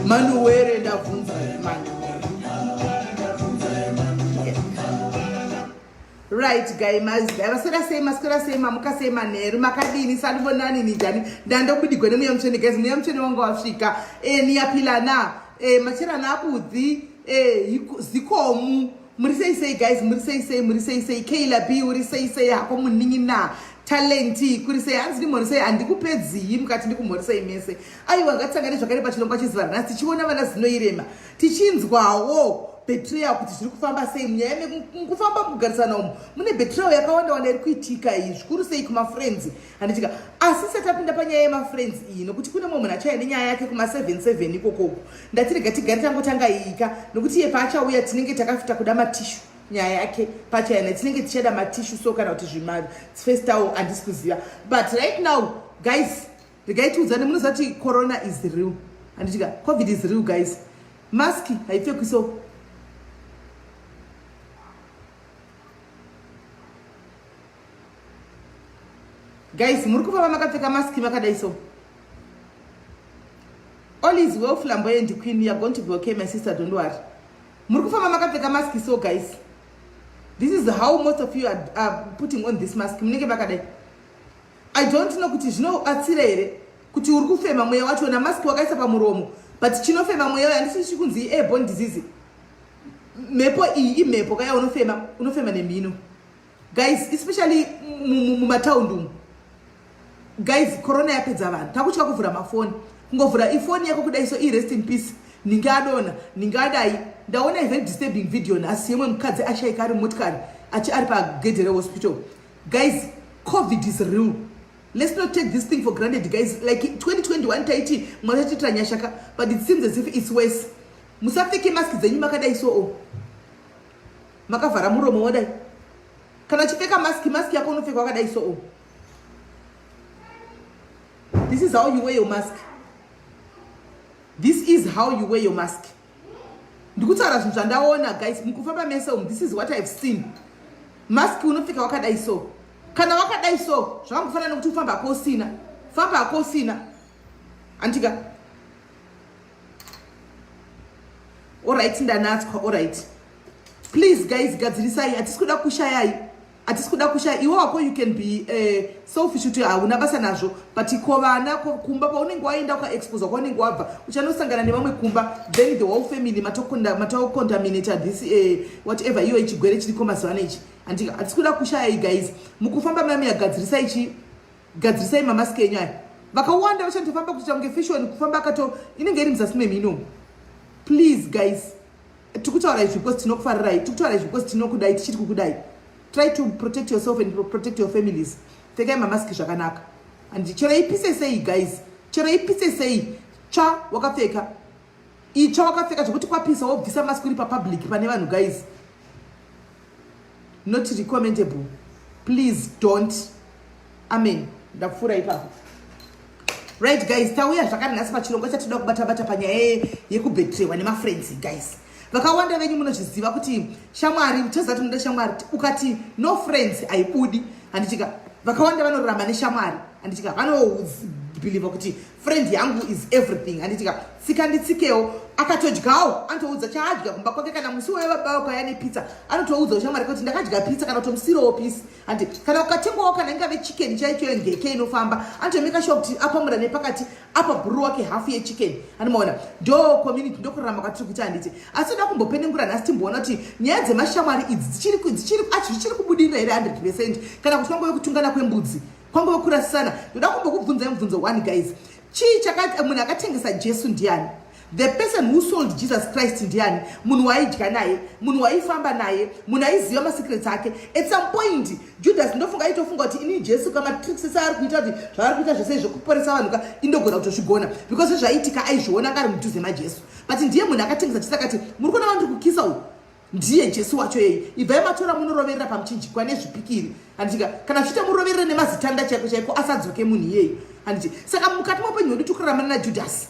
Manuwere ndabvunza Manuwere. Right guy mazidai vaswera sei maswera sei mamuka sei manheru makadini sanibonani ninjani ndandobudigwa nemweya mutsvene guys mweya mutsvene wanga wasvika e, niyapilana e, macherana abudzi e, zikomu muri sei sei guys muri sei sei muri sei sei Kayla B uri sei sei hako munin'ina talenti kuri sei hanzi ndimhorisei handikupedziyi mukati ndikumhorisei mese aiwa ngatisangane zvakare pachirongwa chezuva ranhasi tichiona vana zinoirema tichinzwawo betrayal kuti zviri kufamba sei munyaya mukufamba mukugarisana umu mune betrayal yakawanda wanda iri kuitika iyi zvikuru sei kumafriends handitika asi satapinda panyaya yemafriends iyi nokuti kune mumwe munhu achauya nenyaya yake kuma77 ikokoko ndati rega tigare tangotanga iyika nokuti iye paachauya tinenge takafita kuda matishu nyaya yake pachayana tinenge tichada matishu so kana kuti zvimafestawo handisi kuziva but right now guys regai tiudzane munoziva kuti corona is real handitika covid is real guys maski haipfekwi so guys muri kufamba makapfeka maski makadai so all is well flamboyant queen youare going to be okay my sister don't worry muri kufamba makapfeka maski so guys this is how most of you are, are putting on this mask munenge makadai I don't know kuti zvinobatsira here kuti uri kufema mweya wacho na mask wakaisa pamuromo but chinofema mweya uyo handisi chikunzi airborne disease mhepo iyi imhepo kaya unofema unofema nemhino guys especially mumataundi umu guys corona yapedza vanhu takutya kuvhura mafoni kungovhura ifoni yako kudai so irest in peace ninge adona ninge adai ndaona a very disturbing video nhasi yemwe mukadzi ashaika ari mumotikari achi ari pagedhe rehospital guys covid is real let's not take this thing for granted guys like 2021 taiti mwari achitiitira nyasha ka but it seems as if it's worse musapfeke mask dzenyu makadai so o makavhara muromo wadai kana uchipfeka mask mask yako unopfeka wakadai so o this is how you wear your mask this is how you wear your mask ndikutaura zvinhu zvandaona guys mukufamba mese umu this is what ihave seen mask unopfeka wakadai so kana wakadai so zvakangofanana nekuti ufamba hako usina famba hako usina andika orit ndanatswa orit please guys gadzirisai hatisi kuda kushayai hatisi kuda kushaya iwe wako you can be uh, selfish kuti hauna basa nazvo but ko vana kumba paunenge waenda ukaexposa kwaunenge wabva uchanosangana nevamwe kumba then the whole family matocontaminata this uh, whatever iyo ichigwere chiriko mazuva ano ichi hatisi kuda kushaya guys mukufamba mami yagadzirisai chi gadzirisai mamaski enyu aya vakawanda vachandofamba kuita kunge fashion kufamba akato inenge iri muzasi memhino please guys tikutaura izvi because tinokufarirai tikutaura izvi because tinokudai tichiri kukudai try to protect yourself and protect your families pfekai mamaski zvakanaka and chero ipise sei guys chero ipise sei tsva wakapfeka itsva wakapfeka zvekuti kwapisa wobvisa mask uri papublic pane vanhu guys not recommendable please don't amen ndapfuura ipapo right guys tauya zvakare nhasi pachirongwa chatinoda kubata bata panyaya yekubetrewa nemafriends guys vakawanda venyu munozviziva kuti shamwari toziva kuti munoda shamwari ukati no friends haibudi handitika vakawanda vanorarama neshamwari handitika vanobhilivha kuti friend yangu is everything handitika tsika nditsikewo akatodyawo anotoudza chaadya kumba kwake kana musi wayo baba wakauya nepizza anotoudza ushamwari kuti ndakadya pizza kana kutomusirawo pisi handi kana ukatengwawo kana ingave chicken chaicho ngeke inofamba anotomeka sure kuti apamura nepakati apa bhuru wake hafu yechicken anomaona ndo community ndokurarama kwatiri kuita handiti asi toda kumbopenengura nhasi timboona kuti nyaya dzemashamwari idzi dzichiri kubudirira here 100 percent kana kuti kwangove kutungana kwembudzi kwangove kurasisana ndoda kumbokubvunzai mubvunzo one guys chii chakati munhu akatengesa jesu ndiani The person who sold Jesus Christ ndiani? Munhu waidya naye, munhu waifamba naye, munhu aiziva masecrets ake. At some point Judas ndofunga aitofunga kuti ini Jesu kama tricks ese ari kuita kuti zvaari kuita zvese izvo kuporesa vanhu ka indogona kutozvigona because zvaiitika aizviona anga ari mudhuze maJesu. But ndiye munhu akatengesa Jesu akati muri kuona vandiri kukisa uyu ndiye Jesu wacho yeye. Ibvai matora munoroverera pamuchinjikwa nezvipikiri. Handitika kana zvichiita muroverere nemazitanda chaiko chaiko asadzoke munhu iyeyo. Handiti saka mukati meupenyu hwedu tiri kurarama naJudas.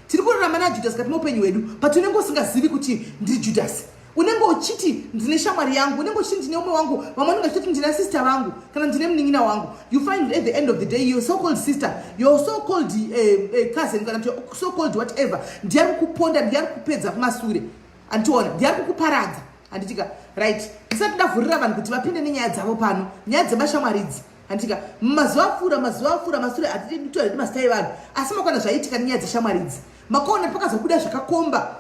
Tiri kurarama naJudas kati meupenyu hwedu but unenge usingazivi kuti ndiri Judas. Unenge uchiti ndine shamwari yangu, unenge uchiti ndine umwe wangu, vamwe vanenge vachiti ndina sister vangu kana ndine munin'ina wangu. You find at the end of the day your so called sister, your so called cousin, kana so called whatever, ndiye ari kukuponda, ndiye ari kukupedza kumasure, andiona, ndiye ari kukuparadza, handitika? Right, ndisati ndavhurira vanhu kuti vapinde nenyaya dzavo pano, nyaya dzemashamwari idzi, handitika? Mazuva apfuura masure, hatidi mazita evanhu, asi makaona zvaiitika nenyaya dzeshamwari idzi. Makaona pakazobuda zvakakomba,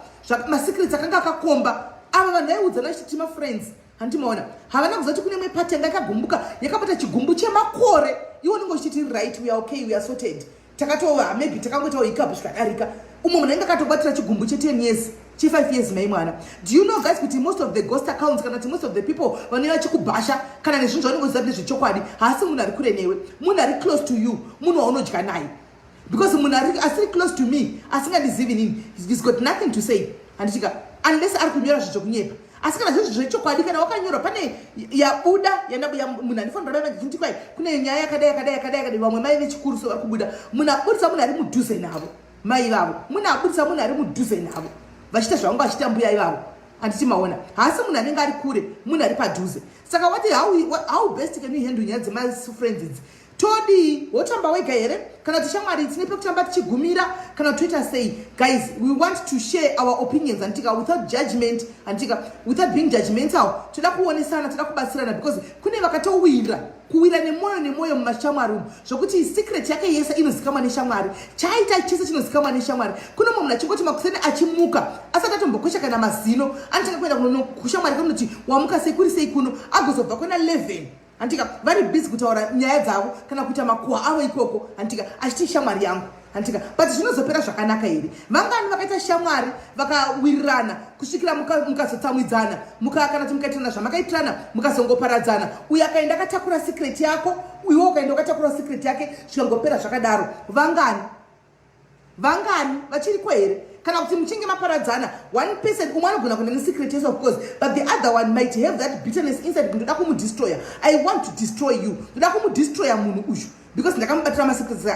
masecrets akanga akakomba. Ava vanhu vaiudzana chiti mafriends, handimaona? Havana kuziva kuti kune imwe pati yanga yakagumbuka, yakabata chigumbu chemakore. Iwo unenge uchiti, "Right, we are okay, we are sorted, takatova, maybe takangoitawo hiccup zvikadarika." Umwe munhu ainge akatobatira chigumbu che10 years, che5 years. Mai mwana, do you know, guys, kuti most of the ghost accounts, kana kuti most of the people vanouya vachikubhasha kana nezvinhu zvaunenge uziva nezvechokwadi, haasi munhu ari kure newe, munhu ari close to you, munhu waunodya naye? Because munhu asiri close to me, asingandizivi nini, he's got nothing to say, handitika? Unless ari kunyora zvinhu zvokunyepa. Asi kana zvinhu zvechokwadi, kana wakanyorwa, pane yabuda, munhu andifanira ramba ndichinti kwai kune nyaya yakadai, yakadai, yakadai, yakadai. Vamwe mai vechikuru so vari kubuda, munhu abudisa munhu ari mudhuze navo, mai vavo. Munhu abudisa munhu ari mudhuze navo vachiita zvavanga vachiita, mbuya ivavo, handiti maona? Haasi munhu anenge ari kure, munhu ari padhuze. Saka what, how best can you handle nyaya dzemafriends idzi? Todii? Wotamba wega here, kana kuti shamwari tine pekutamba tichigumira, kana toita sei? Guys, we want to share our opinions, handitika? Without judgment, handitika? Without being judgmental, toda kuonesana, toda kubatsirana, because kune vakatowira kuwira nemwoyo nemwoyo mumashamwari umu, zvokuti secret yake yese inozikamwa neshamwari, chaaita chese chinozikamwa neshamwari. Kune mumwe munhu achingoti makuseni achimuka, asati atombokwesha kana mazino, anotanga kuenda kushamwari kunoti, "Wamuka sei? Kuri sei kuno?" Agozobva kwena 11, handika? Vari busy kutaura nyaya dzavo kana kuita makuhwa avo ikoko, handika? Achiti shamwari yangu, handika? But zvinozopera zvakanaka here? Vangani vakaita shamwari vakawirirana kusvikira mukazotsamwidzana, kana kuti mukaitirana zvamakaitirana, mukazongoparadzana? Uyo akaenda akatakura secret yako, iwe ukaenda ukatakura secret yake, zvikangopera zvakadaro. Vangani, vangani vachiriko here? Kana kuti muchinge maparadzana, one person, umwe anogona kuenda nesecret, yes, of course, but the other one might have that bitterness inside, ndoda kumudestroya, I want to destroy you, ndoda kumudestroya munhu uyu because ndakamubatira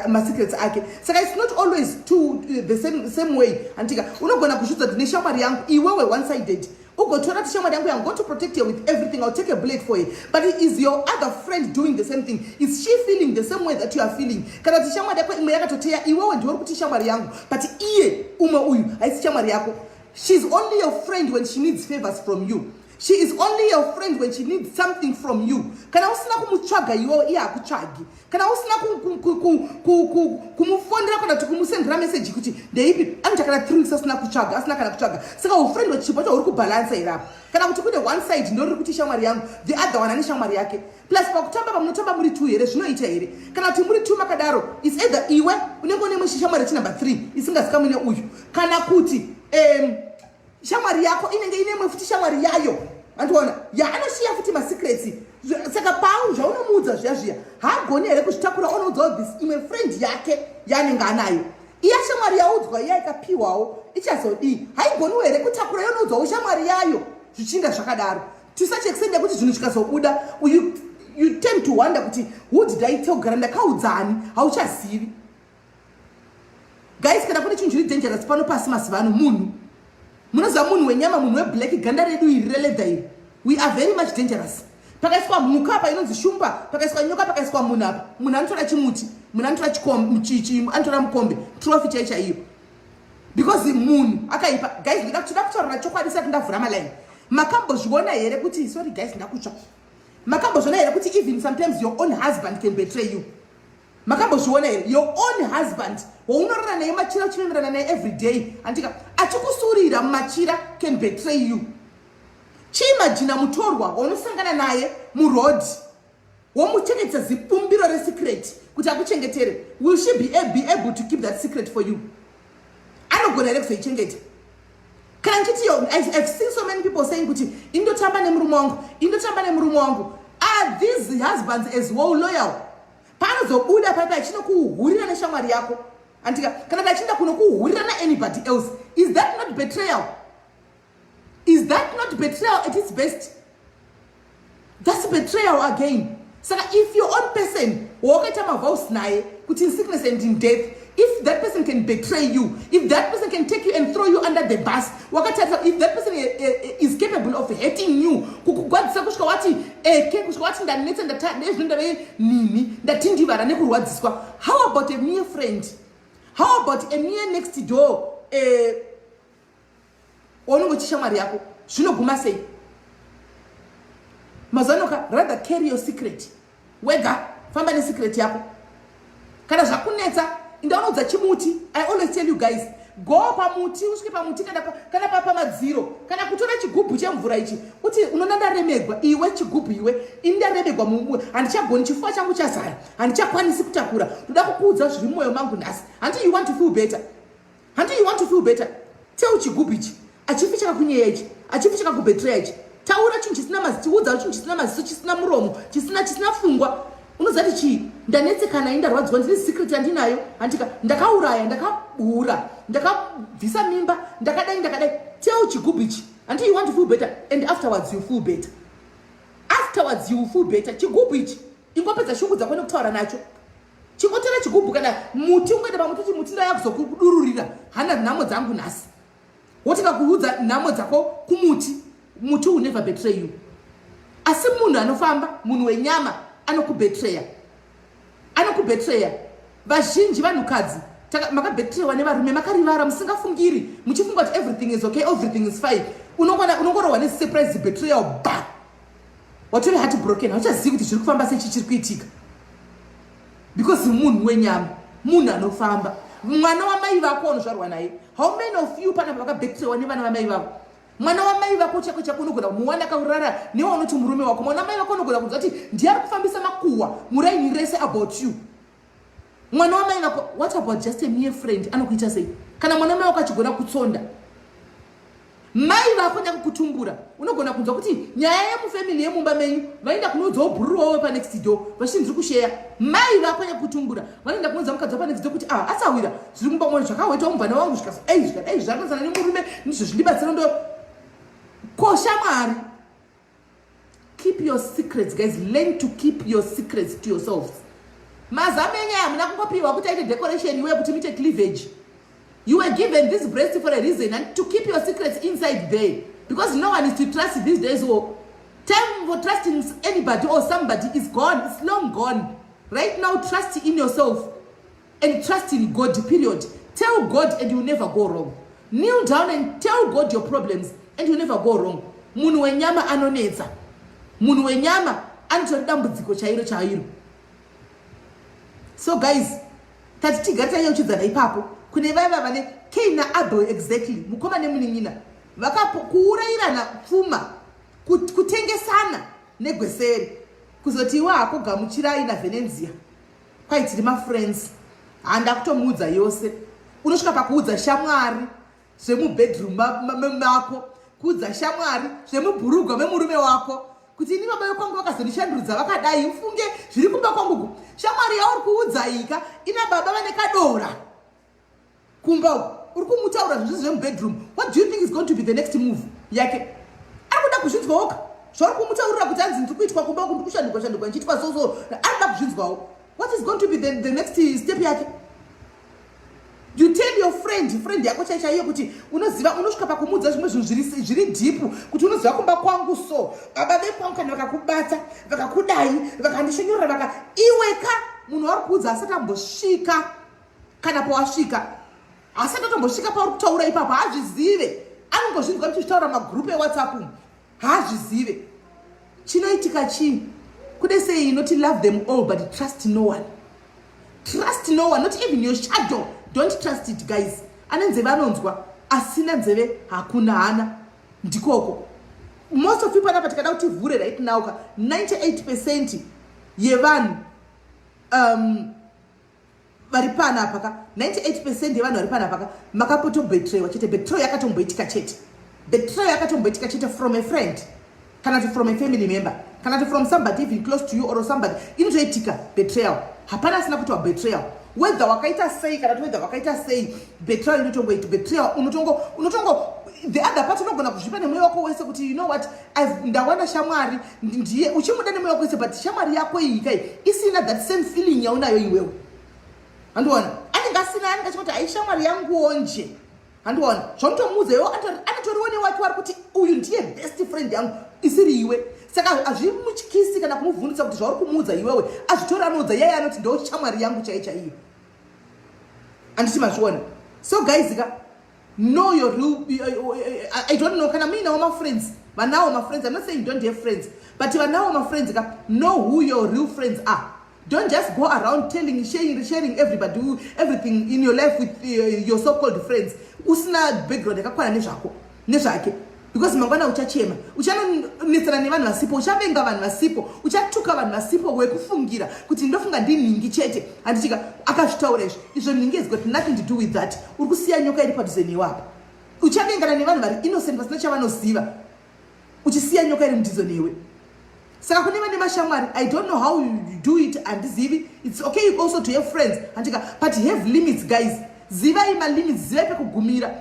masecrets ake. Saka it's not always to the same way, anditika? Unogona kuzvidza kuti neshamwari yangu, iwewe one sided ugotora kuti shamwari yangu, I'm going to protect her with everything, I'll take a bullet for her. But is your other friend doing the same thing? Is she feeling the same way that you are feeling? Kana kuti shamwari yako imwe yakatoteya, iwewe ndiwe uri kuti shamwari yangu, but iye umwe uyu haisi shamwari yako. She's only your friend when she needs favors from you. She is only your friend when she needs something from you. Kana usina kumutsvaga iwewe, iye hakutsvagi. Kana usina kumufonera kana kuti kumusendera meseji kuti ndeipi, anoita kana 3 weeks asina kutsvaga, asina kana kutsvaga. Saka ufriend wechipo chacho uri kubhalansa here apa? Kana kuti kune one side ndoriri kuti shamwari yangu, the other one ane shamwari yake? Plus pakutamba, pamunotamba muri two here, zvinoita here? Kana kuti muri two makadaro, is either iwe unenge une imwe shamwari yechinumber 3 isingazikamwi neuyu, kana kuti shamwari yako inenge ine imwe futi shamwari yayo, andiona, yaanoshiya futi masecrets. Saka pau zvaunomuudza zviya zviya, haagoni here kuzvitakura onoudzawo this imwe friend yake yaanenge anayo? Iya shamwari yaudzwa iya ikapiwawo ichazodii? Haigoniwo here kutakura yonoudzawo shamwari yayo? Zvichinda zvakadaro to such extent yekuti zvinhu zvikazobuda, you tend to wonder kuti, "Who did I tell? Gara ndakaudzani?" Hauchazivi. Guys, kana kune chinhu chiri dangerous pano pasi mazuva ano, munhu. Munoziva munhu wenyama, munhu weblack, ganda redu iri releather iri, we are very much dangerous. Pakaiswa mhuka apa inonzi shumba, pakaiswa nyoka, pakaiswa munhu apa, munhu anotora chimuti, munhu anotora anotora mukombe, trophy chai chaiyo, because munhu akaipa. Guys, ndoda toda kutaurira chokwadi sati ndavhura malaini. Makambozviona here kuti, sorry guys, ndakutsva, makambozviona here kuti even sometimes your own husband can betray you? Makambozviona here? Your own husband waunorara naye machira, uchifemerana naye every day, andika, achikusurira mumachira, can betray you. Chiimagina mutorwa waunosangana naye muroad, womuchengetesa zibumbiro resecret kuti akuchengetere. Will she be able to keep that secret for you? Anogona here kuzoichengeta? Kana ndichiti, I've seen so many people saying kuti indotamba nemurume wangu, indotamba nemurume wangu. Are these husbands as well loyal? Paanozobuda paipa achinokuhurira neshamwari yako, andika, kana kuti achienda kunokuhurira naanybody else, is that not betrayal? Is that not betrayal at its best? That's betrayal again. Saka if your own person wawakaita mavows naye kuti in sickness and in death If that person can betray you, if that person can take you and throw you under the bus wakatarisa, if that person is capable of hurting you, kukugwadzisa kusvika wati eke, kusvika wati ndanetsa, ndezvino ndave nini, ndatindivara nekurwadziswa, how about a mere friend? How about a mere next door waunenge uchishamwari yako? Zvinoguma sei? Mazanoka, rather carry your secret wega. Famba nesecret yako. Kana zvakunetsa, indaunodza chimuti. I always tell you guys, go pamuti, usvike pamuti kana pamadziro, kana kutora chigubhu chemvura ichi, uti unoona ndaremegwa, iwe chigubhu iwe, ini ndaremegwa, handichagoni, chifuva changu chazara, handichakwanisi kutakura, ndoda kukuudza zviri mumwoyo mangu nhasi. Handi you want to feel better? Handi you want to feel better? Tell chigubhu ichi. Achifi chakakunyeya ichi, achifi chakakubetreya ichi. Taura chinhu chisina maziso, udza chinhu chisina maziso, chisina muromo, chisina pfungwa. Unoziva kuti chii? Ndanetsekana, indarwadziwa, ndine secret yandinayo, handika ndakauraya, ndakabura, ndakabvisa mimba, ndakadai, ndakadai. Tell chigubhu ichi. Handi you want to feel better? And afterwards you feel better. Afterwards you feel better. Chigubhu ichi, ingopedza shungu dzako nekutaura nacho. Chingotora chigubhu kana muti, ungoenda pamuti kuti, "Muti, ndaya kuzokudururira hana nhamo dzangu nhasi." Wotanga kuudza nhamo dzako kumuti. Muti will never betray you. Asi munhu anofamba, munhu wenyama, anokubetreya, anokubetreya. Vazhinji vanhukadzi makabetrewa nevarume, makarivara musingafungiri, muchifunga kuti everything is okay, everything is fine. Unongorohwa nesurprise betrayal, ba watove heart broken, hauchazivi kuti zviri kufamba sei, chichiri kuitika, because munhu wenyama, munhu anofamba, mwana wamai vako unozvarwa naye. How many of you panapa vakabetrewa nevana vamai vavo? Mwana wamai vako chako chako, unogona kumuwana akaurara newaunoti murume wako. Mwana wamai vako unogona kunzwa kuti ndiye ari kufambisa makuhwa muraini rese about you. Mwana wamai vako. What about just a mere friend? Anokuita sei kana mwana wamai vako achigona kutsonda mai vako nyakukutumbura? Unogona kunzwa kuti nyaya yemufamily, yemumba menyu, vaenda kunoudzawo bhururu wavo panext door, vachiti ndiri kusheya. Mai vako nyakukutumbura vanoenda kunoudza mukadzi wapanext door kuti, "Ah, asawira zviri mumba mone zvakawaitawo mubvana wangu, zvikazai, zvikadai, zvakanzana nemurume, ndizvo zvindibatsira." Ndo kosha. Mwari, keep your secrets, guys. Learn to keep your secrets to yourselves. Mazamu enyaya hamuna kungopiwa kuti aite decoration iwe, kuti muite cleavage. You were given this breast for a reason, and to keep your secrets inside there, because no one is to trust these days. Or time for trusting anybody or somebody is gone. It's long gone. Right now, trust in yourself and trust in God, period. Tell God and you never go wrong. Kneel down and tell God your problems and you never go wrong. Munhu wenyama anonetsa. Munhu wenyama anotori dambudziko chairo chairo. So guys, tati tigari tanyauchidzana ipapo kune vaiva vane Cain naAbel, exactly, mukoma nemunin'ina, vakakuurayirana pfuma, kutengesana negweseri, kuzoti iwe hako gamuchirai naVhenenzia, kwai tiri mafriends, handa kutomuudza yose. Unosvika pakuudza shamwari zvemubedroom mako, kuudza shamwari zvemubhurugwa memurume wako, kuti ini baba vekwangu vakazondishandurudza vakadai, ufunge zviri kumba kwangu. Shamwari yauri kuudza ika ina baba vane kadora kumba uku, uri kumutaura zvinhu zvemubedroom. What do you think is going to be the next move yake? Ari kuda kuzvinzwawoka zvauri kumutaurira kuti anzi ndiri kuitwa kumba uku, ndiri kushandukwa shandukwa, ndichiitwa so. Ari kuda kuzvinzwawo. What is going to be the next step yake? You tell your friend, friend yako chai chaiyo, kuti unoziva, unosvika pakumuudza zvimwe zvinhu zviri deep, kuti unoziva kumba kwangu, so baba vekwangu kana vakakubata, vakakudai, vakandishonyorera, vaka iweka. Munhu wauri kuudza asati ambosvika kana pawasvika, asati atombosvika pauri kutaura ipapo, haazvizive. Anongozvinzwa muchizvitaura magroup eWhatsApp umu, haazvizive. Chinoitika chii? Kude sei inoti, "Love them all but trust no one." Trust no one, not even your shadow. Don't trust it, guys. Ane nzeve anonzwa, asina nzeve hakuna hana. Ndikoko most of people anapa. Tikada kuti vhure right now ka, 98% yevanhu vari panapa ka, 98% yevanhu vari panapa ka, makapotobetrewa chete. Betrayal yakatomboitika chete. Betrayal yakatomboitika chete from a friend, kana kuti from a family member, kana kuti from somebody even close to you or somebody. Inotoitika betrayal. Hapana asina kuitwa betrayal, whether wakaita sei kana kuti whether wakaita sei. Betrayal inotongoiti betrayal. Unotongo the other part, unogona kuzvipa nemwoyo wako wese kuti, "You know what, ndawana shamwari, ndiye." Uchimuda nemwoyo wako wese, but shamwari yako iyi kai isina that same feeling yaunayo iwewe. Handiona anenge Anenge asina, anenge achingoti haishamwari yanguwo nje. Handiona zvamutomuudza iwe, anotoriwo newake wari kuti uyu ndiye best friend yangu isiri iwe. Saka hazvimutyisi kana kumuvhundutsa kuti zvauri kumuudza iwewe azvitori, anoudza yeye, anoti ndo shamwari yangu chai chaiyo. Handiti mazviona? So guys ka, know your real, I don't know kana muinawo mafriends, vanawo mafriends. I'm not saying don't have friends, but vanawo mafriends ka, know who your real friends are. Don't just go around telling, sharing everybody everything in your life with your so-called friends usina background yakakwana nezvako nezvake, because mangwana uchachema, uchanonetsana nevanhu vasipo, uchavenga vanhu vasipo, uchatuka vanhu vasipo, wekufungira kuti ndofunga ndinhingi chete. Handichika akazvitaura izvi izvo. Nhingi has got nothing to do with that. Uri kusiya nyoka iri padhuze newe apa. Uchavengana nevanhu vari innocent vasina chavanoziva, uchisiya nyoka iri mudhizo newe. Saka kune vane mashamwari, I don't know how you do it, handizivi. It's okay also to have friends, handika, but have limits, guys. Zivai malimits, zivai pekugumira,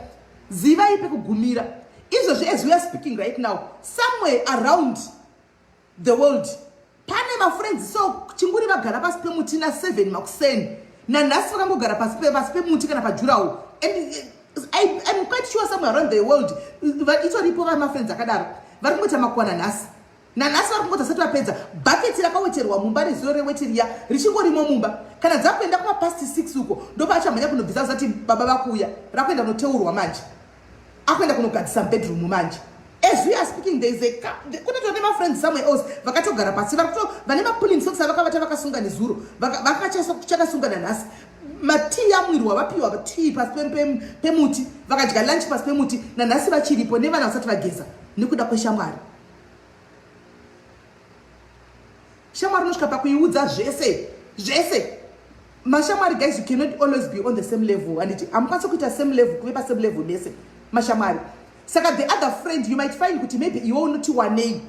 zivai pekugumira. Izvozvi, as we are speaking right now, somewhere around the world pane mafriends so chinguri vagara pasi pemuti na7 makuseni nanhasi, vakangogara pasi pemuti kana padurawall. And I'm quite sure somewhere around the world itoripo vamafriends akadaro vari kungoita makuwana nhasi nanhasi, vari kungoti asati vapedza bhaketi rakaweterwa mumba nezuro reweti riya richingorimo mumba. Kana dzakuenda kumapast 6 uko, ndopaachamhanya kunobvisa kusati baba vakuuya, rakuenda kunoteurwa manje, akuenda kunogadzisa mubedroom manje. As we are speaking, there is a kunoto nemafriends somewhere else vakatogara pasi, vane mapulling socks avakavata vakasunga nezuro, vakachakasunga nanhasi. Matii amwirwa, vapiwa tii pasi pemuti, vakadya lunch pasi pemuti, nanhasi vachiripo nevana vasati vageza nekuda kweshamwari. Shamwari unosvika pakuiudza zvese zvese. Mashamwari, guys, you cannot always be on the same level. Handiti hamukwanisi kuita same level, kuve pasame level mese mashamwari. Saka the other friend, you might find kuti maybe iwe unoti wanei,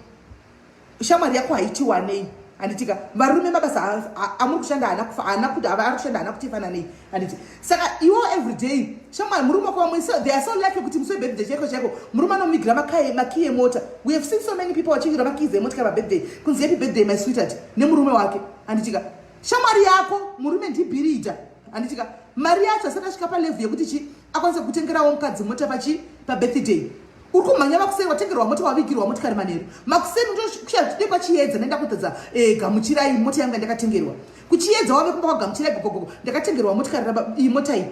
shamwari yako haiti wanei. Handitika varume mabasa amuri kushanda haana kuti ari kushanda haana kuti fananei. Handiti saka iwo everyday shamwari, murume wako, vamwe they are so lucky kuti musi webirthday chaiko chaiko murume anomuvigira makiyi emota. We have seen so many people vachivigira makeys emotikari pabirthday, kunzi "Happy birthday, my sweetheart," nemurume wake. Handitika shamwari yako murume ndibhiridha. Handitika mari yacho asati asvika palevel yekuti chi akwanise kutengerawo mukadzi mota pachi pabirthday. Uri kumhanya makuseni, watengerwa mota, wavigirwa motikari manheru. Makuseni utokushadekwa Chiedza, ndaenda kutadza Gamuchirai, mota yangu yandakatengerwa kuChiedza. Wave kumba kwaGamuchirai, gogogogo, ndakatengerwa motikari, iyi mota iyi.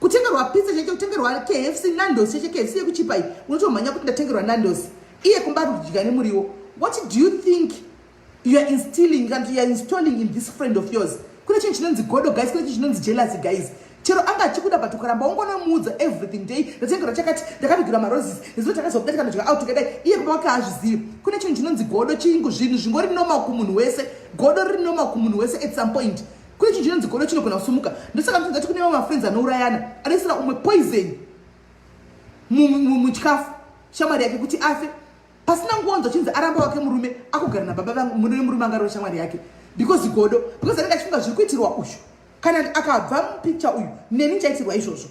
Kutengerwa pizza cheche, kutengerwa KFC, Nandos cheche, KFC yekuchipa iyi, unotomhanya kuti ndatengerwa Nandos. Iye kumba ari kudya nemuriwo. What do you think you are instilling and you are installing in this friend of yours? Kune chinhu chinonzi godo, guys. Kune chinhu chinonzi jealousy, guys. Chero anga achikuda, but ukaramba ungonomuudza everything day, ndatengerwa chakati, ndakavigirwa maroses nezuva, takazobuda tikanodya out, tikadai, iye kumba kwake haazvizivi. Kune chinhu chinonzi godo. Chingu zvinhu zvingori normal kumunhu wese. Godo riri normal kumunhu wese. At some point kune chinhu chinonzi godo chinogona kusumuka. Ndosaka muchinzati kune vamwe mafriends anourayana, anoisira umwe poison muchikafu, shamwari yake kuti afe. Pasina nguonzo chinzi aramba wake murume, akugara nababa murume angarova shamwari yake because godo, because anenge achifunga zviri kuitirwa uyu, kana akabva mupicture uyu neni ndichaitirwa izvozvo.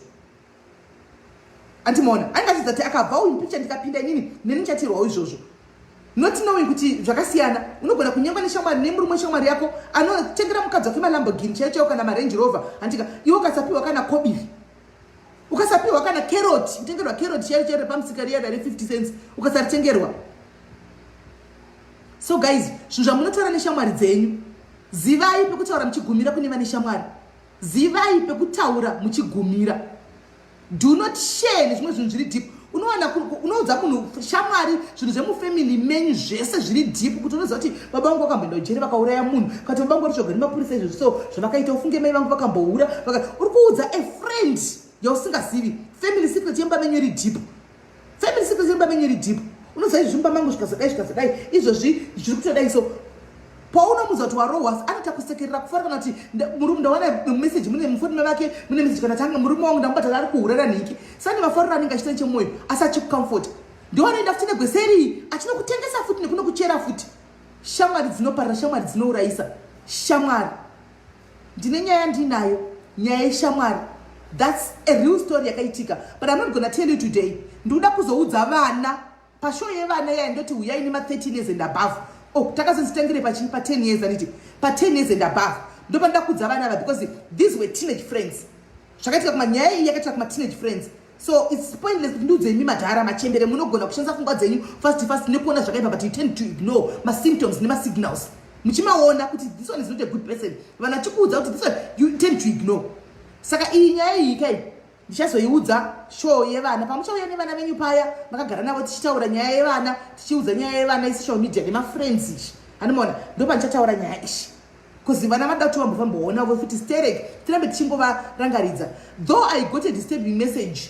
Andimaona anenge achidza kuti akabva uyu mupicture, ndikapinda inini, neni ndichaitirwawo izvozvo, not knowing kuti zvakasiyana. Unogona kunyengwa neshamwari, nemurume weshamwari yako anotengera mukadzi wake maLamborghini chaiyo chaiyo kana maRange Rover. Handika iwe ukasapiwa kana kobiri, ukasapiwa kana keroti, kutengerwa keroti chaiyo chaiyo repamusika riya re50 cents, ukasaritengerwa. So guys, zvinhu zvamunotaura neshamwari dzenyu, zivai pekutaura muchigumira. Kune vane shamwari, zivai pekutaura muchigumira. Do not share nezvimwe zvinhu zviri deep. Unowana unoudza munhu shamwari zvinhu zvemufamily menyu zvese zviri deep, kuti unoziva kuti baba vangu vakamboenda kujeri, vakauraya munhu, kati baba vangu varitsvagwa nemapurisa izvozvi, so zvavakaita, ufunge mai vangu vakamboura. Uri kuudza a friend yausingazivi family secret yemba menyu iri deep. Family secret yemba menyu iri deep. Unoziva izvi zvimba mangu zvikazodai, zvikazodai, izvozvi zviri kutodai. So paunomuudza kuti warohwa, anoita kusekerera, kufara, kana kuti murume, ndawana meseji mune mufoni mevake, mune meseji, kana tanga murume wangu ndamubata ari kuhurara nhiki sani. Mafariro anenge achiita nechemwoyo, asi achikucomforta. Ndiwanoenda futi negweseri, achinokutengesa futi nekunokuchera futi. Shamwari dzinoparira, shamwari dzinourayisa. Shamwari, ndine nyaya ndinayo, nyaya yeshamwari. That's a real story yakaitika, but I'm not gonna tell you today. Ndikuda kuzoudza vana pashow yevana yaya. Ndoti uyai nema13 years and above. Oh, takazozitangire pachi pa10 years, anditi pa10 years and above ndopanoda kudza vana ava, because these were teenage friends. Zvakaitika kuma nyaya iyi yakaitika kuma teenage friends. So it's pointless kuti ndiudze imi madhara machembere munogona kushandisa pfungwa dzenyu fast fast nekuona zvakaipa but you tend to ignore masymptoms nemasignals muchimaona kuti this one is not a good person. Vanhu vachikuudza kuti this one you tend to ignore. Saka iyi nyaya iyi kai ndichazoiudza show yevana pamuchauya nevana venyu paya makagara navo tichitaura nyaya yevana tichiudza nyaya yevana isocial media nemafriends izvi handimaona ndopandichataura nyaya ishi bcause vana vada kuti vambofamboona vo futi sterek tirambe tichingovarangaridza though I got a disturbing message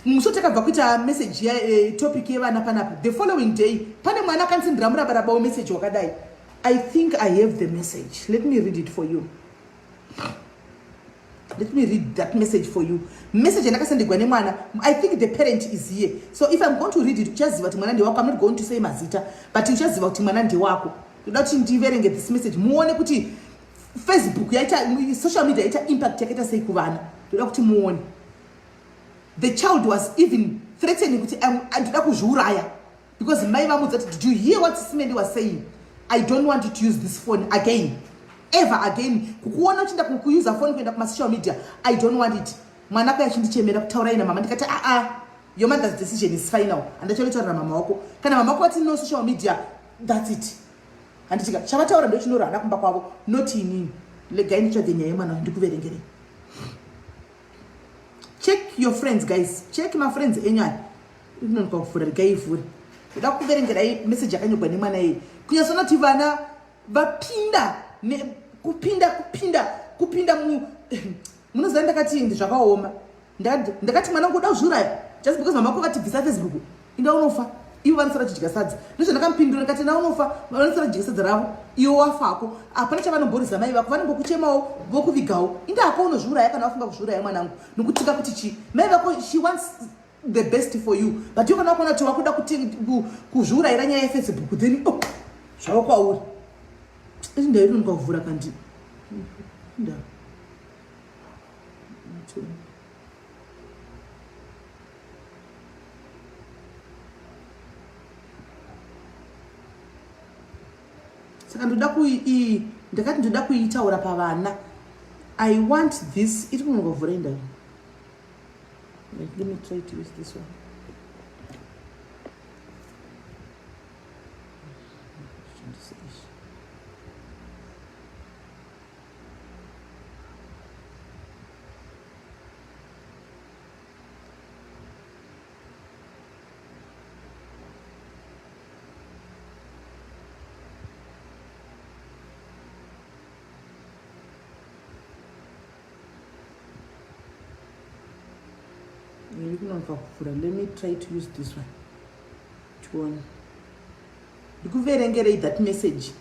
musi takabva kuita message ya topic yevana panapa the following day pane mwana akandisendera murabarabawo message wakadai. I think I have the message. Let me read it for you. Let me read that message for you. Message yandakasendigwa nemwana. I think the parent is here. So if I'm going to read it, uchaziva kuti mwana ndewako. I'm not going to say mazita, but uchaziva kuti mwana ndewako. Ndoda kuti ndiverenge this message muone kuti Facebook yaita, social media yaita impact yakaita sei kuvana. Ndoda kuti muone. The child was even threatening kuti ndoda kuzviuraya because mai vamudza kuti did you hear what Simendi was saying? I don't want you to use this phone again, ever again. Kukuona uchienda kuusa phone kuenda kuma-social media, I don't want it. Mwana kaya achindichemera kutaurai namama, ndikati aa, your mother's decision is final. Handacharotaurira mama wako. Kana mama wako vati no social media, that's it. Handitika chavataura ndo chinorana kumba kwavo, not inini. Legai nditsvage nyaya yemwana ndikuverengerei. Check your friends guys, check mafriends enyu aya. Inonoka kuvhura, regai ivhure. Ndoda kuverengerai message yakanyorwa nemwana iyi kunyatsona kuti vana vapinda kupinda kupinda kupinda mu munoziva. Ndakati ndi zvakaoma. Ndakati mwana wangu uda kuzviuraya just because mama wako vatibvisa Facebook, inda unofa, ivo vanosara chidya sadza. Ndozvandakampindura ndikati enda unofa, vanosara chidya sadza ravo, iwo wafako hapana chavanomborisa. Mai vako vanongokuchemawo vokuvigawo. Inda hako unozviuraya kana wafunga kuzviuraya mwanangu, nokutika kuti chi mai vako, she wants the best for you, but iwo kana wakuona kuti wakuda kuzviurayira nyaya yeFacebook, then oh, zvavo kwauri. Isi ndainonoka kuvhura kandi nda saka ndoda kui ndakati ndoda kuitaura pavana. I want this iri kunonoka kuvhura indava. Let me try to use this one. Iri kunonoka kuvhura. Let me try to use this one. Tione, ndikuverengerei that message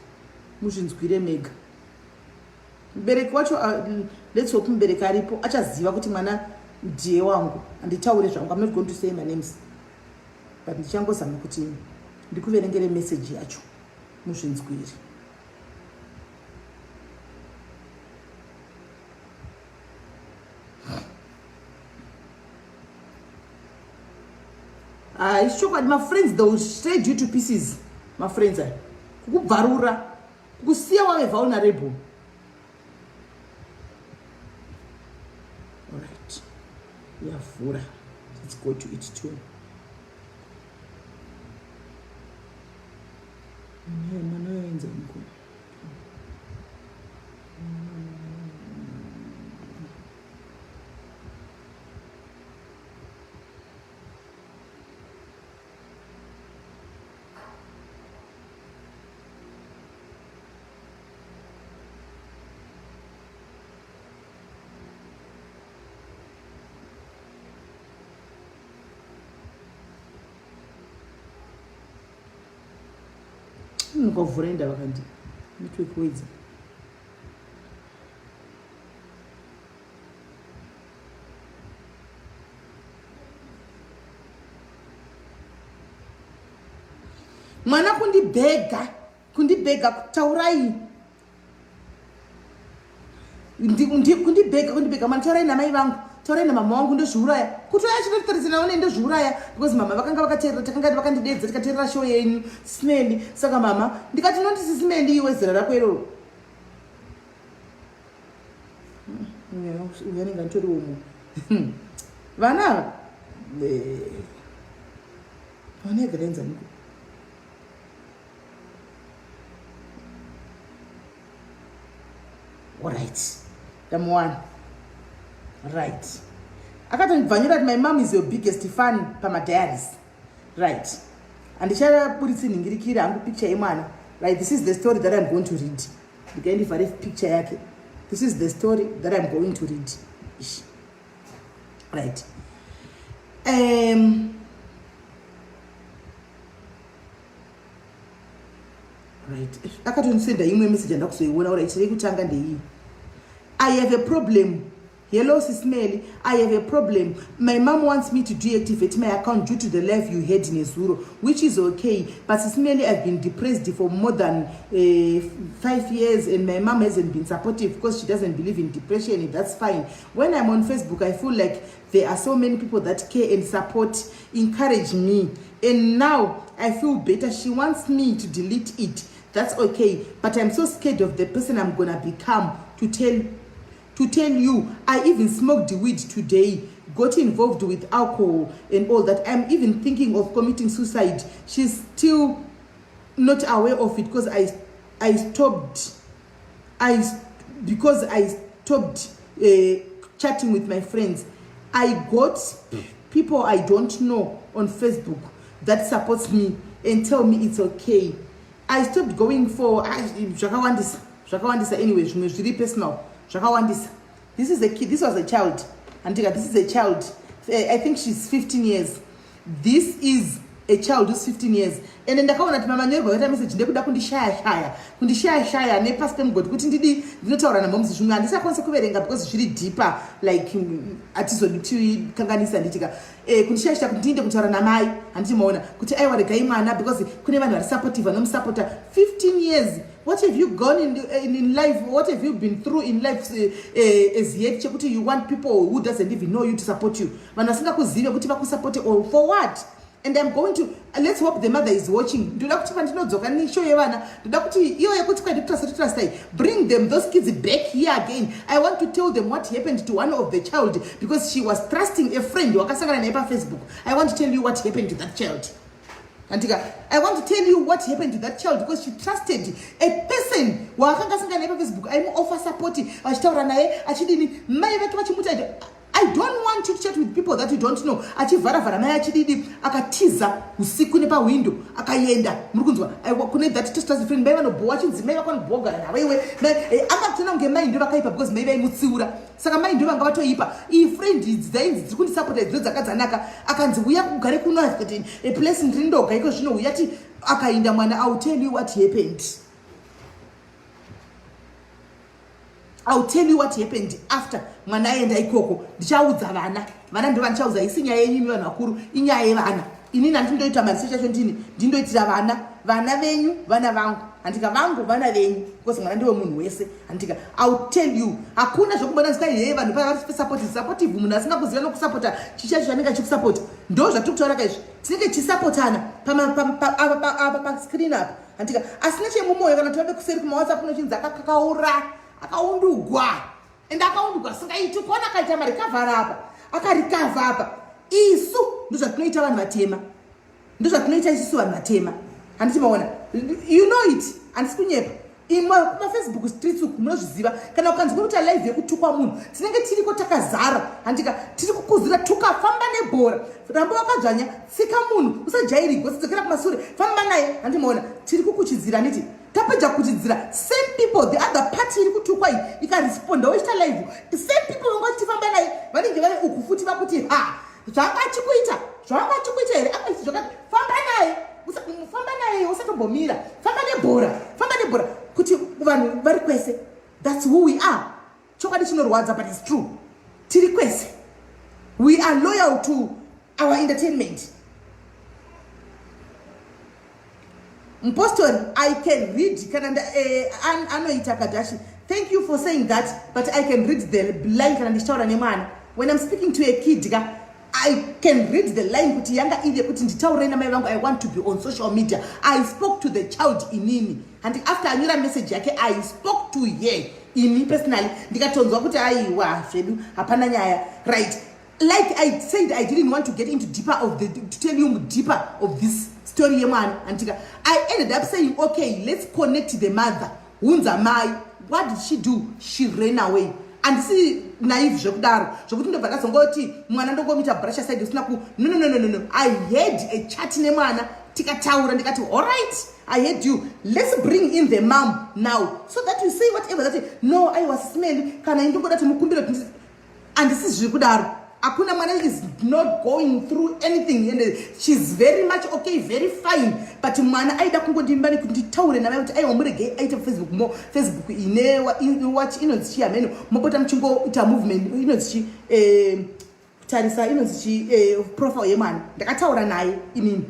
muzvinzwire mega. Mubereki wacho, let's hope mubereki aripo achaziva kuti mwana ndiye wangu. Handitaure zvangu, I'm not going to say my names, but ndichangozama kuti ndikuverengere message yacho muzvinzwire. Ah, ichokwadi mafriends, they will shred you to pieces. Mafriends aya kukubvarura, kukusiya wave vulnerable. Alright, yavhura. Let's go to it too. Mwana yaenza mukuru. Ndingovhura indava kandi network wedza. Mwana kundibhega, kundibhega, taurai, kundibhega, kundibhega mwana, taurai namai vangu, taurai namama wangu, ndozviuraya. Kuti uya chinotarisana one ndozviuraya because mama vakanga vakateerera, takanga vakandidedza tikateerera show yenyu Smeli. Saka mama ndikati noti sisimeli iwe zera rako iroro. Uyu anenge anditoriwo munhu. Vana ava vana egarenza niko. Alright, ndamuwana. Right, akatondibvanyura kuti my mom is your biggest fan pamadiaries. Right, handichaburitsi nhingirikiri hangu picture yemwana. Right, this is the story that I'm going to read. Ndikaindivhare picture yake. This is the story that I'm going to read. Ish. Right, right, akatondisenda imwe message andakuzoiona. Alright, rekutanga ndeiyi: "I have a problem. Hello, Sis Melly. I have a problem. My mom wants me to deactivate my account due to the live you had nezuro, which is okay. But Sis Melly, I've been depressed for more than 5 years and my mom hasn't been supportive because she doesn't believe in depression. And that's fine. When I'm on Facebook, I feel like there are so many people that care and support, encourage me. And now I feel better. She wants me to delete it. That's okay. But I'm so scared of the person I'm gonna become. To tell you, I even smoked weed today, got involved with alcohol and all that. I'm even thinking of committing suicide. She's still not aware of it because I stopped I because I stopped chatting with my friends. I got people I don't know on Facebook that supports me and tell me it's okay. I stopped going for zvakawandisa, zvakawandisa. Anyway, zvimwe zviri personal, zvakawandisa. This is a kid. This was a child, andika. This is a child. I think she's 15 years. This is a child who's 15 years. And ndakaona kuti mamanyorerwo akaita message ndekuda kundishaya shaya, kundishaya shaya nepasi pemugodhi kuti ndidi ndinotaura namomuzi. Zvimwe handisakwanisa kuverenga because zviri deeper, like hatizodi tikanganisa nditika kundishaya shaya kuti ndiinde kutaura namai. Handiti maona kuti aiwa, regai mwana, because kune vanhu vari supportive, vanomusapota. 15 years, what have you gone in life? What have you been through in life as yet chekuti you want people who doesn't even know you to support you? Vanhu vasingakuzive kuti vakusapote or for what? And I'm going to let's hope the mother is watching. Ndoda kuti pandinodzoka neshow yevana, ndoda kuti iyo yekuti kwai bring them, those kids, back here again. I want to tell them what happened to one of the child because she was trusting a friend wakasangana naye paFacebook. I want to tell you what happened to that child. Andika, I want to tell you what happened to that child because she trusted a person waakanga asangana naye paFacebook, aimuoffer support, vachitaura naye achidini, mai vake vachimuti, "I don't want you to chat with people that you don't know." Achivharavhara mai achididi, akatiza usiku nepahwindo akaenda. Muri kunzwa? Kune that trusted friend, mai vanobhowa, achinzi mai vakanobhowa kugara navo iwe. Akatoona kunge mai ndo vakaipa because mai vaimutsiura, saka mai ndo vanga vatoipa. Iyi friend idzi dzainzi dziri kundisapota idzo dzakadzanaka. Akanzi, "Uya kugare kuno a place, ndiri ndoga iko zvino, uya ti." Akainda mwana. I will tell you what happened. I'll tell you what happened after mwana aenda ikoko. Ndichaudza vana, vana ndo vandichaudza. Isi nyaya yenyu imi vanhu vakuru, inyaya yevana. Inini handindoita maresearch acho, ndini ndindoitira vana. Vana venyu vana vangu, handika? Vangu vana venyu, because mwana ndiwe munhu wese, handika? I'll tell you. Hakuna zvekumbona zita heye vanhu pavari supportive. Munhu asingakuziva nokusapota chichacho chanenge achikusapota, ndo zvatiri kutaura kaizvi. Tinenge tichisapotana apa pascreen apa, handika? Asina chemumwoyo kana tivave kuseri kumaWhatsApp unochinzi akakakaura, akaundugwa, ende akaundugwa asingaiti. Kuona akaita marecovery apa, akarecover apa. Isu ndozvatinoita vanhu vatema, ndozvatinoita isusu vanhu vatema, handiti maona? You know it, handisi kunyepa. Imwe kumaFacebook streets uku munozviziva, kana ukanzi kuri kuita live yekutukwa munhu, tinenge tiriko takazara, handika? Tiri kukuzira tuka, famba nebhora, ramba wakadzvanya, tsika munhu, usajairigwa, sidzokera kumasure, famba naye, handimaona? Tiri kukuchidzira, handiti? Tapedza kuchidzira, same people, the other party iri kutukwa iyi ikaresponda ichiita live, same people vanga vachifamba naye vanenge vari uku futi vakuti, "Ha, zvanga achikuita, zvanga achikuita here?" Akaiti zvakati, famba naye, famba naye, usatombomira, famba nebhora, famba nebhora, kuti vanhu vari kwese. That's who we are. Chokwadi chinorwadza, but it's true. Tiri kwese. We are loyal to our entertainment. Mpostori, I can read kana anoita kadashi. Thank you for saying that, but I can read the line kana ndichitaura nemwana. When I'm speaking to a kid ka, I can read the line kuti yanga iri yekuti nditaurei namai vangu. I want to be on social media. I spoke to the child inini, and after anyora message yake, I spoke to her. Ini personally ndikatonzwa kuti aiwa, zvedu hapana nyaya, right? Like I said, I didn't want to get into deeper of the to tell you deeper of this story yemwana, anditika? I ended up saying, "Okay, let's connect the mother." Hunza mai. What did she do? She ran away. Handisi naive zvekudaro zvokuti ndobva ndazongoti mwana ndongomuita brush aside usina ku. No, no, no, no, no, no. I had a chat nemwana, tikataura, ndikati, "Allright, I heard you. Let's bring in the mom now so that you say whatever that." "No, aiwa, Simeli, kana indingoda kuti mukumbire." Handisi zviri kudaro. Hakuna, mwana is not going through anything and she's very much okay, very fine, but mwana aida kungondimba nekuti nditaure navai kuti aiwa, muregei aite Facebook mo Facebook ine watch inonzi chi hameno, mopota muchingoita movement inonzi chi kutarisa inonzi chi profile yemwana. Ndakataura naye inini,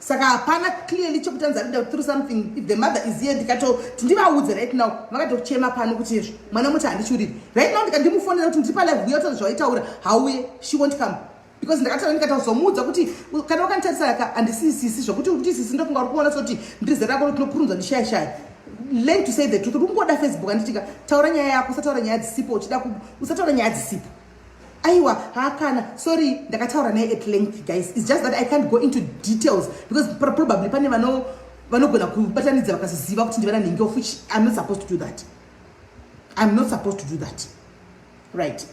saka hapana clearly chekutanza kuenda through something. If the mother is here, ndikatoti ndivaudze right now, vakatochema pano kuti izvo mwana muti handichuriri. Right now ndikandimufonera kuti ndiri palive, uya utaura zvawaitaura, hauye. She won't come because ndakataura, ndikatazomuudza kuti kana wakanditarisa ka, handisisisi zvokuti kuti sisi ndofunga uri kuona soti ndiri zera rako tinokurunzwa ndishayashaya. Learn to say the truth. Uri kungoda Facebook, handitika? Taura nyaya yako, usataura nyaya dzisipo. Uchida usataura nyaya dzisipo. Aiwa, hakana, sorry. Ndakataura naye at length, guys. It's just that I can't go into details because probably pane vanogona kubatanidza vakazoziva kuti ndivana nhingi, of which I'm not supposed to do that. I'm not supposed to do that, right?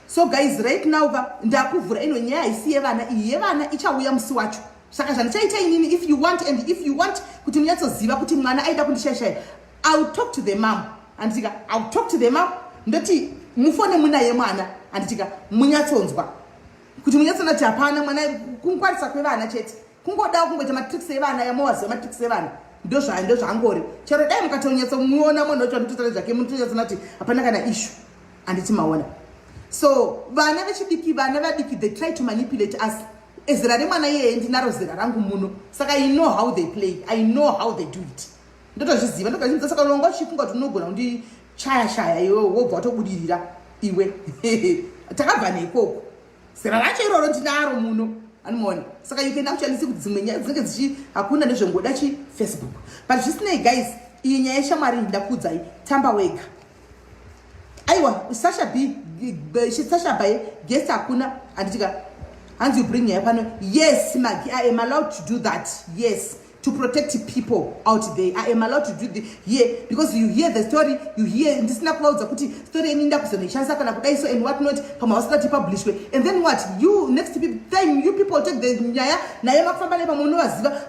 So guys, right now ka ndakuvhura ino nyaya. Haisi yevana iyi, yevana ichauya musi wacho. Saka zvandichaita inini, if you want and if you want kuti munyatsoziva kuti mwana aida kundishayashaya, I will talk to the mom, handitika? I will talk to the mom, ndoti mufone munaye mwana, handitika? Munyatsonzwa kuti munyatsona kuti hapana mwana, kungwarisa kwevana chete, kungodawo kungoita matricks evana yamowaziva, matricks evana ndozvaangori. Chero dai mukatonyatsomuona munhu wacho anototaura zvake, munotonyatsona kuti hapana kana issue, handiti maona? So vana vechidiki, vana vadiki, they try to manipulate us. Zera remwana iyeye ndinaro zera rangu muno, saka I know how they play, I know how they do it, ndotozviziva. Ndokazvinza. Saka unonga uchifunga kuti unogona kundichaya shaya iwe, wobva watobudirira iwe. Takabva neikoko, zera racho iroro ndinaro muno, anomaona? Saka you can actually see kuti dzimwe nyaya dzinenge dzichi hakuna nezvengoda chiFacebook. But zvisinei, guys, iyi nyaya yeshamwari ndakuudzai, tamba wega. Aiwa, Sasha B, Sasha by guest hakuna, handitika? Hanzi you bring nyaya pano. Yes, Magi, I am allowed to do that. Yes, to protect people out there, I am allowed to do the here because you hear the story, you hear ndisina kuvaudza kuti story yenyu ndakuzonoishandisa kana kudai so and what not, pamwe vasingati publishwe. And then what you next time you people take the nyaya naye makufamba naye, pamwe unovaziva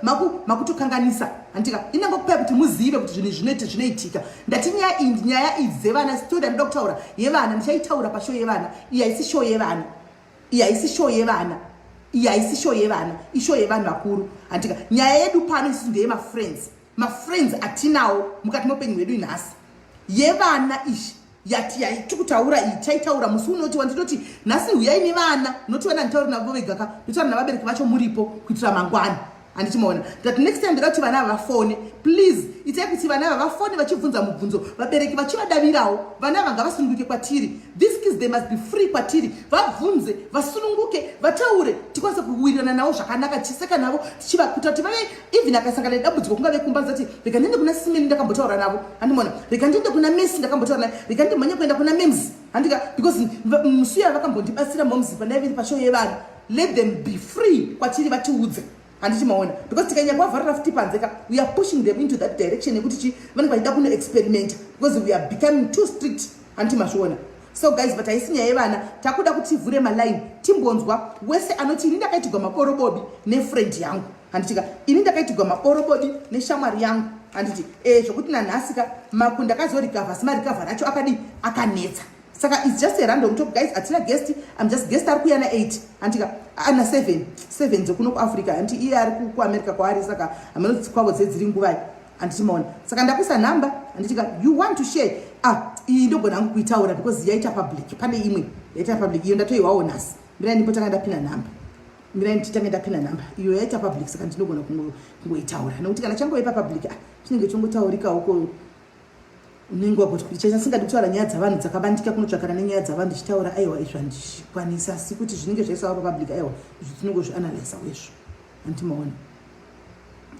makutokanganisa, handitika? Inangokupai kuti muzive kuti zvinhu zvinoita zvinoitika. Ndati nyaya iyi, nyaya idzi dzevana, story andinoda kutaura yevana ndichaitaura pashow yevana. Iyi haisi show yevana, iyi haisi show yevana, iyi haisi show yevana, ishow yevanhu vakuru, handika? Nyaya yedu pano isusu ndeyemafriends, mafriends atinawo mukati meupenyu hwedu nhasi. Yevana izvi yati yaiti kutaura iyi taitaura musi unoti wandinoti nhasi huyai nevana, noti vana nditauri navo vega ka, ndotaura navabereki vacho muripo kuitira mangwana, handiti maona? Ndati next time ndoda kuti vana ava vafone. Please itai kuti vana ava vafone vachibvunza mubvunzo, vabereki vachivadavirawo. Vana ava ngavasununguke kwatiri. These kids, they must be free kwatiri, vabvunze, vasununguke, vataure, tikwanise kuwirirana navo zvakanaka, tichiseka navo, tichivakuita kuti vave even akasangana nedambudziko kungave kumba, zati rega ndiende kuna Simeni, ndakambotaura navo, handimona? Rega ndiende kuna Messi, ndakambotaura naye. Rega ndimhanye kuenda kuna mems, handika? Because musuya vakambondibatsira moms pandaive pashow yevana. Let them be free kwatiri, vatiudze, handiti maona? Because tikanyanya kuvavharira futi panze ka, we are pushing them into that direction yekuti chi vanenge vachida kunoexperimenta because we are becoming too strict, handiti mazviona? So guys, but haisi nyaya yevana. Takuda kuti tivhure maline, timbonzwa wese anoti ini ndakaitigwa maborobobi nefriend yangu, handitika? Ini ndakaitigwa maborobobi neshamwari yangu, handiti? Zvokuti nanhasi ka maku ndakazorecover, asi marecover acho akadii? Akanetsa. Saka it's just a random talk, guys. Hatina guest. I'm just guest ari kuuya na8, handika? Ana 7, 7 dzekuno kuAfrica, handiti? Iye ari kuAmerica kwaari, saka hamanoti kwavo dzedziri nguvai, handiti maona? Saka ndakuisa nhamba, handitika? You want to share? Ah, iyi ndogona hangu kuitaura because yaita public. Pane imwe yaita public, iyo ndatoiwawo nhasi. Mirai ndipotanga ndapina nhamba, mirai nditange ndapina nhamba. Iyo yaita public, saka ndinogona kungoitaura nekuti kana changoipa public, ah, chinenge chongotaurikawo ko unenge wagoti chasingadi kutaura nyaya dzavanhu dzakabandika, kunotsvakana nenyaya dzavanhu ndichitaura. Aiwa, izvo handikwanisa, asi kuti zvinenge zvaisawa papublic, aiwa, izvo tinongozvianalysa wezvo, handimaona?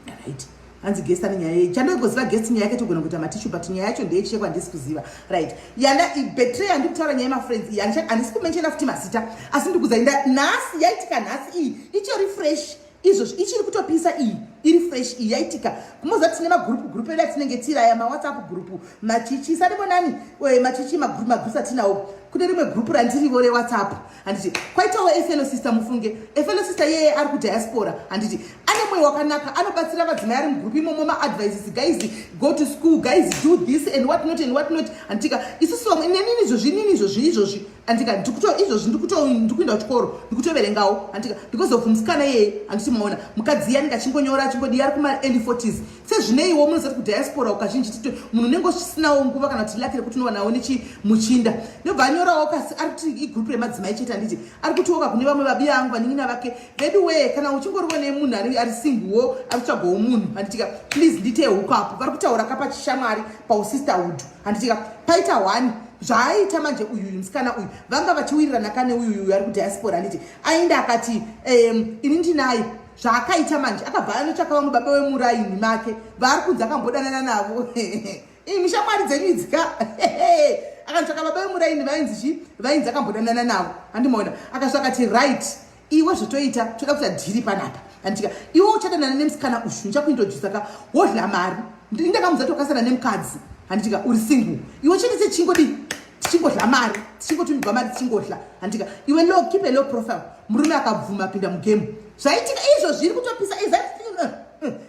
Right, Hanzi guest ane nyaya yei? Chandogoziva guest nyaya yake togona kuita matishu, but nyaya yacho ndeyechekwa, handisi kuziva. Right, yanda betray yandikutaura nyaya yemafriends iyi, handisi kumenshena futi mazita, asi ndikuza inda nhasi yaitika, nhasi iyi ichori fresh izvozvi, ichiri kutopisa iyi, iri fresh iyi yaitika. Kumoziva tine magrupu grupu edu atinenge tiri aya mawhatsapp grupu machichi sanibonani machichi magrupu atinawo. Kune rimwe grupu randirivo rewhatsapp, handiti? Kwaitawo efellow sister, mufunge efellow sister iyeye ari kudiaspora, handiti? Ane mwoyo wakanaka, anobatsira madzimai ari mugrupu imomo maadvices: "Guys, go to school, guys, do this," and what not and what not, handitika? Isusu vamwe, nenini izvozvi, inini izvozvi izvozvi, handika, izvozvi ndikuenda kuchikoro, ndikutoverengawo, handika, because of musikana iyeye, handiti? Maona mukadzi iye anenge achingonyora, achingodi, ari kuma-early 40s. Sezvineiwo munozati kudiaspora kazhinji tito munhu unenge usisinawo nguva kana kuti lucky rekuti unowanawo nechimuchinda. Ndobva anyorawo kasi, ari kuti igrupu remadzimai chete, handiti? Ari kutiwoka kune vamwe vabiya vangu, vanin'ina vake vedu wee, kana uchingoriwo nemunhu ari singlewo, ari kutsvagawo munhu, handitika, please ndite hookup. Vari kutaura kapachishamwari pausisterhood, handitika? Paita one zvaaita manje uyuyu musikana uyu, vanga vachiwirirana kane uyuyu ari kudiaspora, handiti? Aenda akati, "Ini ndinaye." Zvaakaita manje, akabva anotsvaka vamwe baba vemuraini make vaari kunzi akambodanana navo. Imi shamwari dzenyu idzika, akanotsvaka baba vemuraini vainzi chi, vainzi akambodanana navo, handimaona? Akasvika akati, "Right, iwe zvotoita, toda kuita deal panapa, handitika? Iwe uchadanana nemusikana ushu, ndichakuintrodusa ka, wodla mari. Indakamudza kuti wakasana nemukadzi, handitika? Uri single iwe, chete techingodi tichingodla mari, tichingotumigwa mari, tichingodla, handitika? Iwe low, keep a low profile." Murume akabvuma, pinda mugame. Zvaitika izvo zviri kutopisa,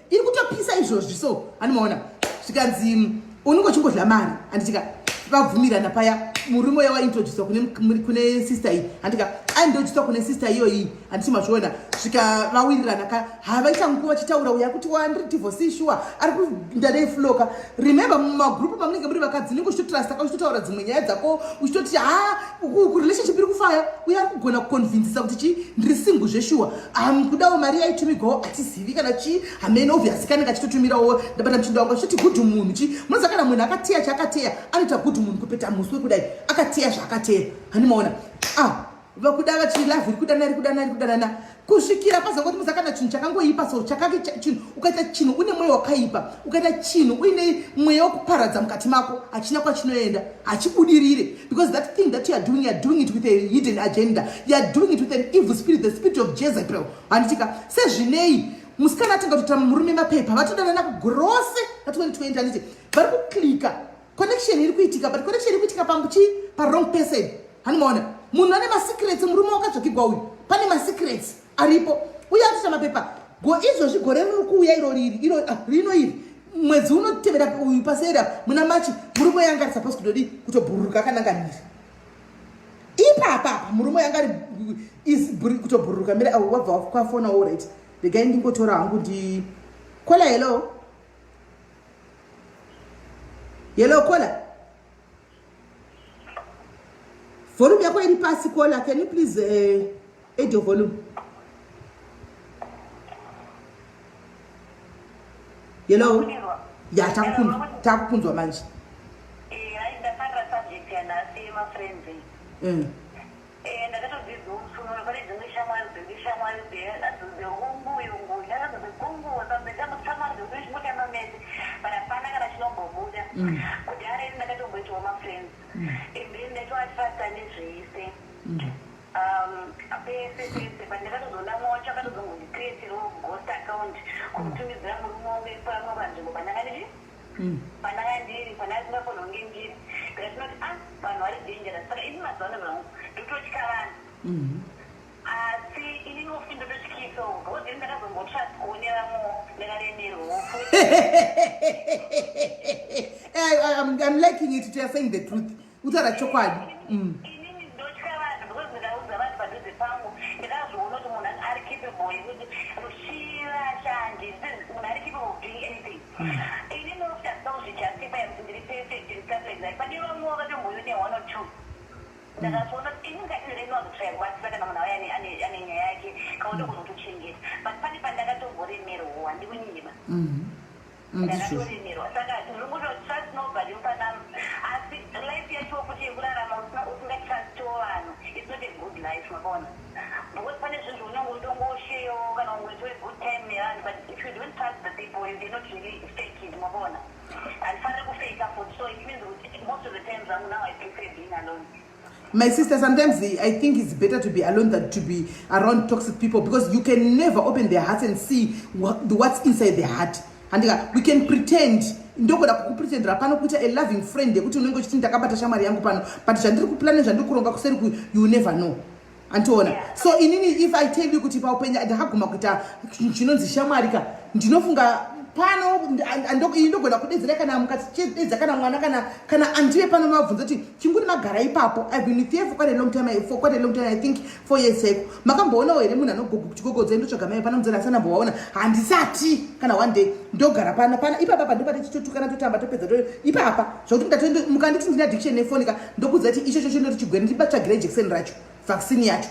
iri kutopisa izvozvi. So handimaona, zvikanzi unenge uchingodla mari, handitika? Vabvumirana paya, murume uya waintroducwa kune sister iyi, handika? Aintroducwa kune sister iyoyi, handiti mazviona? Svika vawirirana ka, havaita nguva vachitaura. Uya kuti wandiri divorce sure, ari kuinda nefloka. Remember, mumagrupu mamunenge muri vakadzi, unenge uchitotrasta ka, uchitotaura dzimwe nyaya dzako, uchitoti, "Ha, kurelationship iri kufaya." Uye ari kugona kuconvincisa kuti chi, ndiri single zveshuwa, kudawo mari yaitumigwawo, hatizivi kana chi, hamene. Obviously kanenge achitotumirawo, ndabata muchindo wangu, achitoti good munhu chi. Munoziva kana munhu akateya chaakateya, anoita good munhu, kupeta muswe kudai, akateya zvaakateya, handimaona? Ah, vakuda vachilove, iri kudanana, iri kudanana, iri kudanana, kusvikira pazongoti muza kana chinhu chakangoipa. So chakake chinhu, ukaita chinhu une mweya wakaipa, ukaita chinhu uine mweya wekuparadza mukati mako, hachina kwachinoenda, hachibudirire, because that thing that you are doing, you are doing it with a hidden agenda, you are doing it with an evil spirit, the spirit of Jezebel, handitika? Sezvinei musikana atenga kutoita murume mapepa, vatodanana kugore rose ra2020, handiti? Vari kuclicka, connection iri kuitika, but connection iri kuitika pambuchi pawrong person, handimaona? Munhu ane masecrets, murume wakatsvakigwa uyu, pane masecrets aripo. Uye atoita mapepa go izvozvi, gore riri kuuya iro riri iro, ah, rino iri, mwedzi unotevera uyu, paseri apa muna Machi, murume yanga ari supposed kutodi kutobhururuka akananga miri ipapa apa. Murume yanga ari kutobhururuka miri. Wabva kwafonawo. Right, regai ndingotora hangu ndi caller. Hello, hello, caller, volume yako iri pasi. Caller, can you please add your volume? Hello, ya, takukunzwa manje. Ndafarira subject yanhasi yemafriends. Ndakatodzidzawo musuno pane dzimwe shamwari dzedu, shamwari dzehunguyungu, shamwari dzedu chingotamba mese, but hapana kana chinombobuda. Kudhara ini ndakatomboitawo mafriends and then ndaitoatrusta nezvese, pese pese, but ndakatozoona mwacho akatozongondicreatirawo ghost account kumutumidzira murume wangu pamwe panzvimbo pandanga ndichi pandanga ndiri, pandanga kunge ndiri. Ndikatinoti, ah, vanhu vari dangerous. Saka ini mazuva ano zvangu ndototya vanhu, asi inini futi ndototyisawo, because ini ndakazombotrustwawo nevamwewo, ndakaremerwawo futi. I'm liking it. You are saying the truth, utaura chokwadi. Inini ndotya vanhu because ndikaudza vanhu padhuze pangu, ndakazviona kuti munhu ari capable yekuti ruchiva shanje, munhu ari capable of doing anything. Inini futi handida kuzvijustify kuti ndiri perfect and stuff like that. Pane vamwewo vatomboyo ne-one or two, ndakazoona kuti ini ndinozotraya kubatsira kana munhu auya ane nyaya yake, kauda kuzotochengeta, but pane pandakatomboremerwawo, handikunyima. Ndakatoremerwa, saka ndinongoto trust nobody mupanama. Asi life yacho futi yekurarama usingatrustiwo vanhu, it's not a good life, makaona? Because pane zvinhu zvaunenge utongosheyawo kana ungoitiwe good time nevanhu, but if you don't trust the people, or you cannot really fake it, mabona. Handifaniri kufake futi, so it means kuti most of the times I'm now, I prefer being alone. My sister, sometimes I think it's better to be alone than to be around toxic people, because you can never open their hearts and see what's inside their heart. Handika, we can pretend. Ndokuda kukupretendera pano, kuita a loving friend yekuti unenge uchiti ndakabata shamwari yangu pano, but zvandiri kuplane, zvandiri kuronga kuseri, you never know, antiona? So inini, if I tell you kuti paupenya ndakaguma kuita chinonzi shamwari ka, ndinofunga pano ini ndogona kudedzera kana mukatidedza kana mwana kana andive pano, mabvunza kuti chinguri magara ipapo. I've been with you for quite a long time, for quite a long time, I think 4 years chaiko. Makamboonawo here munhu anogogodza ndotsvaga mai pano mudzana asanambowaona? Handisati kana one day. Ndogara pano pana ipapa, ndopati tichotukana, totamba, topedza ipapa. Zvokuti ndatoendo mukanditi ndine addiction nefoni ka, ndokudza kuti ichocho chinoti chigwere, ndibatsvagire jekiseni racho, vaccine yacho,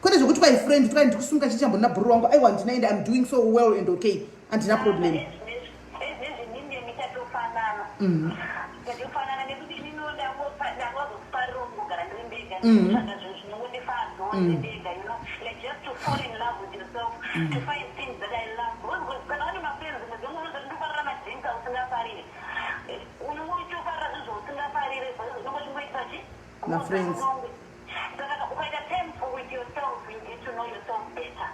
kwete zvokuti kwai friend twai ndikusunga chichambona bhuru wangu. Aiwa, ndinaenda. I'm doing so well and okay, handina problem. Ezvezvi nini tatofanana, tatofanana, nekuti inini ndangozofarira kungogara ndiri ndega, nditsvaga zvinhu zvinongondifadzawo ndiri ndega, like just to fall in love with yourself, to find things that I love, because kana une mafriends, dzimwe unozoti ndofarira madrinks ausingafariri, unongotofarira zvinhu zvausingafariri, unonge uchingoitira chi Mafriends. Saka ukaita time for with yourself, you get to know yourself better.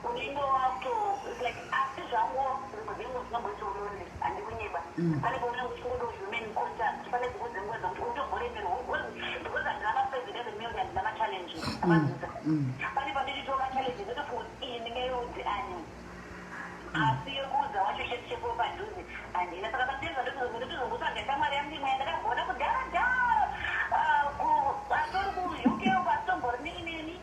Unenge wakuto like, asi zvangu dzimwe dzenguva dzinomboita ulonely, handikunyeba. Pane paunenge uchingoda human contact, pane dzimwe dzenguva dzekuti unotomboremerwa because handina mafriends, doesn't mean kuti handina machallenges amanzisa. Pane pandinoitawo machallenges, ndotofunga kuti iyi ndingayiudzi ani, asi yekuudza wacho chete chepo padhuze handina. Saka pateza ndotozongotsvaga shamwari yangu imwe yandakagona kudhara dhara, atori kuUK uko, asitombori neni.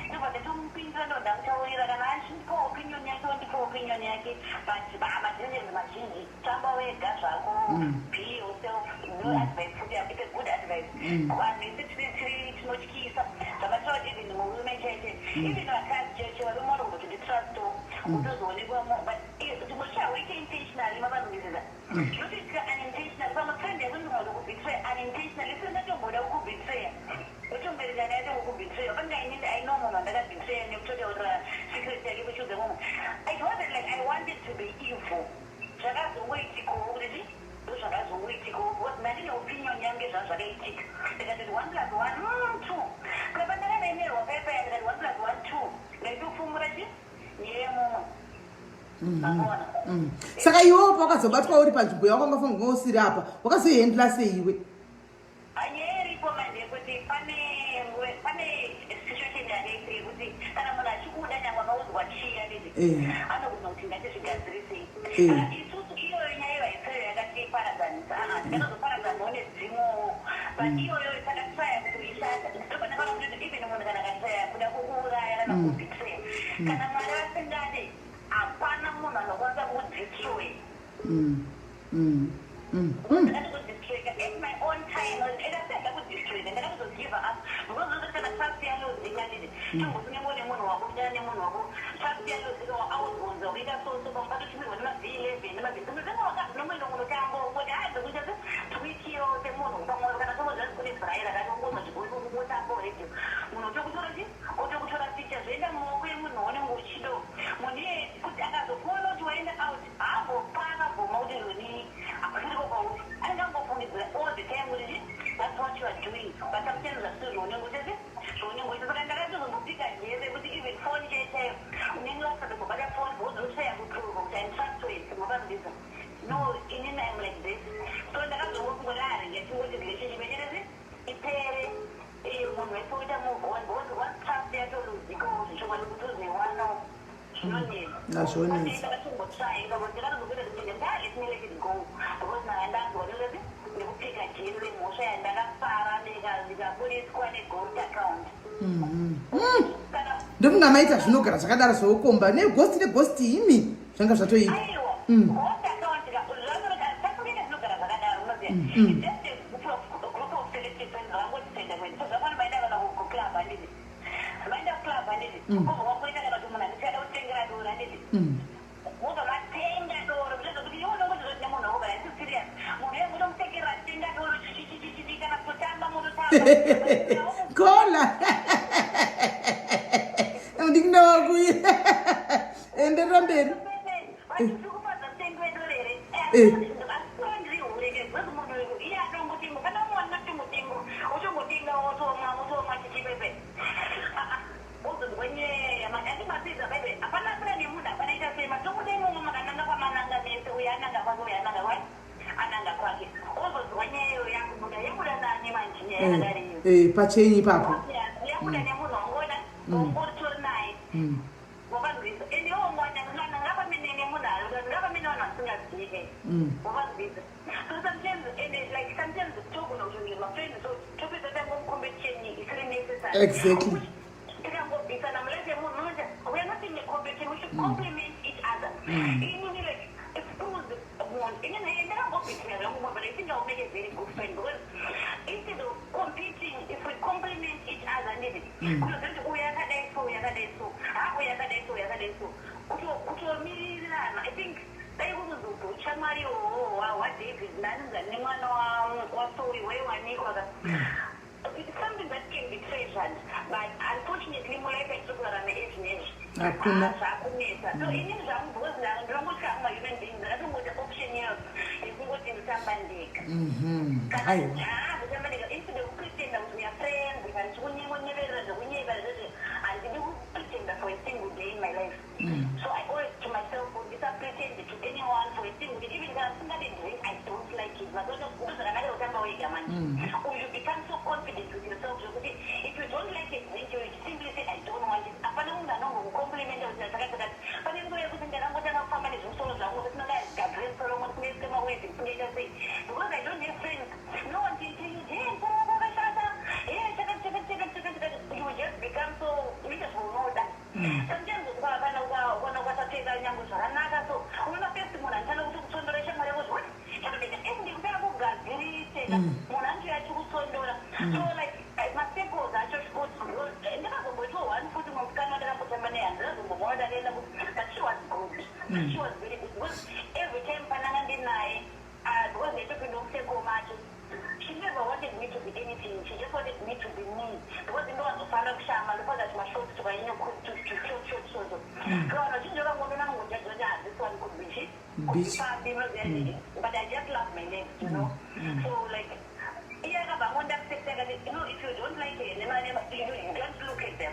Ndobva ndatomupindura, ndo ndamutaurira, kana achindipa opinion yake, ondipa opinion yake, but madecisions mazhinji tamba wega zvako, be yourself. No advice futi, it's a good advice. Vanhu isi tiri tinotyisa zvakataura, even murume chete, even vakadzi chete, varume vanogona kuti nditrusto, utozoonekwa, but chimwe intentionally mavanonizisa zvinotoitika unintentionally. Pamwe friend yako ndinogona kubetray unintentionally, isingatomboda kukubetray, otomberekana yacho kukubetray. Panga inini, I know munhu andakabetray nekutotaurira secret yake kuchiudza mumwe. It wasn't like I wanted to be evil, zvakazongoitikawo kuti chi ndo zvakazongoitikawo, because ndandine opinion yangu yezvanhu zvakaitika. Ndikatoti one plus one, two. Kapa ndakaremerwa paipaya, ndikati one plus one two, ndaitofumura chi nyaya yemumwe. Maona? Saka iwewo pawakazobatwa uri panzvimbo yawakanga fanirwa usiri apa, wakazoihandla sei iwe? Nyaya iripo manje yekuti pane situation yakaitika yekuti kana munhu achikuda, nyangwe akaudzwa chii, anditi, anogona kuti ngatizvigadzirisei. Saka isusu iyoyo nyaya ivaitseyo yakatiparadzanisa. Aa, tikatozoparadzanawo nedzimwewo, but iyoyo takatraya kuishanda. Ndopandakaona kuti even munhu kana akatraya kuda kukuuraya kana kubetray, kana Mwari asingade, hapana munhu anokwanisa kudestroy. Ndakatozodestroyka at my own time. Ndakasada kudestroyka, ndakatozogive up, because unoti kana trust yalozika, nditi tombotinenge une munhu wako, kudana nemunhu wako, trust yalozika, audzonza ukaita so so, pamwe patotumirwa nema V11 nema dzimwe dzenguva nomwendo munotamba ungoti hadzi kuita se tweetiyo semunhu pamwe, kana tombozvanzi kune bhrai rakati ungozotamba radio, munhu otokutora chi otokutora picture, zvoenda mumaoko emunhu waunenge uchido. Munhu iyeye kuti akazokuona kuti waenda out, haambopa akabvuma kuti zoni hakusiriko kwauri, anenge angofungidzira all the time kuti chi that's what you are doing. But sometimes zvasiri zvaunenge uchese zvaunenge uchiita. Saka ndakatozombopika jere kuti even phone chaiyo chaiyo unenge wasatombobata phone, because unotraya kuprova kuti I'm trustworthy, mapanzisa? No, inini I'm like this. So ndakazongofungoti arege tingoti relationship yecherezi ipere, munhu wese oita move on, because once trust yatoluzikawo, zvichokwadi kuti uzoiwanawo zvinonetsa. Hazvionetsa. Ndakatombotry ipapo, ndakatozokuita kuti ndaa, let me let it go, because nanga ndanzwa nekuti ndikupika jeri remhosva yandakafara, ndikaburitswa neghost account. Kana Ndokunga maita zvinogara zvakadaro zvoukomba neghost, neghost imi zvanga zvatoipa. Aiwa, ghost account takunenge zvinogara zvakadaro, unoziva, it's just a group of selected friends vakangotisenda kwedu. So zvakwana maenda kana kuclub, handiti? Maenda kuclub, handiti? Kobva wangoita kana kuti munhu andichada kutengera doro, handiti? Wobva matenga doro, zvezvekuti iwe unongotozoti nemunhu wako, but haisi serious. Munhu iye munomutengerera, tenga doro chichichichichi, kana kutotamba munotamba. Kola ndikinawakuyi, enderera mberi. Vachikupadza. Pachenyu ipapo. Yabuda nemunhu wangoda ungoritori naye, wavanzwisa. And iwo ungwana ngapamene nemunhu ngapamene vanhu vasingazive, wavanzwisa. So sometimes, and like sometimes togona kutonge mafriends, so topedza tangomucompetition isiri necessary. Tikangobvisana mulife yemunhu, unoita we are not in a competition. We should complement each other. Inini, like, excuse munhu, inini ndakangobvisira zvangu munhu, but I think I will make a very good friend, because instead of competing, if we complement each other, nditi kutozoti uyu akadai so, uyu akadai so, ha, uyu akadai so, uyu akadai so, kutomirirana. I think dai kunozoti ushamwari ihwohwo hwaDavid nanzani nemwana waSaul hwaiwanikwa ka, it's something that can be treasured, but unfortunately mulife yatiri kurarama ezvinezvi, Hakuna. zvakunetsa. So inini zvangu, because ndinongotya amwe human beings, ndakatongoti option iyo yekungoti ndotamba ndega. Aiwa. Kutamba ndega instead of kupretenda kuti we are friends. Kana chikunyengonyeverera zvekunyeva zvezve, handidi kupretenda for a single day in my life. So I owe it to myself kuti ndisapretend to anyone for a single day. Even kana ndisingade drink, I don't like it, but ndozvakanaka kutamba wega manje. You become so confident with yourself zvekuti if you don't like a drink, you simply say, "I don't want it." Hapana munhu anongokucomplimenta kuti takati takati. Pane nguva yekuti ndakangotanga kufamba nezvimusoro zvangu, ndisingagadzire musoro wangu, ndisingaise mawezi, ndisingaita sei, because I don't have friends. No one can tell you, "Hey, musoro wako wakashata, hey, chakati chakati chakati chakati chakati." You just become so, unoita zvaunoda. Sometimes kana ukasapfeka nyange zvakanaka, so unoona first munhu anotanga kuti kutsondora shamwari yako, zvoti chakatoita ende kutanga kugadziriseka, munhu anotouya achikutsondora. So like macircles acho, ndakazomboitwa one futi musikana wandakambotamba naye, handinazombomuona. Ndakaenda, but she was good. She was very good, because every time pananga ndinaye, because ndaitopinda mucircle make, she never wanted me to be anything. She just wanted me to be me, because ndowanzofanira kushama ndopakati mashoti tukanyanya short short sozo. So vanhu vazhinji vakangondoona nongojaja kuti, "Ah, this one could be she could be Bitch. pambi," but I just love my legs. So like iye akabva angondiaccepta akati, if you don't like it, nema you don't look at them.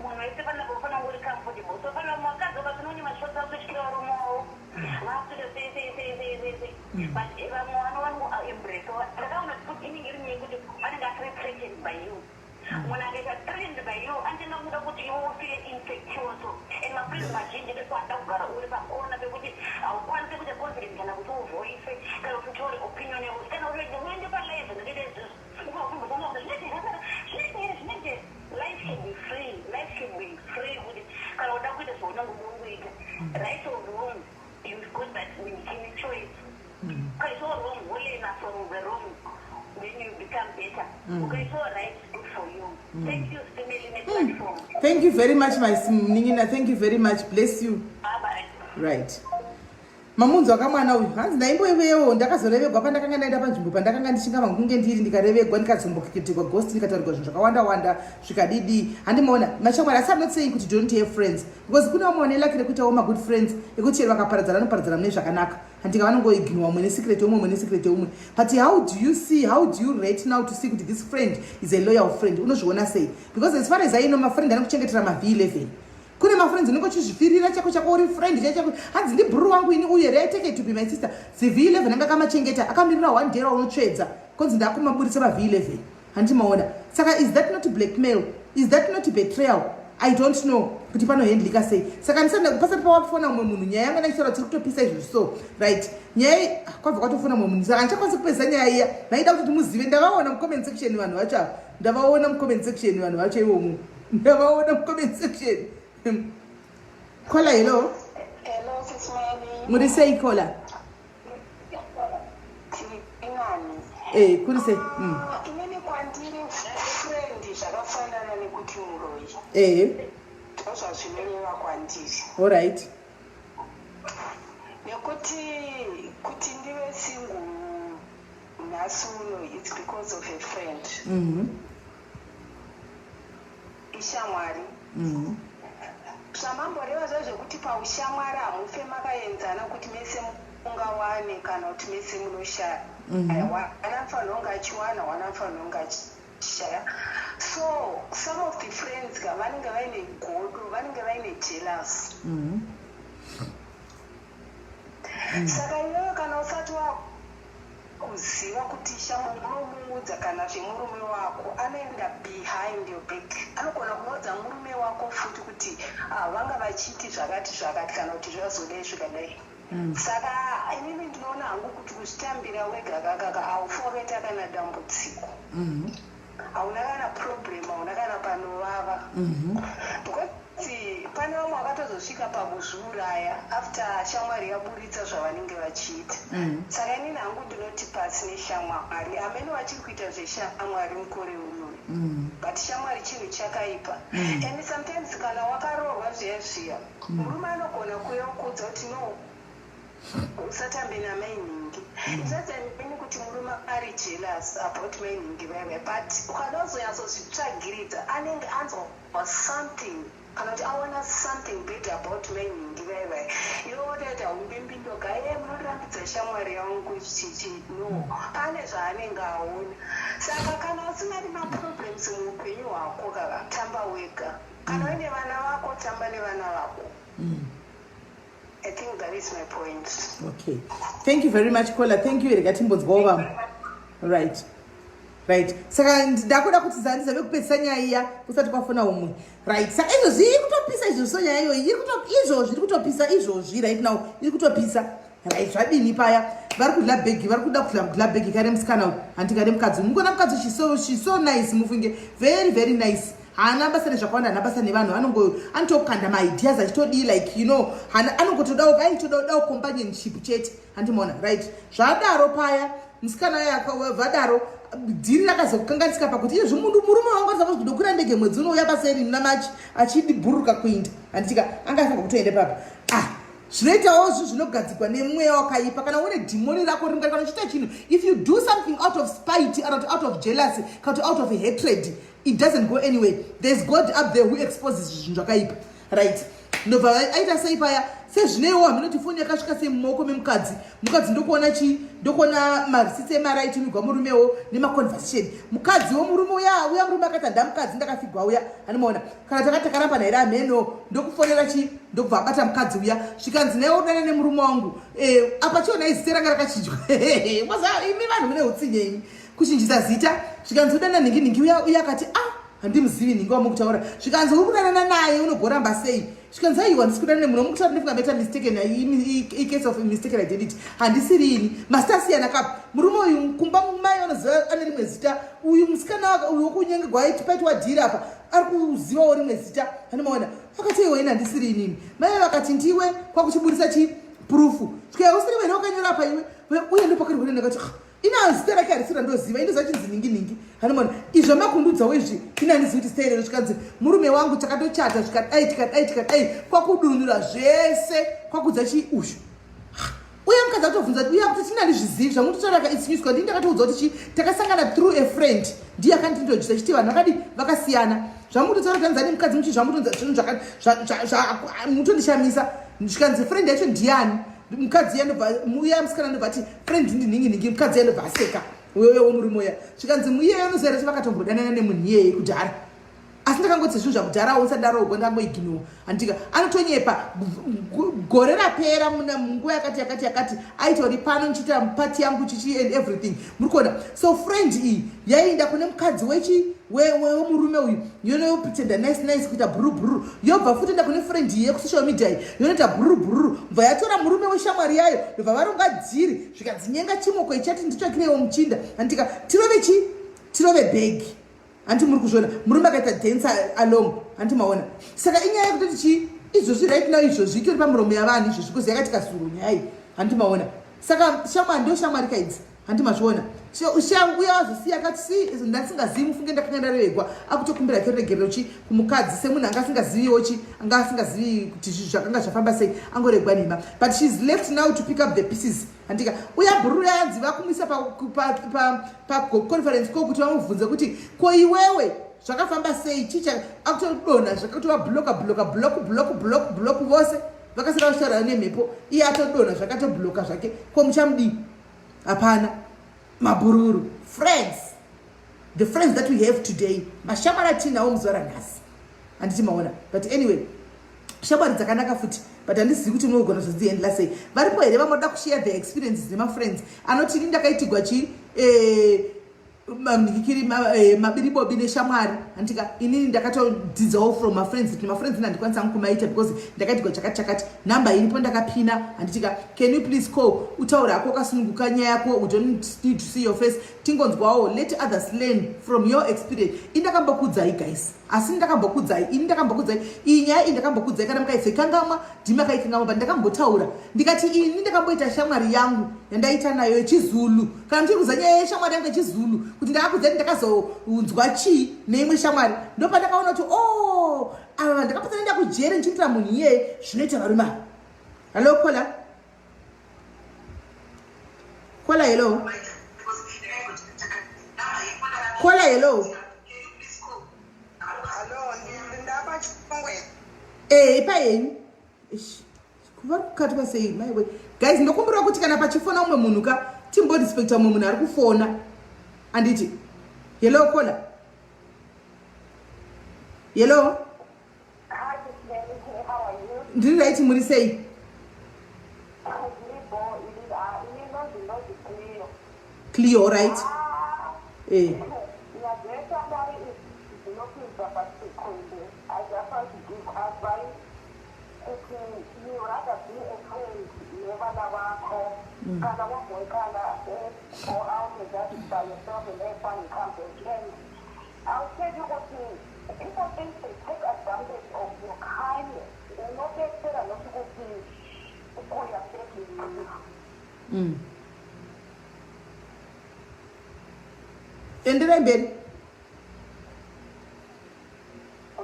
Munhu wese panapa ufanira kunge uri comfortable. So pana vakadzi vakatinoone mashoti akutyira varume wavo, vakutoita sei sei sei sei sei sei, but vamwe vanovangoembrace. Ndakaona kuti inenge iri nyaya yekuti vanenge asiri threatened by you. Munhu akaita threatened by you, anotanga kuda kuti iwe ufeel insecure. So and mafriends mazhinji ndekwada kugara uri pakona pekuti haukwanisi kuita confident, kana kuti uvoice, kana kuti utore opinion yako, kana uende palive ndakaita izvozvo, zvinoita here, zvinoita. Life should be free. Life should be free kuti kana uda kuita zvaunenge uda kuita, right or wrong, you've got that choice. Ukaitawo wrong, wolearna from the wrong, then you become better. Ukaitawo right, good for you. Thank you, Stimeli, platform. Thank you very much, my ningina. Thank you very much. Bless you. Bye bye. Right, mamunzwa kamwana uyu, hanzi ndaimboivewo ndakazorevegwa pandakanga ndaenda panzvimbo pandakanga ndichingava kunge ndiri, ndikarevegwa, ndikazombokitirwa ghost, ndikataurirwa zvinhu zvakawanda wanda zvikadidi. Handimaona mashamwari, asi I'm not saying kuti don't have friends, because kune vamwe vane lucky rekuitawo magood friends ekuti chero vakaparadzana, vanoparadzana mune zvakanaka. Handika vanongoignore mumwe nesecret umwe, mumwe nesecret umwe. But how do you see, how do you rate now to see kuti this friend is a loyal friend? Unozviona sei? Because as far as I know, mafriend anokuchengetera mav11. Kune mafriends unenge uchizvifirira chako chako, uri friend chachako, hanzi ndibhuru wangu ini uye rei, take to be my sister. Ziv11 anga akamachengeta, akamirira one day raunotsvedza konzi ndakumaburitsa mav11. Handimaona. Saka is that not blackmail? Is that not betrayal? I don't know kuti panohandlika sei. Saka pasati pawafona mumwe munhu, nyaya yanga ndachitaura, tiri kutopisa izvozvi. So right, nyaya kwabva kwatofona mumwe munhu, saka handichakwanisi kupedzisa nyaya iya. Ndaida kuti muzive, ndavaona mucomment section vanhu vacho ava, ndavaona mucomment section vanhu vacho ivomo, ndavaona mucomment section. Caller, hello. Hello, Sis Mary. Muri sei, caller? Tinani. Kuri sei? Ah, inini kwandiri friend zvakafanana nekuti muroyi. Ndozvazvinoreva kwandiri. All right. Nekuti kuti ndive single nhasi uno, it's because of a friend. Ishamwari. Zvamamboreva zvezvekuti paushamwari hamufe makaenzana, kuti mese mungawane kana kuti mese munoshaya. Wana anofanira kunge achiwana, wana anofanira kunge achishaya. So some of the friends ka vanenge vaine godo, vanenge vaine jealous. Saka iwewe kana usati Kuziva kuti shamwari unomuudza kana zvemurume wako, anoenda behind your back, anogona kunoudza murume wako futi kuti, "Ah, vanga vachiti zvakati zvakati," kana kuti zvazodai zvikadai. Saka inini ndinoona hangu kuti kuzvitambira wega kakaka hauforeta kana dambudziko. Hauna kana problem, hauna kana panovava, because pane vamwe vakatozosvika pakuzviuraya after shamwari yaburitsa zvavanenge vachiita. Saka inini hangu ndinoti pasi neshamwari. Amene vachiri kuita zveshamwari mukore unoyu. But shamwari chinhu chakaipa. And sometimes kana wakaroorwa zviya zviya, murume anogona kuuya kuudza kuti, "No, usatambe namainingi." Isadzanini kuti murume ari jealous about mainingi vaive, but ukada kuzonyatsozvitsvagiridza, anenge anzwa something kana kuti aona something bad about mainingi vaive. Iwe wotoita umbimbindoga, "Ye, munotirambidza shamwari yangu chichi." No, pane zvaanenge aona. Saka kana usingadi maproblems muupenyu hwako kaka, tamba wega. Kana uine vana vako, tamba nevana vako. I think that is my point. Okay. Thank you very much, caller. Thank you. Rega timbonzwawo vamwe. Right. Saka ndakuda kuti zandizame kupedzisa nyaya iya kusati kwafona umwe. Right. Saka izvozvi iri kutopisa izvozvi, so nyaya iyoyi iri kuto izvozvi iri kutopisa izvozvi right now iri kutopisa. Right, zvadini paya? Vari kudla bhegi, vari kuda kudla bhegi kare musikana uyu. Handikare mukadzi. Mukona mukadzi, she's so nice, mufunge. Very, very nice. Haana basa nezvakawanda, haana basa nevanhu, anongo anotokanda maideas achitodii, like anongotodawo, aitodawo companionship chete, handimaona? Right, zvadaro paya musikana vadaro dhiri rakazokanganisika pakuti izvezvi munhu murume wangu ari kudokwira ndege mwedzi unouya paseri muna Machi achibhururuka kuinda, handitika? Anga afanira kutoenda papa. Ah, zvinoitawo zvinhu zvinogadzikwa nemweya wakaipa. Kana une dhimoni rako ringati kana uchiita chinhu, if you do something out of spite kana kuti out of jealousy kana kuti out of hatred, it doesn't go anyway. There's God up there who exposes zvinhu zvakaipa. Right, ndobva aita sei paya? Sezvineiwo hamunoti foni yakasvika sei mumaoko memukadzi. Mukadzi ndokuona chii? Ndokuona marisitsi emari aitumigwa murumewo nemaconversation. Mukadzi womurume uya uya, murume akati, "Handamukadzi, ndakafigwa uya," anomaona kana takati takaramba naire amheno. Ndokufonera chii? Ndokubva abata mukadzi uya, zvikanzi, "Naiwe udana nemurume wangu." Apa chionai zita ranga rakachinjwa. Maza imi vanhu mune utsinye imi, kuchinjisa zita. Zvikanzi, "Udana nhingi nhingi uya." Uya akati, "Ah, handimuzivi nhingi wamukutaura." Zvikanzi, "Uri kudanana naye, unogoramba sei?" Zvikanzi, "Aiwa, ndisi kudanana nemunhu wamukutaura, ndifunga maita mistaken, case of mistaken identity, handisiri ini, mazita asiyana kapa." Murume uyu kumba mai vanoziva ane rimwe zita. Uyu musikana uyu wokunyengegwa paitwa dhiri apa ari kuzivawo rimwe zita, handimaona? Akati, "Iwe, ini handisiri inini." Mai vakati, "Ndiwe." Kwakuchiburisa chiproof, svika, "Usiri wene wakanyora apa iwe?" Uye ndopakari ndakati, "Ina zita rake harisi randoziva, indoziva chinzi ningi ningi, hanimona izvo makundudzawo izvi, ina handizivi kuti zita irero." Zvikanzi, "Murume wangu, takatochata zvikadai, tikadai, tikadai." Kwakudurunura zvese, kwakudza chi ushu uye mukadzi atobvunza kuti, uya kuti, "Tina ndizvizivi zvamutotauraka, it's news kwandii. Ndakatoudza kuti chi takasangana through a friend, ndiye akandindodzisa chiti vanhu vakadi vakasiyana. Zvamutotaura kuti anzani mukadzi muchi zvamutonza zvinhu mutondishamisa." Zvikanzi, "Friend yacho ndiani?" Mukadzi iya, uya musikana ndobva ati, "Friend ndinhingi nhingi." Mukadzi iya ndobva aseka uyoyo womurume uya. Zvikanzi, "Muiyeyo unoziva kuti vakatombodanana nemunhu iyeye kudhara, asi ndakangoti zvinhu zvakudhara, usadaro, ndangoignore." Handika anotonyepa. Gore rapera munguva yakati yakati yakati aitori pano nchiita party yangu chichi and everything, muri kuona? So friend iyi yaienda kune mukadzi wechi wemurume uyu, yonopretenda nice nice, kuita bhuru bhuru, yobva futi enda kune friend iyi yekusocial media iyi, yonoita bhuru bhuru, bva yatora murume weshamwari yayo, ndobva varonga dhiri. Zvikadzinyenga chimoko ichati, "Nditsvakireiwo muchinda, handika tirove chi tirove bhegi." Handi muri kuzviona? Murume akaita dance along, handi maona? Saka inyaya yekutoti chii izvozvi right now, izvozvi itori pamuromo yavanhu izvozvi, kuzi yakatika zuro nyaya iyi, handi maona? Saka shamwari ndo shamwari kaidzi, handi mazviona? Uya wazosiya akati, "Si ndasingazivi, mufunge, ndakanga ndarevegwa." Akutokumbira keregerero chi kumukadzi semunhu anga asingaziviwo chi anga asingazivi kuti zvinhu zvakanga zvafamba sei, angoregwa nhema. But she is left now to pick up the pieces, handika? Uya bhururu yanzi vakumisa paconference ko kuti vamubvunze kuti, "Ko iwewe zvakafamba sei?" Chicha akutodonha, zvakatova block, block, block, block, block. Vose vakasara vachitaura nemhepo, iye atodonha, zvakatobloka zvake. Ko muchamudii? Hapana. Mabhururu friends, the friends that we have today, mashamwari atinawo muzuva ranhasi, handiti maona? But anyway, Shamwari dzakanaka futi, but handizivi kuti unogona zvodzihandla sei. Varipo here vamwe kushare their experiences nemafriends anoti ini ndakaitigwa chi manhikikiri mabiribobi neshamwari, handika? Inini ndakatodzidzawo from mafriends kuti mafriends ina handikwanisa hangu kumaita because ndakaitigwa chakati chakati. Nhamba iripo ndakapina, handitika? Can you please call, utaure hako wakasununguka nyaya yako? We don't need to see your face, tingonzwawo. Let others learn from your experience. Indakambokudzai guys, asi ndakambokudzai, ini ndakambokudzai iyi nyaya iyi, ndakambokudzai. Kana mukaisekangamwa, ndimakaikangamwa, but ndakambotaura ndikati ini ndakamboita shamwari yangu yandaita nayo yechizulu. Kana muchiri kuziva nyaya yeshamwari yangu yechizulu, kuti ndakakudzai kuti ndakazonzwa chii neimwe shamwari, ndopandakaona kuti o oh, ava ndakapotsa ndaenda kujere ndichiitira munhu iyeye. Zvinoita varume ava. Hallo, caller, caller, hello, caller, hello. Hallo, ndapachongwe. Ipa henyu. Vari kukatwa sei? Maiwe guys, ndokumbira kuti kana pachifona umwe munhu ka, timborespecta umwe munhu ari kufona, anditi? Hello, caller, hello. Hi, Miss. How are you? Ndiri right, muri sei? Ndiripo, ini ndinonzi Cleo. Cleo, right. Ah, nyaya dzinopinza pasikonde. I just want to give advice kuti you rather be a friend nevana vakho. Kana wabhoikana, go out and just by yourself and have fun and come back. And I'll tell you kuti people think they take advantage of your kindness. Unobetsera nokuti kuti kuya begging. Enderai mberi.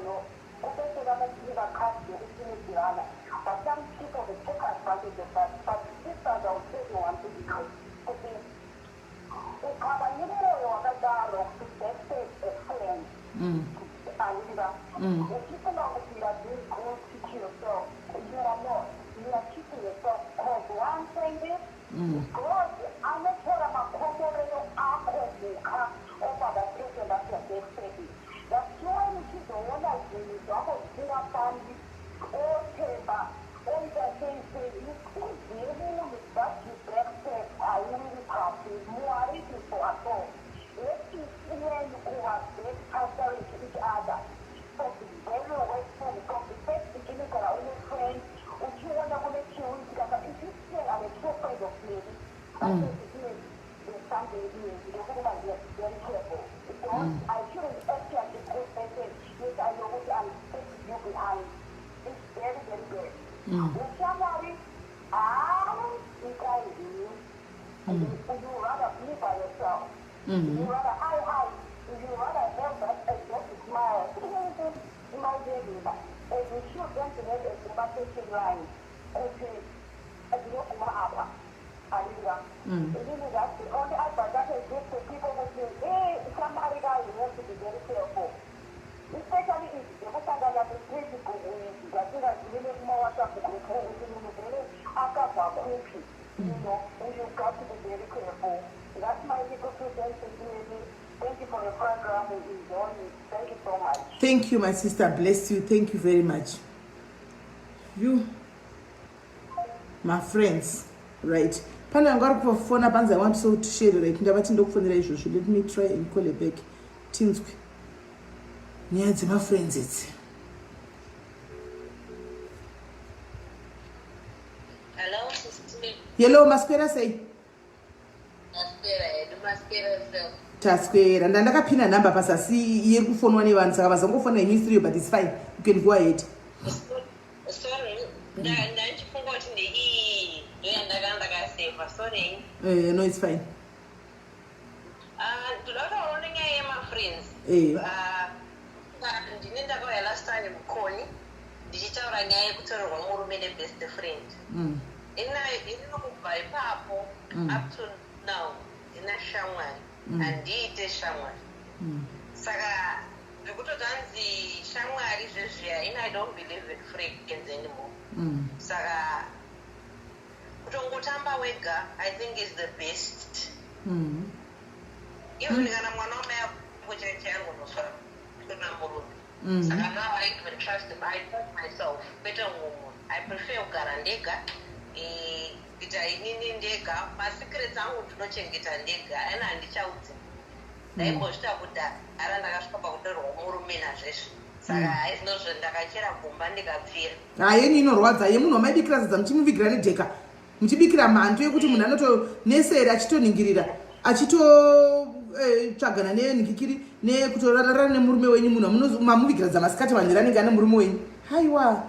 No, kubetsera vakhadi yokusimudzirana, but some people, they take advantage of that. But sisters, I will tell you one thing, kuti ukava nemwoyo wakadaro to backstab a friend, andika, uchifunga kuti you are doing good to yourself, you are not. You are cheating yourself, because one thing is, God anotora makomborero ako mhuka over that person that you are backstabbing. That's why muchizoona zvinhu zvako zvisingafambi, otemba, oita sei sei. Uzive munhu that you backstab hauwiri pasi. Mwari is for us all. Let us learn kuva very transparent to each other. So be very workful from the first beginning. Kana une friend, uchiona kune chiuitika, if you say, "I'm a true friend of Mary," there's something here, ndokuti be very careful. Don't, I shouldn't act like a good person. Yes, I know what I'm taking you behind. It's very, very bad. Ushamwari haa, you you rather be by yourself. You rather hide, hide. You rather have that exotic smile. Imagine, and you should want to have a conversation line. Kuti ndinoguma apa, andika? Inini, that's the only advice I can give to people who say, "Hey, somebody guy, you have to be very careful." Especially if zvekusangana kuFacebook izvi zvatingazivi, nekumaWhatsApp group, kuti munhu vhele akabva kupi. You got to be very careful. That's my little 2 cents. Thank you for your program. We enjoy it. Thank you so much. Thank you, my sister. Bless you. Thank you very much. You, my friends, right? Pane vanga vari kufona panzi, "I want so to share," right? Ndavati ndokufonera izvozvo. Let me try and call her back, tinzwe nyaya dzemafriends idzi. Hello, Sister. Hello, maswera sei? Maswera hedu, maswera yourself. Taswera. Ndandakapina nhamba pasi, asi iri kufonwa nevanhu, saka vazongofonera inyisiriyo, but it's fine, you can go ahead. Sorry, ndandichifunga kuti ndeiyi ndoyandanga ndakaseva. Sorry. No, it's fine. Ah, ndoda kutaura nenyaya yemafriends. Ah, ndine ndakauya last time mukoni ndichitaura nyaya yekutorerwa murume nebest friend. Inini kubva ipapo up to now ndina shamwari, handiite shamwari. Saka zvekutoti hanzi shamwari zvezviya, ini I don't believe in friends anymore. Saka kutongotamba wega, I think, is the best. Even kana mwana wamai ako chaiangonoswera murume. Saka now I even trust him. I trust myself kwete mumwe munhu. I prefer kugara ndega, kuita inini ndega. Masecrets angu ndinochengeta ndega and handichaudzi. Ndaimbozvita kudhara, ndakasvika pakutorwa murume nazvezvo, saka haizinozvo ndakachera gomba ndikapfira. Hayenyu inorwadza yemunhu wamaibikira sadza, muchimuvigira nedheka, muchibikira mhandu yekuti munhu anotonesera, achitoningirira, achitotsvagana nenhikikiri, nekutorarara nemurume wenyu, munhu mamuvigira dzamasikati, vanhu anenge ane murume wenyu. Haiwa,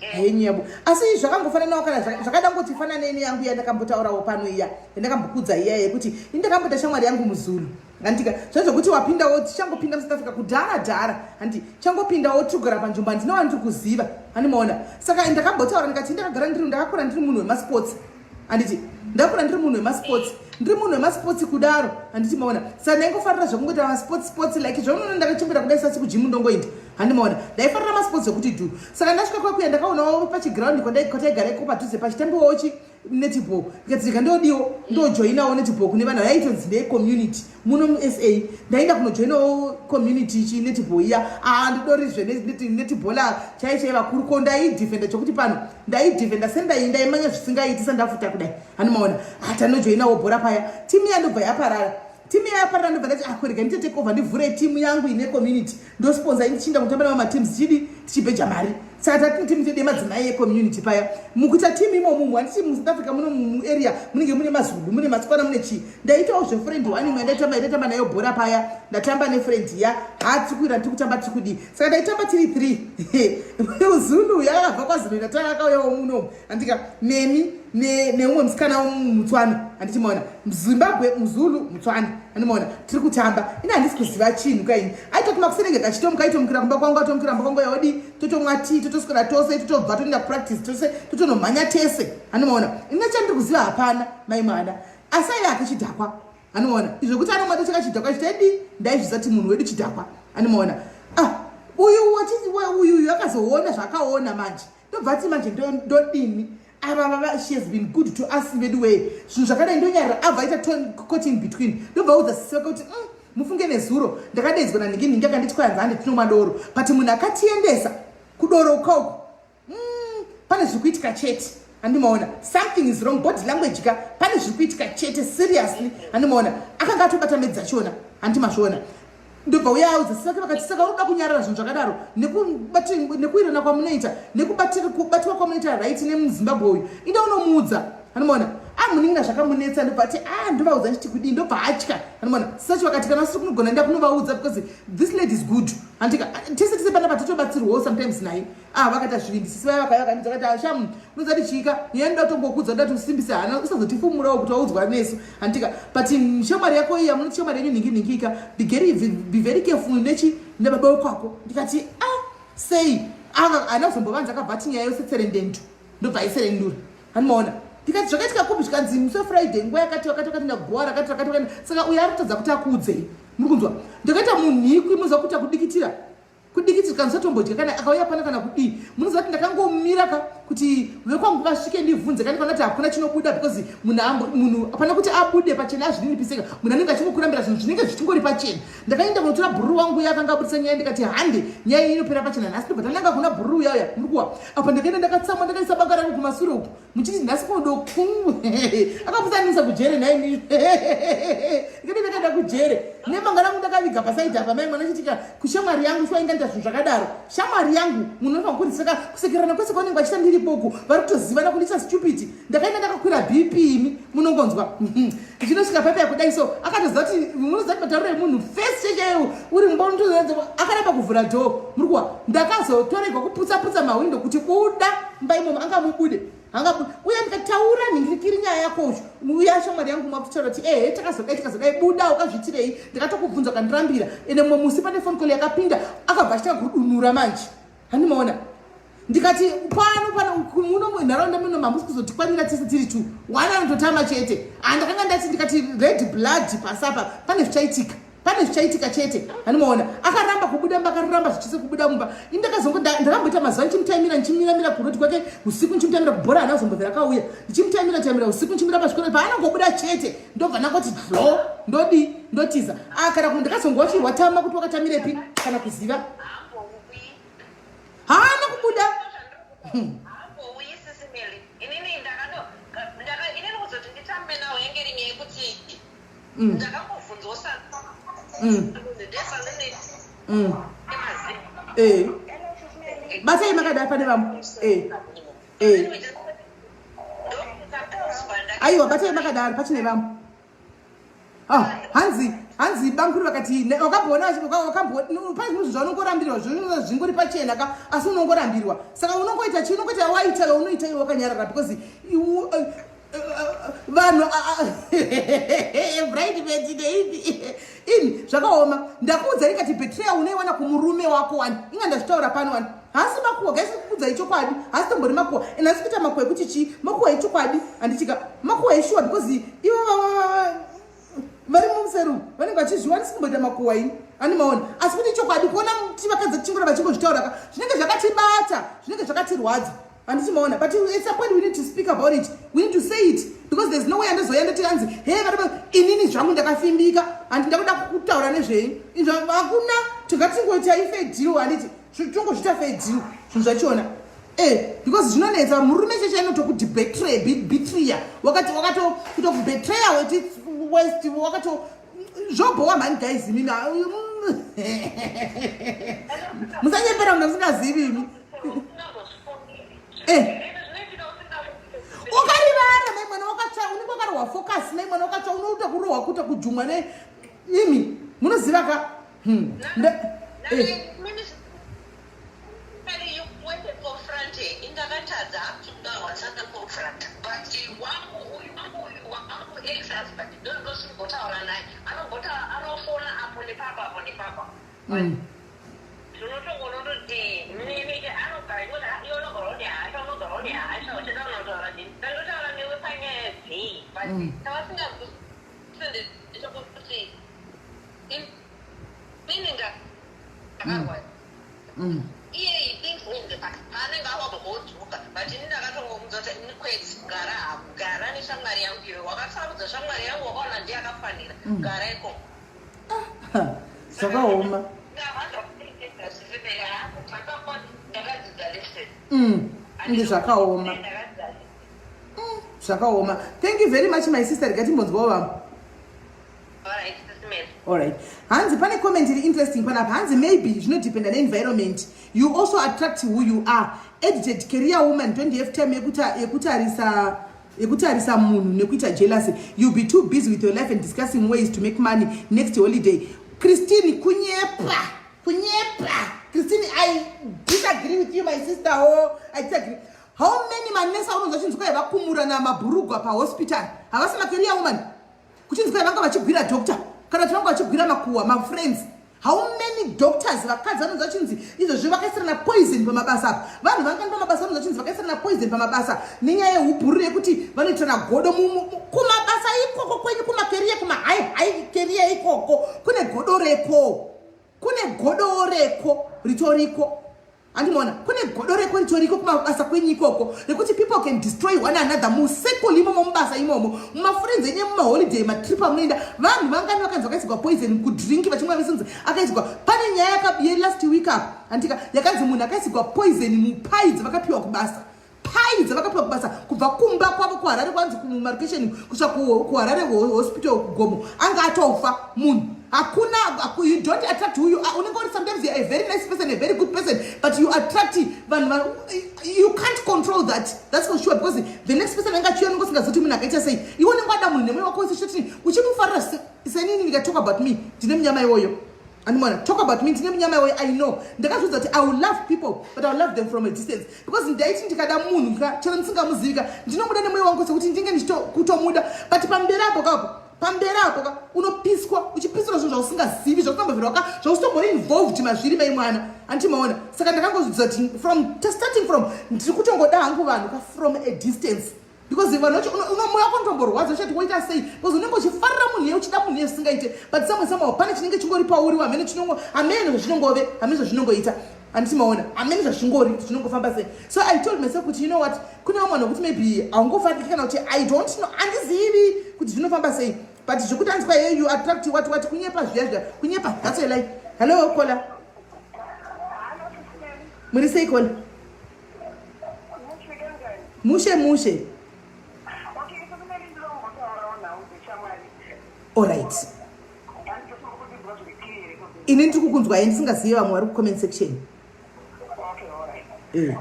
henyu yabo. Asi zvakangofananawo, kana zvakada ngoti fananei neyangu yandakambotaurawo pano, iya yandakambokudza, iya yekuti indakamboita shamwari yangu muZulu, handika? Zvezvokuti wapindawo, tichangopinda muSouth Africa kudhara dhara, handi changopindawo, tirikugara panzvimbo, handinova ndiri kuziva, handimaona. Saka ndakambotaura ndikati ndakagara ndiri, ndakakura ndiri munhu wemasports, handiti? Ndakura ndiri munhu wemasports, ndiri munhu wemasports kudaro, handiti maona? Saka ndaingofarira zvekungoita masports, sports like zvaunoona ndakachimbira kudai sasi kugym ndongoenda, handimaona? Ndaifarira masports ekuti dhu. Saka ndasvika kwakuya, ndakaonawo pachiground kwataigara iko padhuze pachitambiwawo chi netball. Ndikati rega ndodiwo, ndojoinawo netball kune vanhu vaitonzi ndeyecommunity muno muSA. Ndaenda kunojoinawo community chi netball iya. Aa, ndidorizve netball chai chai vakuru ko. Ndaidefenda chokuti pano ndaidefenda sendai ndaimanya zvisingaiti sandafuta kudai, handimaona? Hatanojoinawo bhora paya, timu iya ndobva yaparara. Timu iya yaparara, ndobva ndati, "Akorega ndite take over, ndivhure timu yangu ine community, ndosponsa." Ndichinda kutamba nemamateams, chidi tichibheja mari. Saka tati timu tedu yemadzimai yecommunity paya. Mukuita timu imomumu, handiti muSouth Africa muno muarea munenge mune maZulu, mune maTswana, mune chii. Ndaitawo zvefriend one imwe yandaitamba, ndaitamba nayo bhora paya. Ndatamba nefriend ya hatiri kuira, tiri kutamba, tiri kudii. Saka ndaitamba tiri three: Zulu yakabva kwaZulu natanga, akauyawo munomu, handika? Neni neumwe musikana muTswana, handiti maona? Zimbabwe, muZulu, muTswana, handimaona? Tiri kutamba, ini handisi kuziva chinhu kaini. Aitoti makusenenge kachitomuka, aitomukira kumba kwangu, atomukira kumba kwangu, yaodi totomwa tii, totoswera tose, totobva toenda kupractice tose, totonomhanya tese, handimaona? Ine chandiri kuziva hapana, mai mwana. Asi aiva akachidhakwa, handimaona? Izvokuti anomwa chakachidhakwa chitaidi, ndaizviziva kuti munhu wedu chidhakwa, handimaona? Ah, uyu uyu uyu akazoona zvakaona manje, ndobva ati, "Manje ndodini? Ava vava, she has been good to us vedu way, zvinhu zvakadai ndonyarira." Abva aita caught in between. Ndobva audza sisi vake kuti, Mufunge nezuro ndakadaidzwa nanhingi nhingi, akanditi kwayanza hande tinomwa doro, but munhu akatiendesa kudoro ukauku, pane zviri kuitika chete, handimaona? Something is wrong, body language ka, pane zviri kuitika chete, seriously, handimaona?" Akanga atobata medzi dzachona, handimazviona? Ndobva uya audza sisi vake, vakati, "Saka unoda kunyarara zvinhu zvakadaro nekuirana kwamunoita, nekubatiwa kwamunoita, right, nemuZimbabwe uyu? Inda unomuudza, anomaona?" Amunin'ina zvakamunetsa. Ndobva ati, "A, ndovaudza nchiti kudii?" Ndobva atya, anomaona? Sacho vakati, "Kana usiri kunogona, enda kunovaudza, because this lady is good, handika? Tese tese panapa totobatsirwawo sometimes naye." Ah, vakaita zvivindi sisi vaya, vakauya vakandidza, vakati, "Ashamu, unoziva kuti chika nyaya ndoda kutombokudza, ndoda kuti usimbise hana, usazotifumurawo kuti waudzwa nesu, handika? But shamwari yako iya, munoti shamwari yenyu nhingi nhingika, be very careful nechi nebaba wekwako." Ndikati, "Ah, sei?" Haana kuzombovanza, akabva ati nyaya yose tserendendo, ndobva aiserendura, handimaona? Ndikati, "Zvakaitika kupi?" Zvikanzi, "Musi weFriday, nguva yakati wakati wakati, ndagowa rakati rakati wakati." Saka uyo ari kutadza kuti akuudzei, muri kunzwa? Ndakaita munhikwi, munoziva kuita kudikitira, kudikitira, kana usatombodya, kana akauya pano kana kudii. Munoziva kuti ndakangomira ka kuti vekwangu vasvike ndibvunze kani, kana kuti hakuna chinobuda, because munhu hapana kuti abude pachena azvininipiseka. Munhu anenge achingokurambira zvinhu zvinenge zvichingori pachena. Ndakaenda kunotora bhururu wangu uya akanga abudisa nyaya. Ndikati, "Hande, nyaya iyi inopera pachena nhasi." Ndobva tananga kuna bhururu uya uya. Muri kuwa apa, ndakaenda ndakatsamwa, ndakaisa banga rangu kumasure uku, muchiti nhasi kunodoku akaputsanisa kujere nhaimi. Ndikati ndakaenda kujere nebanga rangu ndakaviga paside apa. Mai mwana, chitika kushamwari yangu shuwa, ingaita zvinhu zvakadaro? Shamwari yangu, munhu unofanira kuriseka kusekerana kwese kwavanenge vachiita ndiripoku, vari kutozivana kundiita stupid. Ndakaenda ndakakwira BP, imi munongonzwa ndichinosvika paipa yakudai so. Akatoziva kuti, munoziva kuti matauriro emunhu first chechaiwo uri mumba, akaramba kuvhura door, muri kuwa. Ndakazotoregwa kuputsa putsa mahwindo kuti buda mumba imomo, angamubude angabude uye. Ndikataura nhingirikiri nyaya yako uya shamwari yangu, makutaura kuti, "Ehe, takazodai, takazodai, buda, ukazviitirei? Ndakatokubvunza ukandirambira." Ende mumwe musi pane phone call yakapinda, akabva achitanga kudunura manje, handimaona? Ndikati pano pano muno munharaunda muno mamusi kuzotikwanira tese tiri two, one anototama chete. Handakanga ndati, ndikati red blood pasapa, pane zvichaitika, pane zvichaitika chete, handimaona? Akaramba kubuda mumba, akaramba zvichise kubuda mumba. Ini ndakamboita mazuva ndichimutaimira, ndichimiramira kuroti kwake usiku, ndichimutaimira kubhora, haana kuzombobvira akauya. Ndichimutaimira taimira usiku, ndichimira pazvikoro, paanongobuda chete ndobva ndangoti dlo, ndodi ndotiza. Ah, kana ndakazongochirwa tama kuti wakatamirepi kana kuziva. Haambouyi Sisi Melly. Inini ndakano ndaka inini kuzoti nditambe nawo yange iri nyaya yekuti ndakambobvunzwa sa ndesanene emazi. Batai makadai pane vamwe. Aiwa, batai makadaro, pachine vamwe. Ah, hanzi bankuru vakati wakamboona, pane zvinhu zvaunongorambirwa, zvinhu zvingori pachena ka, asi unongorambirwa. Saka unongoita chii? Unongoita waita yaunoita iwe wakanyarara, because vanhu bridemaid neipi ini zvakaoma. Ndakuudza ndikati betrayal unoiwana kumurume wako wani. Inga ndazvitaura pano wani, hasi makuwa gaisi, kukudzai chokwadi, hasi tombori makuwa. And hasi kuita makuwa ekuti chii, makuwa echokwadi, handitika makuwa eshuwa, because ivo vari museru vanenge vachizviwanisi kumboita makuwa ini ani maona. Asi kuti chokwadi, kuona tivakadzi tichingora vachingozvitaura ka, zvinenge zvakatibata, zvinenge zvakatirwadza, handiti maona? But at some point we need to speak about it, we need to say it, because there's no way andozoya ndoti hanzi he vari inini zvangu ndakafimbika, handi ndakuda kutaura nezvei. Izvo hakuna, tingatingoita ifair deal, handiti? Tongozviita fair deal zvinhu zvachona, because zvinonetsa. Murume cheche anotokudibetreya, wakati wakato kutokubetreya weti west wakato zvobhowa mhani. Guys, imimi musanyepera munhu musingazivi imi. Ukarivara mai mwana wakatsva, unenge wakarohwa focus mai mwana wakatsva, unoita kurohwa, kuita kujumwa neimi munoziva ka. Indakatadza kudarwa confront, but wangu uyu, wangu wangu ex husband ndondosimbotaura naye, anombota anofona apo nepapo, apo nepapo. Tinotongoona kutoti mimi anogara iwe unogara une hasha, unogara une hasha, uchida unotaura ndini, ndandotaura newe panyaya dzei, but tavasinganzwisisi ndechekuti inini ndakarwadza. Iye he thinks in the past paanenge awabhodzoka, but ini ndakatongomuudza kuti ini kwete, gara hako, gara neshamwari yangu iwe wakasarudza shamwari yangu, wakaona ndiye akafanira, gara ikoko. Zvakaoma. Ndakadzidza lesson. Ndi zvakaoma. Zvakaoma. Thank you very much, my sister. Rega timbonzwawo vamwe. Alright, Sis Mary. Alright, hanzi pane comment iri interesting panapa. Hanzi maybe zvinodependa neenvironment. You also attract who you are. Edited career woman don't have time yekutarisa munhu nekuita jealousy. You'll be too busy with your life and discussing ways to make money next holiday. Christine, kunyepa, kunyepa. Christine, I disagree with you, my sister. Oh, I disagree. How many manesa unonzwa chinzwa yavakumurana mabhurugwa pahospital havasi macareer woman? Kuchinzwa vanga vachigwira doctor, kana kuti vanga vachigwira makuwa mafriends. How many doctors vakadzi vanonzwa chinzi izvozvi vakaisirana poison pamabasa apa? Vanhu vangani pamabasa vanonzwa chinzi vakaisirana poison pamabasa nenyaya yeubhururu, yekuti vanoitirana godo kumabasa ikoko kwenyu, kumacareer, kumahigh high career ikoko? Kune godo reko, kune godo reko ritoriko, handimaona? Kune godo reko ritoriko kumabasa kwenyu ikoko, rekuti people can destroy one another musekol imomo, mubasa imomo, mumafriends enye, mumaholiday, matrip amunoenda. Vanhu vangani vakanzi vakaisirwa poison kudrink, vachimwa vesinzi akaisirwa? Pane nyaya yelast week up, handika, yakanzi munhu akaisirwa poison mupie dzavakapiwa kubasa, pie dzavakapiwa kubasa, kubva kumba kwavo kuHarare, kwanzi kumarcation, kusvika kuHarare Hospital kuGomo, anga atofa munhu. Hakuna, you don't attract who you are. Unenge uri, sometimes you are a very nice person, a very good person, but you attract vanhu you can't control that, that's for sure, because the next person anga achiuya unenge usingazoti munhu akaita sei. Iwe unenge wada munhu nemwoyo wako wese choti uchimufarira. Senini ndikatalk about me, ndine munyama iwoyo, andimona? Talk about me, ndine munyama iwoyo. I know, ndakazviudza kuti I will love people, but I will love them from a distance, because ndaiti ndikada munhu ka, chero ndisingamuzivika, ndinomuda nemwoyo wangu sekuti ndinge ndichitokutomuda, but pamberi apo kapo, pamberi apo ka, unopiswa, uchipisirwa zvinhu zvausingazivi, zvausingambobvirwa ka, zvausitombori involved mazviri, mai mwana, handimaona? Saka ndakangozvidza kuti from starting from ndiri kutongoda hangu vanhu ka from a distance, because vanhu vacho mwoyo wako unotomborwadza, uchati woita sei, because unenge uchifarira munhu iye, uchida munhu iye zvisingaite, but samwe somehow pane chinenge chingori pauri, hamene chinongo, hamene zvazvinongove, hamene zvazvinongoita, handiti maona? Hamene zvazvingori, zvinongofamba sei. So I told myself kuti, you know what, kune vamwe vanhu vekuti maybe haungofariki, kana kuti I don't know, handizivi kuti zvinofamba sei, but zvekuti anzwa hey, you attract what what, kunyepa zviya zviya, kunyepa, that's a lie. Hello, caller, muri sei, caller? Mushe mushe. Alright. Ini ndiri kukunzwa ye ndisingazive vamwe vari kucomment section. Eh.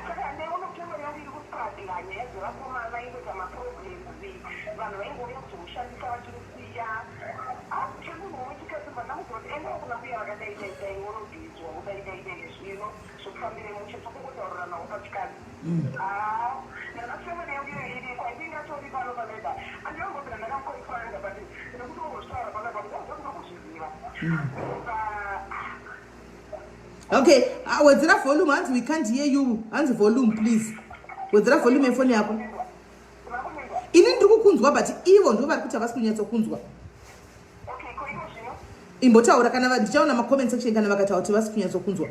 Saka ndaiona kuti shamwari yangu iri kustruggler nyaya dzevakomana ingoita maproblems vanhu vaingouya kuzomushandisa vachimusiya. Ah semunhu wechikadzi bva ndamuudza kuti endawo kuna mbuya vakadai dai dai wonobhidzwa wodai dai dai zvino zvokufambire mushe tokungotauriranawo pachikadzi. Ah nanhasi shamwari yangu iyoyo iriko I think atori pano panapa andinombobvira ndakamuconfronta but nekuti ongozvitaura panapa ndakuda kuzviziva. Bva Okay, ah, wedzera volume hanzi we can't hear you. Hanzi volume please. Wedzera volume yefoni yako. Ini ndiri kukunzwa but ivo ndivo vari kuti havasi kunyatsokunzwa. Imbotaura kana ndichaona macomment section kana vakataura kuti vasi kunyatsokunzwa.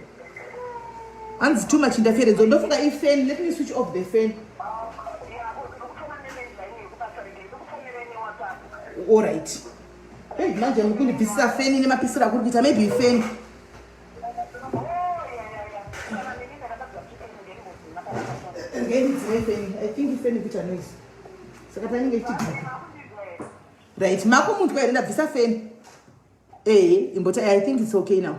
Hanzi too much interference. Ndofunga ifan. Let me switch off the fan. All right. Hey, manje mukundibvisisa feni nemapisiro akuri kuita maybe ifeni. Ngendidzime feni. I think ifeni kuita noise. Saka painenge ichigara. Right, mako munzwa here ndabvisa feni. Eh, imbota I think it's okay now.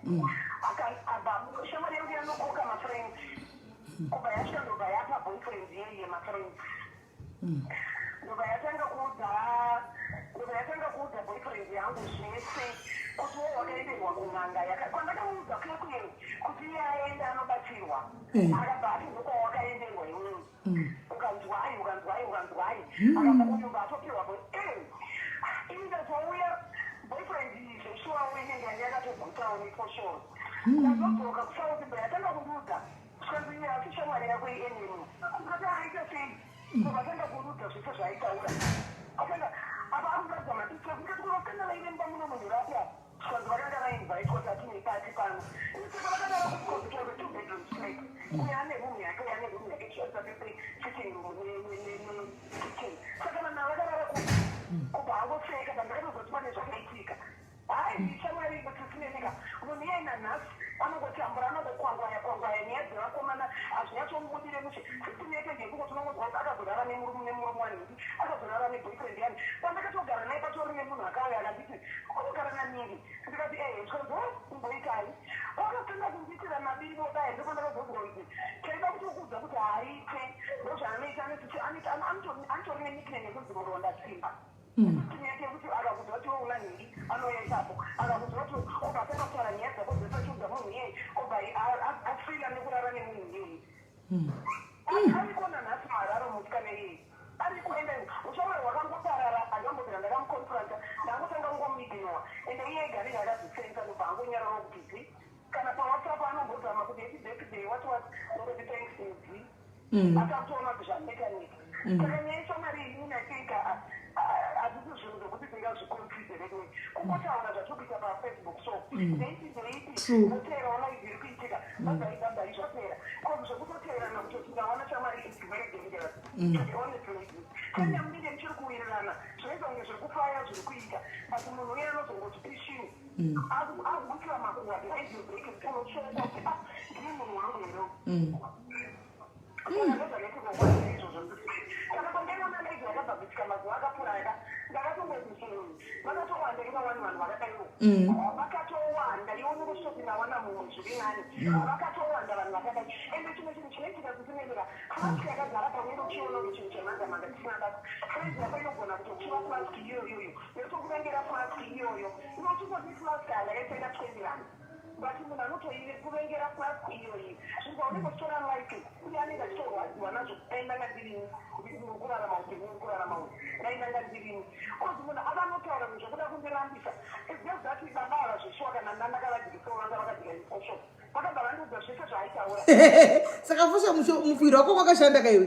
Mm. Kubva yasvika ndobva yapa boyfriend yeye mafriends. Ndobva yatanga kuudza ndobva yatanga kuudza boyfriend yangu zvese kuti wo wakaenderwa kun'anga yaka kwandakamuudza kuye kuye kuti iye aenda anobatsirwa. Akabva ati ndokwawakaenderwa iwewe. Ukanzwai ukanzwai ukanzwai. Akabva uyu atopiwa boy eh ini ndazouya boyfriend zveshuwa inenge yanga yakatogutawo nefoshoro. Ndazodzoka kusouth ndobva yatanga kundiudza zvikanzi iye asi shamwari yako ienemy. Ndikati aita sei? Ndobva atanga kundiudza zvese zvaaitaura. Atanga apa akuratidza mapictures ndikati ko vasikana vaive mumba muno munhu rapi apa? Zvikanzi vakanga vainvitwa kuti atine party pano. Saka vakadaro kuti because it was a two bedroom flat. Uyo ane room yake uyo ane room yake tichishandisa tese sitting room ne ne ne ne kitchen. Saka vanhu ava vakarara kupi? Kubva angoseka but ndakatozwa kuti pane zvakaitika. Hayi shamwari kusisinenika munhu iyeye nanhasi anongotambura anongokwangwaya kwangwaya nyaya dzevakomana hazvinyatsomubudire mushe. System yake ndeyekungoti unongonzwa kuti akazorara nemurume nemurume wanhingi akazorara neboyfriend yani. Pandakatogara naye patori nemunhu akauya akanditi unogara naningi ndikati ehe zvikanzi oh umboitai. Wakatanga kundiitira mabibo dai ndopandakazonzwa kunzi taida kutokuudza kuti haaite ndozvaanoita anotori nenickname yekunzi muronda simba. System yake yekuti akakuudza kuti iwe una nhingi anouya ipapo akakuudza kuti obva atanga kutaura nyaya dzako dzese achiudza munhu iyeye obva afila nekurara nemunhu iyeye. Ariko nanhasi muHarare musikana iyeye ariko ende ushamwari hwakangoparara handambobvira ndakamuconfronta ndangotanga kungomuignore ende iye ega anenge akazvisensa ndobva angonyararawo kuti dzi kana pawhatsapp anombozama kuti happy birthday what what ndongoti thanks dzi akakutoona kuti zvaneka-neka saka nyaya yeshamwari iyi inini i think hazvisi zvinhu zvekuti tingazviconsider anyway kungotaura zvatiri kuita pafacebook so ndeipi ndeipi moteerawo live iri kuitika babai babai zvapera cause zvekutoteerana kutoti ndawana shamwari is very dangerous to be honest ladies tanya munenge muchiri kuwirirana zvinoita kunge zviri kufaya zviri kuita but munhu uye anozongoti pishini akubikira makuhwa behind your back unotsvekwa kuti ah ndini munhu wangu here saka ndozvakaitika kwandiri izvozvo saka pandaiona lady yakabva kuitika mazuva akapfuura aka ndakatongoti vakatowanda ivawani vanhu vakadaiwo vakatowanda iwe unongosvoti ndawana mumwe zviri nani vakatowanda vanhu vakadai ende chimwe chinhu chinoitika kusinenera flask yakagara pamwiri uchiona kuti chinhu chemanga manga chisina basa friend yako inogona kutochiva flask iyoyoyo yotokuvengera flask iyoyo iwe uchingoti flask handakaitenga 20 rand but munhu anotoikuvengera flask iyoyi zvinhu paunenge uchitora like uye anenge achitorwadziwa nazvo dai ndanga ndirini uri kurarama upenyu uri kurarama uyu dai ndanga ndirini cause munhu akanotaura zvinhu zvekuda kundirambisa it's just that baba ava zveshuwa kana ndandakavadyisawo vanga vakadya nefoshoro vakabva vandiudza zvese zvaaitaura saka fosho mufwiri wako kwakashanda kaiwe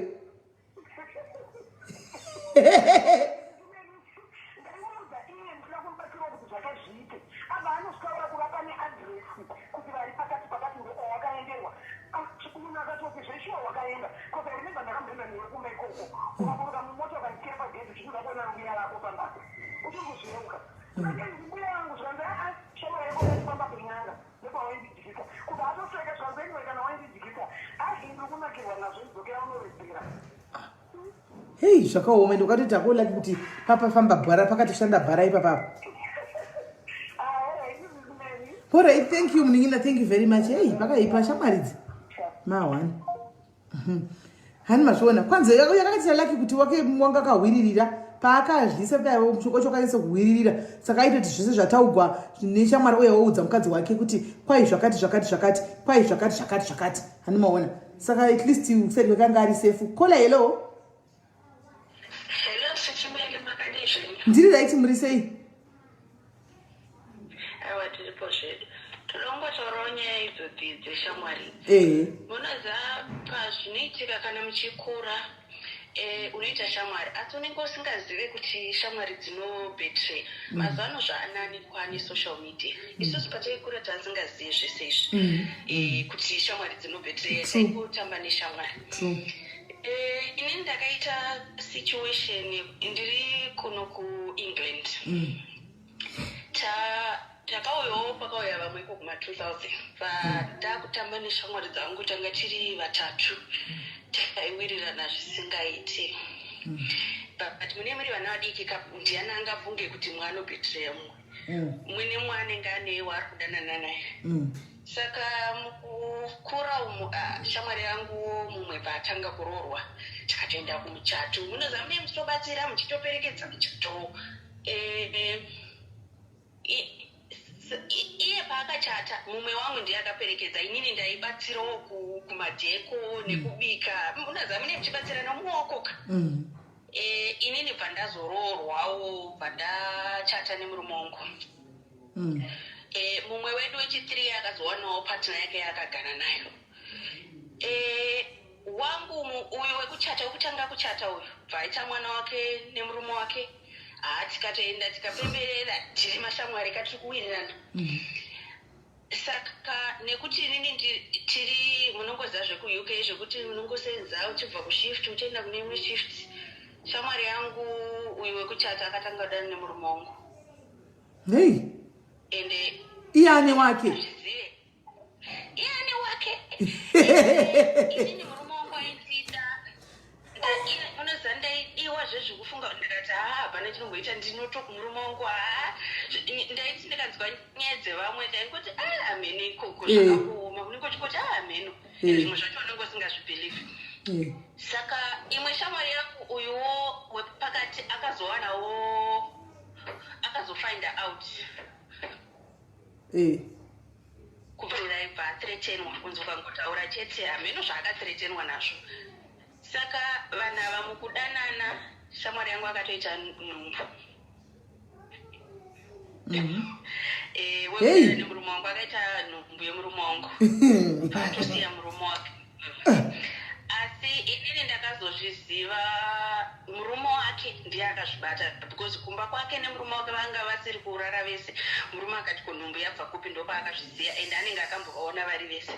ndaimuudza iye ndinoda kumubatsira kuti zvake zviite. Abva anosvikaura kuvapa neaddress kuti vari pakati pakati ndokwawakaenderwa. Ah, munhu akatoti zveshuwa wakaenda, because I remember ndakamboenda newe kumba ikoko, ukaburuka mumota ukandikiya pagedhi uchiti uda kuona mbuya vako pamba, uchiri kuzviyeuka? Ndakati mbuya vangu, zvikanzi, aa, shamwari yako wakati penyanga ndokwawaindidyisa. Kubva atoseka, zvikanzi, anyway, kana waindidyisa, ai, ndiri kunakirwa nazvo, idzokera unoredzera. Hei, zvakaoma. Ende ukatoti ako lucky kuti papafamba bhara, pakatoshanda bhara ipapapo. Alright, thank you, munin'ina, thank you very much. Hei, pakaipa shamwaridzi ma1. Hani mazviona, kwanzi yakakatira lucky kuti wake wanga akahwiririra paakazvisa choko chokanyatsa kuhwiririra, saka aitoti zvese zvataugwa neshamwari uye waudza mukadzi wake kuti kwai zvakati zvakati zvakati, kwai zvakati zvakati zvakati. Hani maona, saka at least side kwekanga ari safe. Caller, hello. Hello, Sichimele, makadii zvenyu? Ndiri right, muri sei? Aiwa, tiripo zvedu. Todongotaurawo nyaya idzodzi dzeshamwari. Munoziva pazvinoitika kana muchikura, unoita shamwari asi unenge usingazive kuti shamwari dzinobetray. Mazuva ano zvaananikwa nesocial media. Isusu pataikura tasingazivi zvese izvi, kuti shamwari dzinobetray, taingotamba neshamwari. Inini ndakaita situation ndiri kuno kuEngland. Takauyawo pakauya vamwe iko kuma-2000, vandakutamba neshamwari dzangu, tanga tiri vatatu, taiwirirana zvisingaiti. But mune muri vana vadiki, ndiani angafunge kuti mumwe anobetreya mumwe? Mumwe nemumwe anenge ane waari kudanana naye. Saka mukukura umu, ah, shamwari yangu mumwe paatanga kuroorwa, takatoenda kumuchato. Munoziva mune muchitobatsira, muchitoperekedza muchato. Iye paakachata, mumwe wangu ndiye akaperekedza. Inini ndaibatsirawo kumadheko nekubika. Munoziva mune muchibatsirana muokoka. Inini bva ndazoroorwawo, bva ndachata nemurume wangu. Mumwe wedu wechi3 akazowanawo partner yake yaakagara nayo. Wangu uyu wekuchata, wekutanga kuchata uyu, bva aita mwana wake nemurume wake. Haa, tikatoenda tikapemberera tiri mashamwari, katiri kuwirirana. Saka nekuti inini tiri, munongoziva zvekuUK, zvekuti munongosenza uchibva kushift uchienda kune imwe shift, shamwari yangu uyu wekuchata akatanga kudana nemurume wangu. Hei. Ende iye ane wake. Zvizive iye ane wake. Inini murume wangu aindida. Unoziva ndaidiwa zvezvekufunga, ndikati, haa, hapana chinomboita, ndinoto murume wangu. Haa, ndaiti ndikanzwa nyaya dzevamwe ndaingoti, a, hameno ikoko. Zvakakuoma, unenge uchingoti, a, hameno. Zvimwe zvacho unenge usingazvibhelieve. Saka imwe shamwari yangu uyuwo wepakati akazowanawo, akazofind out kubvira ibva athreatenwa kunzi ukangotaura chete, hameno zvaakathreatenwa nazvo. Saka vanhu ava mukudanana, shamwari yangu akatoita nhumbu. Hey. Nemurume wangu akaita nhumbu yemurume wangu, atosiya murume wake. Asi inini ndakazozviziva murume wake ndiye akazvibata, because kumba kwake nemurume wake vanga vasiri kurara vese. Murume akati, "Kunhumbu yabva kupi?" Ndopaakazviziva, and anenge akambovaona vari vese.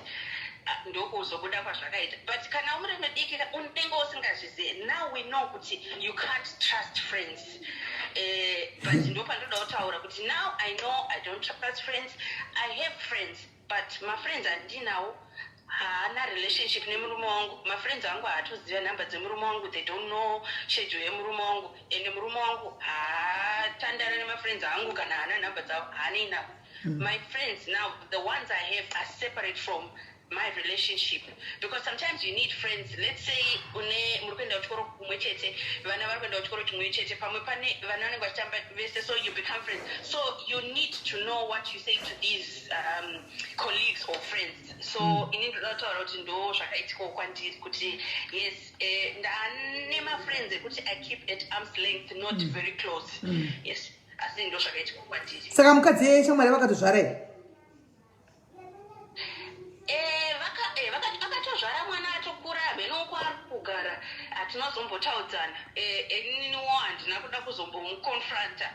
Ah, ndokuzobuda kwazvakaita. But kana uri mudiki unenge usingazvizive. Now we know kuti you can't trust friends. But ndopandoda kutaura kuti now I know I don't trust friends. I have friends, but mafriends andinawo haana relationship nemurume wangu. Mafriends angu haatoziva nhamba dzemurume wangu, they don't know schedule yemurume wangu, ende murume wangu haatandana nemafriends angu, kana haana nhamba dzavo, haanei navo. My friends now, the ones I have, are separate from my relationship, because sometimes you need friends. Let's say une muri kuenda kuchikoro kumwe chete, vana vari kuenda kuchikoro chimwe chete, pamwe pane vana vanenge vachitamba vese, so you become friends. So you need to know what you say to these colleagues or friends. So ini ndoda kutaura kuti ndo zvakaitikawo kwandiri kuti yes, ndane mafriends ekuti I keep at arms length, not very close. Yes, asi ndo zvakaitika kwandiri. Saka mukadzi yeshamwari vakatozvara here? Akatozvara mwana, atokura, hameno kwaari kugara, hatinozombotaudzana. Ininiwo handina kuda kuzombomuconfronta.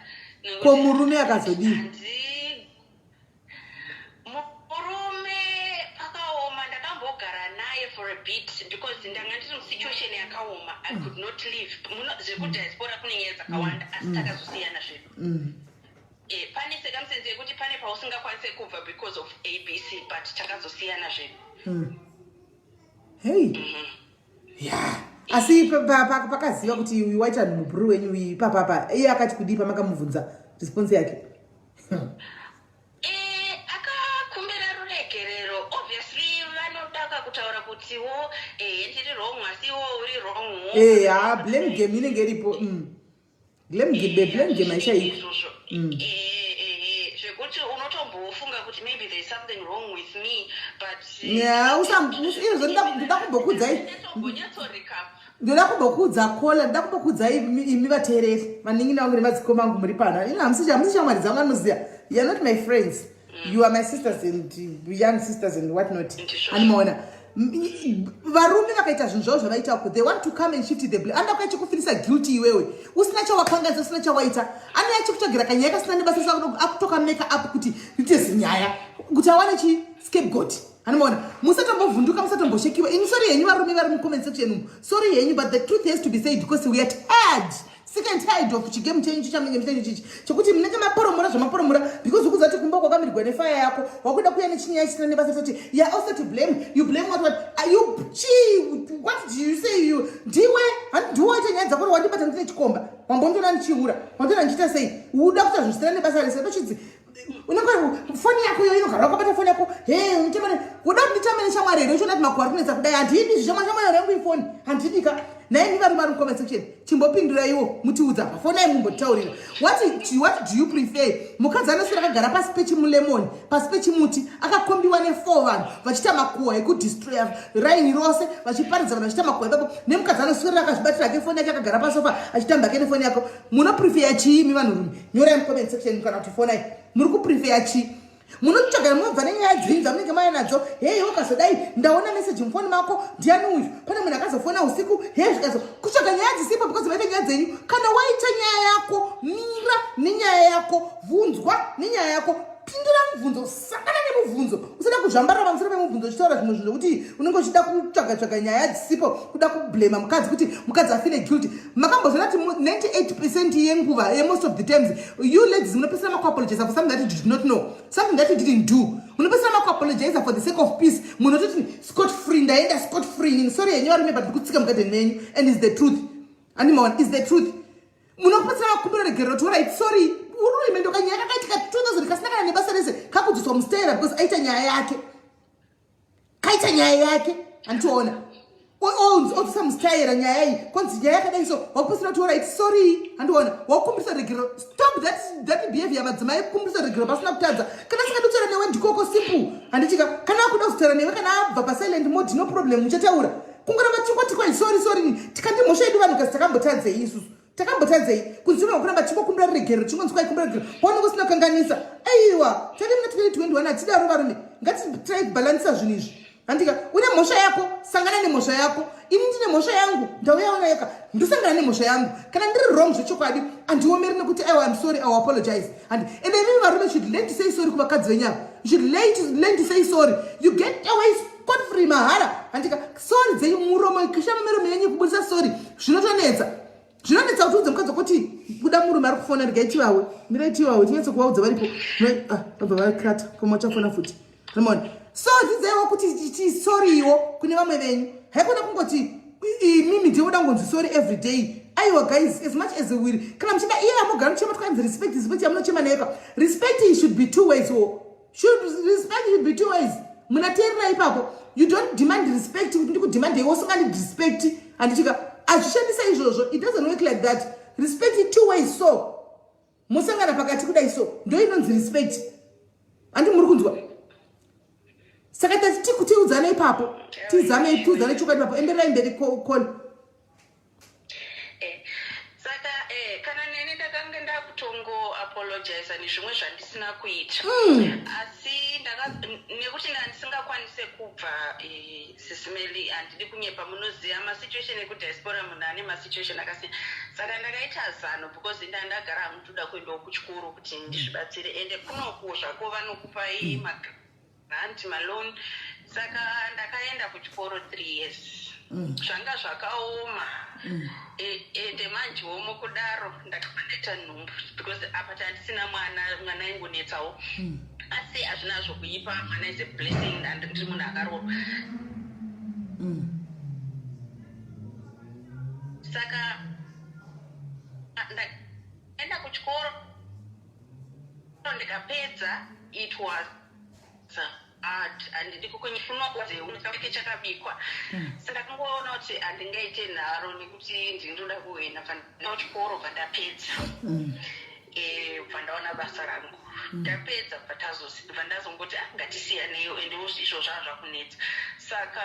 Ko murume akazodii? Murume pakaoma, ndakambogara naye for a bit because ndanga ndiri musituation yakaoma. I could not live. Zvekudiaspora kune nyaya dzakawanda, asi takazosiyana zvedu. Pane circumstance yekuti pane pausingakwanise kubva because of ABC, but takazosiyana zvedu. Hei, ya, asi pakaziva kuti uyu waita mubhuru wenyu ipapapa, iye akati kudii pamakamubvunza? Response yake? Akakumbira ruregerero. Obviously vanodaka kutaura kutiwo, ehe, ndiri wrong, asi iwo uri wrong. Ha, blame game inenge iripo. Blame game, blame game haishaiki. Izvozvo. Zvekuti unotombofunga kuti maybe there is something wrong with me, but Ya, izvozvo ndoda kumbokudzai. Tombonyatsorecap. Ndoda kumbokuudza kola, ndoda kumbokuudzai imi vateereri, vanin'ina vangu nemadzikoma angu muri pano. Ini hamusi shamwari dzangu, anoziva. You are not my friends, you are my sisters and young sisters and what not. Animaona varume vakaita zvinhu zvavo zvavaita uko, they want to come and shift the blame. Anoda kuya chikufirisa guilty iwewe usina chawakanganisa, usina chawaita. Anouya chikutsvagira kanyaya kasina nebasa, akutoka make up kuti riite zinyaya kuti awane chi scapegoat. Anomaona, musatombovhunduka, musatomboshekiwa. Ini sorry henyu varume vari mucomment section umu, sorry henyu, but the truth has to be said because we are tired, sick and tired of chigame chenyu chamunenge muchiita chichi chekuti munenge maporomora zvamaporomora because ukuziva kuti kumba kwakamirigwa nefaya yako, wakuda kuuya nechinyaya chisina nebasa, toti you are also to blame. You blame what? What are you chi? What do you say? You ndiwe, ndiwe waita nyaya dzako. Wandibata ndine chikomba, wambondiona ndichiura, wandiona ndichiita sei? Uda kuita zvinhu zvisina nebasa rese. Ndochidzi unenge foni yako iyo inogara wakabata foni yako. He, unotemane uda kuti nditame neshamwari here? Uchiona kuti makuva ari kunetsa kudai, handidi zvishamwari. Shamwari yangu ifoni, handidika. Naimi vari vari mucomment section, chimbopinduraiwo mutiudza apa. Fonai mumbotaurira. What do you prefer? Mukadzi anoswera akagara pasi pechimulemoni, pasi pechimuti, akakombiwa nefour vanhu vachiita makuhwa ekudestroya raini rose, vachiparidza vanhu vachiita makuhwa ipapo, nemukadzi anoswerera akazvibatira ake foni yake, akagara pasofa achitamba ake nefoni yako, munoprefeya chii imi vanhurume? Nyorai mucomment section kana kuti fonai. Muri kuprefeya chii? Munotsvaga, munobva nenyaya dzenyu dzamunenge maya nadzo. Hei, wakazodai, ndaona meseji mufoni mako, ndiani uyu? Pane munhu akazofona usiku. Hei, zvikazo kutsvaga nyaya dzisipo because maita nyaya dzenyu. Kana waita nyaya yako, mira nenyaya yako, bvunzwa nenyaya yako, pindura mubvunzo, sangana nemubvunzo. Usada kuzvambarira pamusoro pemubvunzo uchitaura zvimwe zvinhu zvokuti unenge uchida kutsvaga tsvaga nyaya dzisipo, kuda kublema mukadzi kuti mukadzi afile guilty. Makambozviona kuti 98% yenguva, yemost of the times, you ladies munopesera makuapologiza for something that you did not know, something that you didn't do? Munopesera makuapologiza for the sake of peace. Munototi scot free, ndaenda scot free nini. Sorry henyu varume, but ndikutsika mugadheni menyu and is the truth. Andimaona, is the truth. Munopesera makumbira regerero kuti alright, sorry. Urume ndokanyaya kakaitika 2000 kasina kana nebasa rese, kakudziswa mustera because aita nyaya yake, kaita nyaya yake. Handitoona odzisa mustaira nyaya iyi, konzi nyaya yakadai, so wakupesera kuti alright, sorry. Handiona wakukumbirisa regero. Stop that behavior, madzimai, kukumbirisa regero pasina kutadza. Kana asingadi kutaura newe, ndikoko, simple. Handichika kana akuda kuzotaura newe, kana abva pasilent mode, no problem, muchataura. Kungoramba chingoti sorry, sorry, tikandi mhosva yedu vanhu kasi takambotadzei isusu? Takambotadzei kunzi kuramba chingokumbira regero, chingonzi kwaikumbira regero paunenge usina kukanganisa? Aiwa, tati muna 2021 hatidaro varume. Ngatitrai kubhalansisa zvinhu izvi. Handika une mhosva yako, sangana nemhosva yako. Ini ndine mhosva yangu, ndauyaona yaka, ndosangana nemhosva yangu. Kana ndiri wrong zvechokwadi, handiomeri nekuti aiwa, I'm sorry, I will apologize. And imi varume should learn to say sorry kuvakadzi venyu ava. You should learn to say sorry. You get away scot free, mahara. Handika sorry dzenyu, muromo, kushama miromo yenyu kubudisa sorry zvinotonetsa, zvinonetsa kuti udze mukadzi wekuti kuda murume ari kufona. Regai tivawe, mirai tivawe, tinyatse kuvaudza varipo. Ah, vabva vakrata koma uchafona futi. Ramon, so dzidzaiwo kuti tisoriwo kune vamwe venyu. Haikona kungoti imimi ndinoda kungonzi sorry every day. Aiwa guys, as much as we, kana muchida iye amugara muchema twanzi respect, respect yamunochema nayo ka, respect should be two ways wo. Should respect should be two ways. Munateerera ipapo. You don't demand respect kuti ndikudemande iwe usingandi respect. Handichika hazvishandisa izvozvo. It doesn't work like that. Respect two ways, so musangana pakati kudai, so ndo inonzi respect. Handi muri kunzwa? Saka tati tiudzane ipapo, tizame tiudzane chokwadi ipapo. Enderai mberi, call. Saka kana neni ndakanga ndakutongo kuapologiza nezvimwe zvandisina kuita. Asi nekuti ndandisingakwanise kubva, Sis Melly, handidi kunyepa, munoziva masituation ekudiaspora, munhu ane masituation akasiyana. Saka ndakaita zano because ndandagara hangu toda kuendawo kuchikoro kuti ndizvibatsire, ende kunoku zvako vanokupai magrant, maloan. Saka ndakaenda kuchikoro 3 years. Zvanga zvakaoma. Ende manjewo mukudaro ndakabva ndaita nhumbu because apa tandisina mwana, mwana aingonetsawo. Asi hazvina zvokuipa, mwana is a blessing and ndiri munhu akaroorwa. Saka ndaenda kuchikoro ndikapedza. It was hard, handidi kukunyaake chakabikwa. Saka ndakangoona kuti handingaite nharo nekuti ndinoda kuenda kuchikoro. Bva ndapedza, bva ndaona basa rangu. Ndapedza, bva ndazongoti, "Ah, ngatisiyaneyo." Ende izvo zvava zvakunetsa. Saka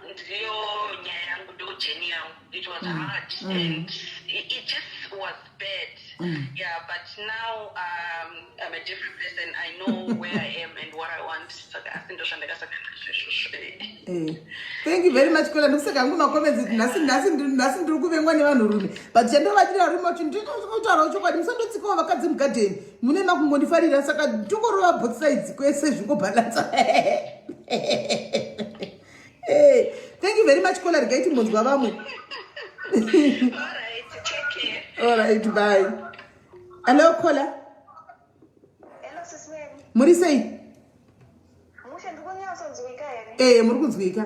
ndiyo nyaya yangu, ndo journey yangu. It was hard and it just was bad, yeah. But now I'm a different person. I know where I am and what I want. Saka asi ndo zvandakasangana nazvo izvozvo. Thank you very much, caller. Ndikuseka hangu macomments. Nhasi ndiri kuvengwa nevanhurume, but chandovadira varume kuti ndinotaurawo chokwadi, musandotsikawo vakadzi mugadheni mune makungondifarira. Saka tongorova both sides kwese, zvingobhalansa. Thank you very much, caller. Regai timbonzwa vamwe. All right, take care. All right, bye. Hello, caller. Hello, Sis Melly. Muri sei? Mushe, ndikunyatsonzwika here? Eh, muri kunzwika.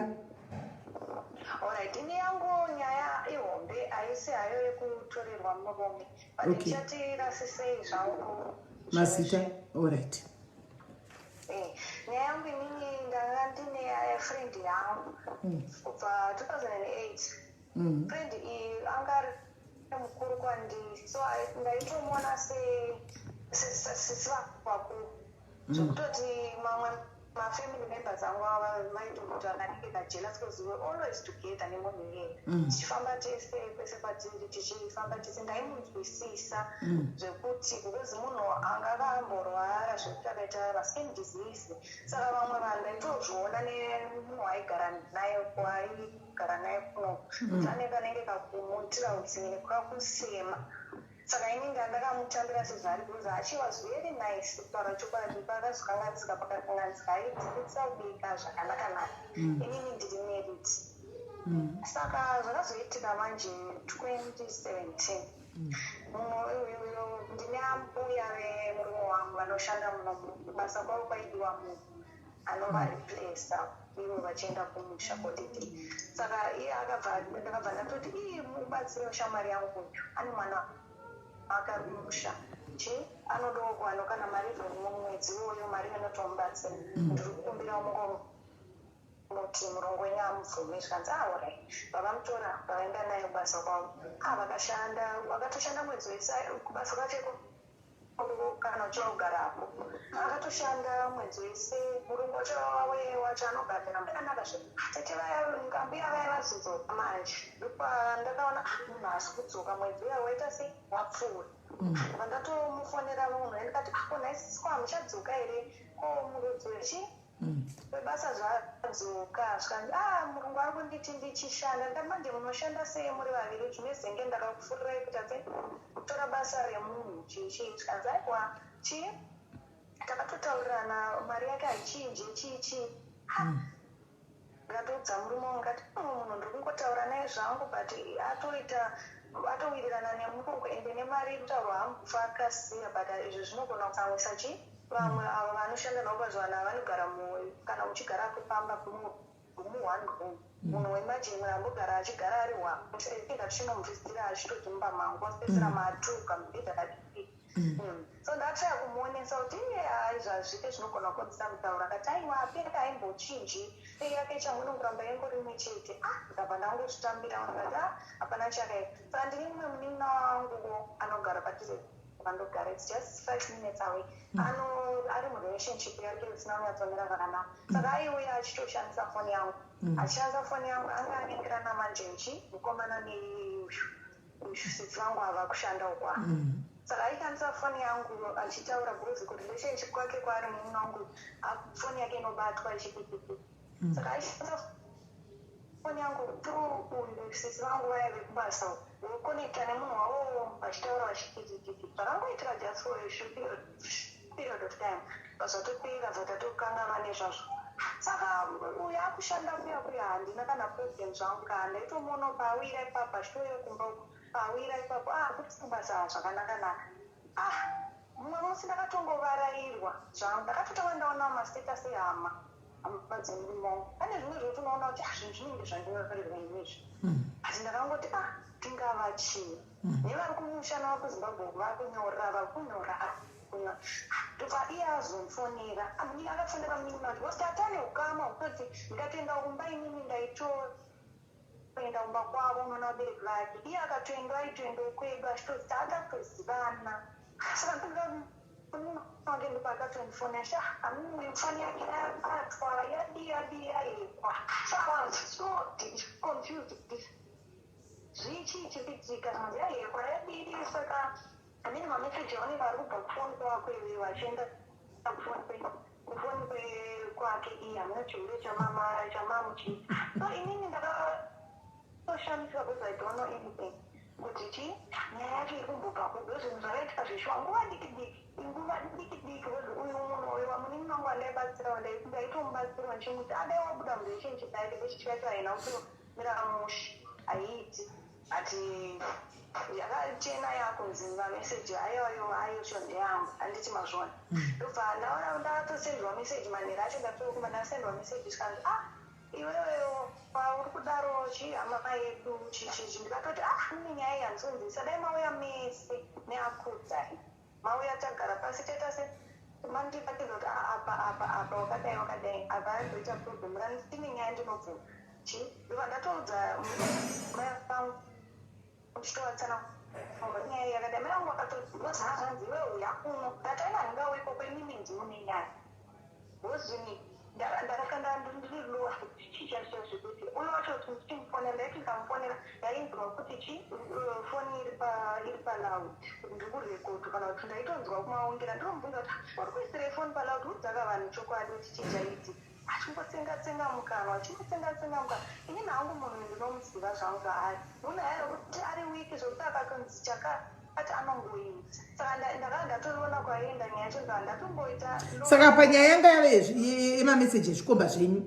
Alright, ini yangu nyaya ihombe, haisi hayo yekutorerwa murume, but ndichatirasisei zvangu. Mazita, all right. Nyaya yangu inini, ndanga ndine friend yangu kubva 2008. Friend iyi anga ari mukuru kwandiri, so ndaitomuona sesisi vakuru, zvekutoti mamwe mafamily members angu ava vaitomboti akanenge kajealous because we were always together nemunhu iyeye, tichifamba tese kwese kwatiri, tichifamba tese. Ndaimunzwisisa zvekuti because munhu anga akamborwara zvekuti akaita maskin disease. Saka vamwe vanhu ndaitozviona nemunhu waaigara naye, waaigara naye kuno, kuti ane kanenge kakumuitira utsinye nekakusema. Saka ini ndandakamutambira sezvaari because she was very nice. Kutaura chokwadi, pakazokanganisika pakakanganisika, aidzidzisa kubika zvakanaka naka. Inini ndiri married. Saka zvakazoitika manje 2017, mumwe uyu, ndine ambuya vemurume wangu vanoshanda muno, basa kwavo kwaidiwa munhu anovareplaca ivo vachienda kumusha holiday. Saka iye akabva, ndakabva ndatoti, "Ii, mubatsire shamwari yangu uyu, ane mwana wake ari kumusha, chi anodawo kuwano kana mari mumwedzi iwoyo, mari inotomubatsira. Ndiri kukumbira muti murongo wenyu amubvume." Zvikanzi, "Alright." Vavamutora, vavaenda naye kubasa kwavo. A vakashanda, vakatoshanda mwedzi wese kubasa kwacho ikoko, kana uchiva kugarapo. Akatoshanda mwedzi wese. Murungu wacho wacho anogadzira akanaka zve. Tete vaya, ambuya vaya vazodzoka manje, ndakaona, "Ah, munhu haasi kudzoka, mwedzi uya waita sei, wapfuura." Vandatomufonera munhu, ndikati, "Ako nhaisiswa, hamuchadzoka here? Ko murudzi wechi webasa zvadzoka?" Zvikanzi, "A murungu ari kunditi ndichishanda." Ndikati, "Manje munoshanda sei muri vaviri? Zvinezenge ndakakufurirai kuita sei, kutora basa remunhu, chii chii." Zvikanzi, "Aiwa, chii, takatotaurirana, mari yake haichinji, chii chii." Ndikatoudza murume wangu, ngati, "Mumwe munhu ndiri kungotaura naye zvangu, but atoita atowirirana nemurungu, ende nemari iri kutaurwa hamufa akasiya. But izvi zvinogona kutsamwisa chi vamwe ava vanoshanda navo pazuva ava vanogara kana uchigara pamba muone room, munhu weimagine munhu ambogara achigara ari one, tichinomuvhizitira achitoti mumba mangu, wasipedzisira matuka mubhedha kadiki." So ndatraya kumuonesa kuti iye aizvazvite zvinogona kukonzesa mutauro. Akati, "Aiwa, peka haimbochinji, pay yake changu inongoramba ingori imwe chete." Ah, ndabva ndangozvitambira, ndikati, "Ah, hapana chakaipa." Saka ndine mumwe munin'ina wanguwo anogara padhuze pandogara, it's just 5 minutes away. Ano ari murelationship yake isina kunyatsomira zvakanaka. Saka aiuya achitoshandisa foni yangu, achishandisa foni yangu, anga anyengerana manje nchi mukomana neuyu uyu sisi vangu ava kushanda ukwa. Saka aishandisa foni yangu achitaura because kurelationship kwake kwaari murume wangu foni yake inobatwa ichipipiti. Saka aishandisa foni yangu through uyu sisi vangu vaya vekubasa vokonekta nemunhu wavowo vachitaura vachipitipiti. Zvakangoitika just for a short period of time pazvatopera zvatatokanganwa nezvazvo. Saka uyu akushanda kuya kuya handina kana problem zvangu kana ndaitomuona paawira ipapo achitouya kumba uku paawira ipapo ah kuti kubasa zvakanaka naka. Ah mumwe musi ndakatongovarairwa zvangu ndakatotanga ndaona mastatus ehama hama dzemurume wangu. Pane zvimwe zvekuti unoona kuti ah zvinhu zvinenge zvandinyorerwa ini izvi. Asi ndakangoti ah tingava chii. Nevari kumusha nevari kuZimbabwe vakunyora vakunyora kunyora. Ndobva iye azondifonera. Akafonera munin'ina wake because tatane ukama hwekutoti ndikatoenda kumba inini ndaitoenda kumba kwavo unoona vabereki vake. Iye akatoenda aitoendawo kwedu achitoti taakatozivana. Saka munin'ina wake ndopaakatondifonera sha foni yake yabatwa yadii yadii yaekwa. Saka I was so confused kuti zvii chii chiri kuitika zvanzi yaekwa yadii saka amene mameseji aoneka ari kubva kufoni kwako iwewe achienda kufoni kwake iye hamuna chihure chamama chamamu chii. So inini ndakatoshamisika because I don't know anything kuti chi nyaya yacho iri kumbobva kupi zvinhu zvakaitika zveshuwa nguva diki diki nguva diki diki because uyu munhu uyu wamunin'ina wangu wandaibatsirawo ndaitomubatsirawo ndichimuti adai wabuda murelationship yake relationship yacho haina kutomira mushe haiiti ati yakachena yakunzi mameseji ayoyo ayocho ndeyangu handiti mazvona. Ndobva ndaona ndatosendwa meseji manheru acho ndatokumba ndasendwa meseji zvikanzi ah iwewewo pauri kudaro chi hama yedu chichichi ndikatoti ah mune nyaya iyi handisonzwisa dai mauya mese neakudzai mauya tagara pasi toita se mandiratidza kuti apa apa apa wakadai wakadai apa azoita problem randine nyaya ndinobvuma chi ndobva ndatoudza mai vangu ndichitovatsana nyaya yakadai mai vangu vakatoti zvanzi iwe uya kuno ndataina handingauyi ikoko inini ndimune nyaya wozvini ndakakanda ndiri lost chii chacho zvekuti uyo wacho kuti ndichimufonera ndaiti ndikamufonera ndainzwa kuti chi foni iri paloud ndiri kurekodha kana kuti ndaitonzwa kumaungira ndomubvunza kuti uri kuisirei foni paloud udzaka vanhu chokwadi kuti chii chaitika achingotsenga tsenga mukanwa achingotsenga tsenga mukanwa inini hangu munhu ndinomuziva zvangu zvaari munhu aye kuti ari wiki zvokuti akatonzi chakati anongoita saka ndakanga ndatoiona kwaienda nyaya yacho ndava ndatomboita saka panyaya yanga yave yemameseji ezvikomba zvenyu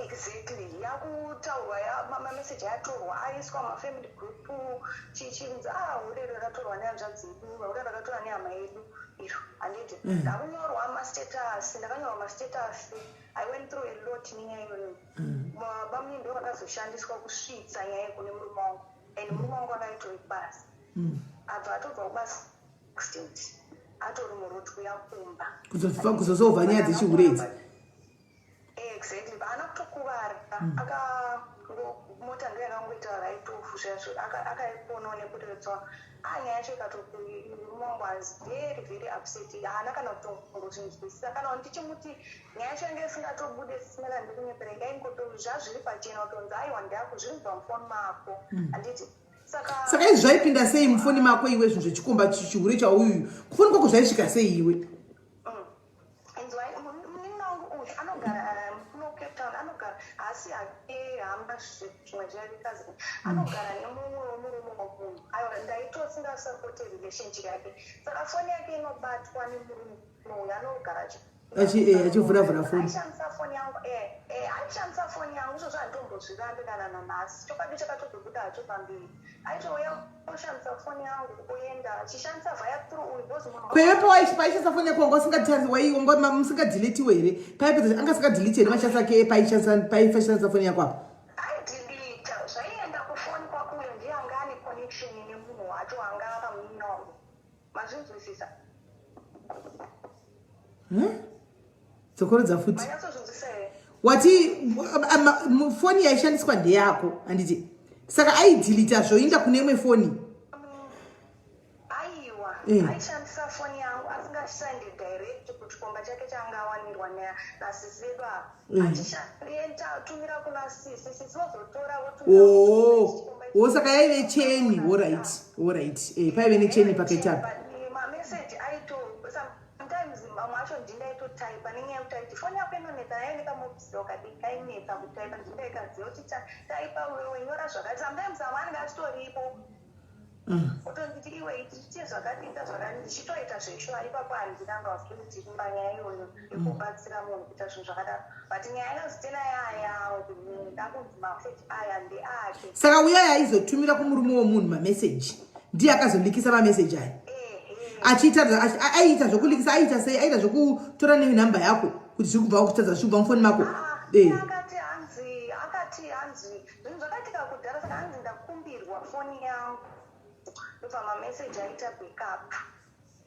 exactly yakutaurwa mameseji ayatorwa aiswa mumafamily group chichinzi ah hure rakatorwa nehanzvadzi yedu hure rakatorwa nehama yedu iro handiti ndakunyorwa mastatus ndakanyorwa mastatus I went through a lot nenyaya iyoyo. Bamunini ndo vakazoshandiswa kusvitsa nyaya kune murume wangu and murume wangu akaitori kubasa abva atobva kubasa accident atori muroad kuya kumba kuzozovha nyaya dzechihure idzi exactly haana kutokuvara aka mota ndo yakangoita write off zvazvo akaiponawo nekutoretswa a nyaya yacho ikatomurume wangu was very very upset haana kana kutongozvinzwisisa kana ndichimuti nyaya yacho yange isingatobude simela ndikunyepera ingaingoto zvazviri pachena kutonzi aiwa ndeyako zviri kubva mufoni mako handiti saka saka izvi zvaipinda sei mufoni mako iwe zvinhu zvechikomba chihure chauyu kufoni kwako zvaisvika sei iwe inzwai munin'ina wangu uyu anogara kuno Cape Town anogara haasi hake hama zvimwe zvevikazi anogara nemumwe wemurume wemunhu aiwa ndaitosingasapote relationship yake saka foni yake inobatwa nemurume uyu anogara Achivhuravhura foni aishandisa foni yangu aishandisa foni yangu izvozvo handitombozvirambi kana nanhasi chokwadi chakatozobuda hacho pamberi aitouya oshandisa foni yangu oenda achishandisa via through uyu because munhu kwewe paishandisa foni yako wanga usingatarisi wanga musingadhiletiwe here paipedza anga asingadhileti here mashandisa ake paishandisa foni yako apa aidhilita zvaienda kufoni kwako uyo ndiye anga ane connection nemunhu wacho anga akamunin'ina wangu mazvinzwisisa dzokorodza futi manyatsozvinzwisa here wati foni yaishandiswa ndeyako handiti saka aidhilita zvoinda kune imwe foni aiwa Aishandisa foni yangu asingashande direct kuchikomba chake chaanga awanirwa nasisi vedu ava. Achishatumira kuna sisi, sisi vozotora votumira. Oh, saka yaive chain. Alright, paive nechain pakati apa. Mameseji aito sometimes mamwe acho ndindaitotaipa nenyaya yekuti aiti foni yako inonetsa, nayo nekaMobicel kadiki kainetsa kutaipa. Ndindaikaziva kuti taipa wenyora zvakati. Sometimes amwe anenge achitoripo, otonditi, "Iwe, tiite zvakati, ita zvakati." Ndichitoita zveshuwa ipapo. Handinanga kuti kumba nyaya iyoyo yekubatsira munhu kuita zvinhu zvakadaro, but nyaya yakazotena yayangu, ndakunzi mameseji aya ndeake. Saka uyaya aizotumira kumurume womunhu mameseji ndiye akazolikisa mameseji aya? Ehe. Achiita aiita zvokulikisa, aiita sei? Aiita zvokutora nenhamba yako kuti zviri kubva kutadza zviri kubva mufoni mako? Ah, akati hanzi zvinhu zvakaitika kudhara, saka hanzi ndakumbirwa foni yangu, ndobva mameseji aita backup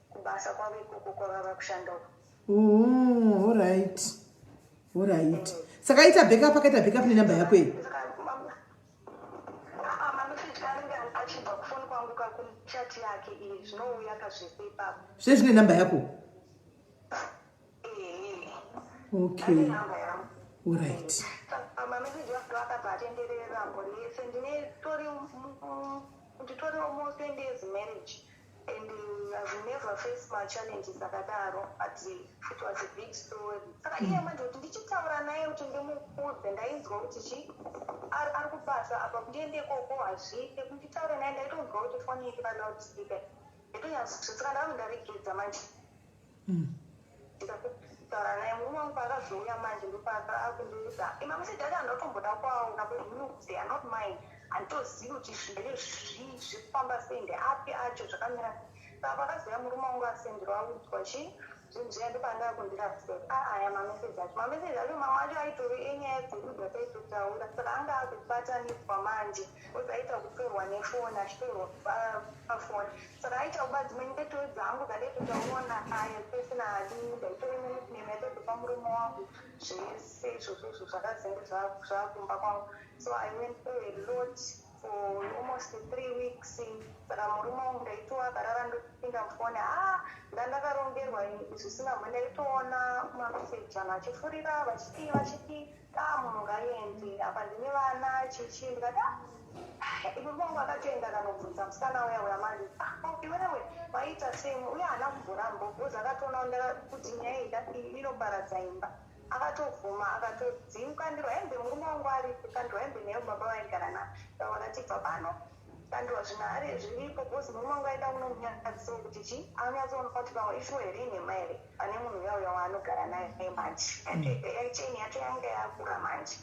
kubasa kwavo ikoko kwavava kushanda uko. Oh, alright, saka aita backup, akaita backup nenhamba yako iyi? Saka mameseji anenge achibva kufoni kwangu kakuchati yake iyi, zvinouya kazvese ipapo. Zve zvine nhamba yako? Ehe. Okay. Ane namba yangu. Alright. Saka mameseji avo akabva atenderera rese. Ndinetori nditori almost 20 years marriage and I've never faced my challenges akadaro, but it was a big story. Saka iye manje kuti ndichitaura naye kuti ndimuudze, ndainzwa kuti chi ari kubasa apa, kundiende ikoko hazviite kunditaura naye. Ndaitonzwa kuti foni iri paloudspeaker, ndaitonyatsosvika ndava ndaregedza manje. Ndikataura naye, murume wangu paakazouya manje, ndopaakundiudza mameseji acho. Handatomboda kuaona because they are not mine. Handitozivi kuti zvine zvii, zviri kufamba sei, ndeapi acho, zvakamira. Saka pakazouya murume wangu asenderwa, audzwa chi zvinhu zviya, ndopanga kundiratidza kuti aya mameseji acho, mameseji acho mamwe acho aitori enyaya dzedu dzataitotaura. Saka anga akubatanidzwa manje, ozi aita kutorwa nefoni, achitorwa pafoni. Saka aita kuba dzimwe ndeto dzangu dzandaitotaurawo naye personally, ndaitori nenickname yataitopa murume wangu. Zvese izvozvo izvo zvakazenge zvakumba kwangu. So I went through a lot for almost 3 weeks. Saka murume wangu ndaitiwa akarara, ndopinda mufoni, ha, ndandakarongerwa zvisina. Ndaitoona mameseji, vanhu vachifurira, vachidii, vachidii, a munhu ngaende apa, ndine vana, chichi. Ndikati, "Ah." Murume wangu akatoenda akanobvunza musikana uya uya manje, "Ah, iwewe waita sei?" Uye haana kumboramba because akatoona kuti nyaya iyi inoparadza imba. Akatobvuma, akatodzimukandirwa hembe. Murume wangu aripo, kandirwa hembe neyo baba vaigara nayo. Vakati, "Bva pano." Kandirwa zvinhare zviripo because murume wangu aida kunomunyatso kuti chi anyatsoona kuti pamwe ishuwa here, inhema here, pane munhu uya uya waanogara naye manje. Chain yacho yanga yakura manje.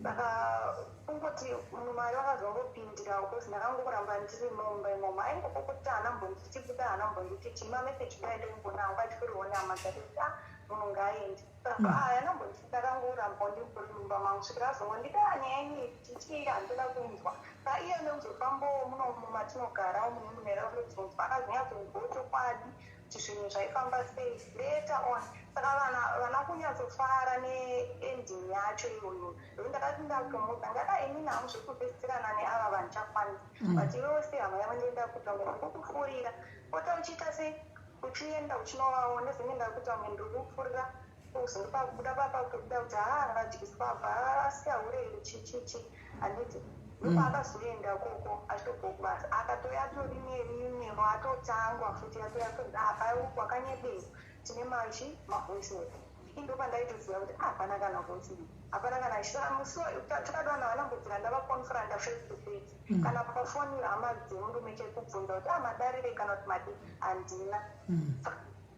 Saka kungoti Mwari vakazongopindirawo because ndakangoramba ndiri mumba imomo. Aingopopota, haana mbonditi buda, haana mbonditi chii. Mameseji ndaindombona angu achitoriwo nehama dzake kuti, "Ah, munhu ngaaende." Saka haana mbonditi, ndakangoramba ndiri mumba mangu svikira azongonditi, "Ah, nyaya iyi chichii, handitoda kuinzwa." Saka iye nekuzofambawo munomu matinogara mune munhu rakubvunzwa, akazonyatsonzwawo chokwadi kuti zvinhu zvaifamba sei later on. Saka vana vana kunyatsofara neending yacho iyoyo. Ndo ndakati ndakutomuudza, ndada inini hangu zvekupedzisirana neava vanhu chakwanisa, but iwewo sehama yavo ndoenda kuita kunge ndikukupfuurira, pota uchiita sei, uchienda uchinovaona. Ndozenge ndakuita kunge ndiri kupfuurira kuzondopakuda papa kutobuda kuti haa, akadyiswa abva asiya hure iri, chichichi, handiti? Ndopaakazoenda koko achitobva kubasa, akatouya atori nerimwe atotangwa futi, atoya apa wakanyeberwa, tine machi mavoice note. Indopandaitoziva kuti hapana kana voice note, hapana kana. Musi takadana vanambodzira, ndavaconfronta face to face kana pafoni, hama dzemurume chekubvunza kuti amadarire kana kuti madi, handina.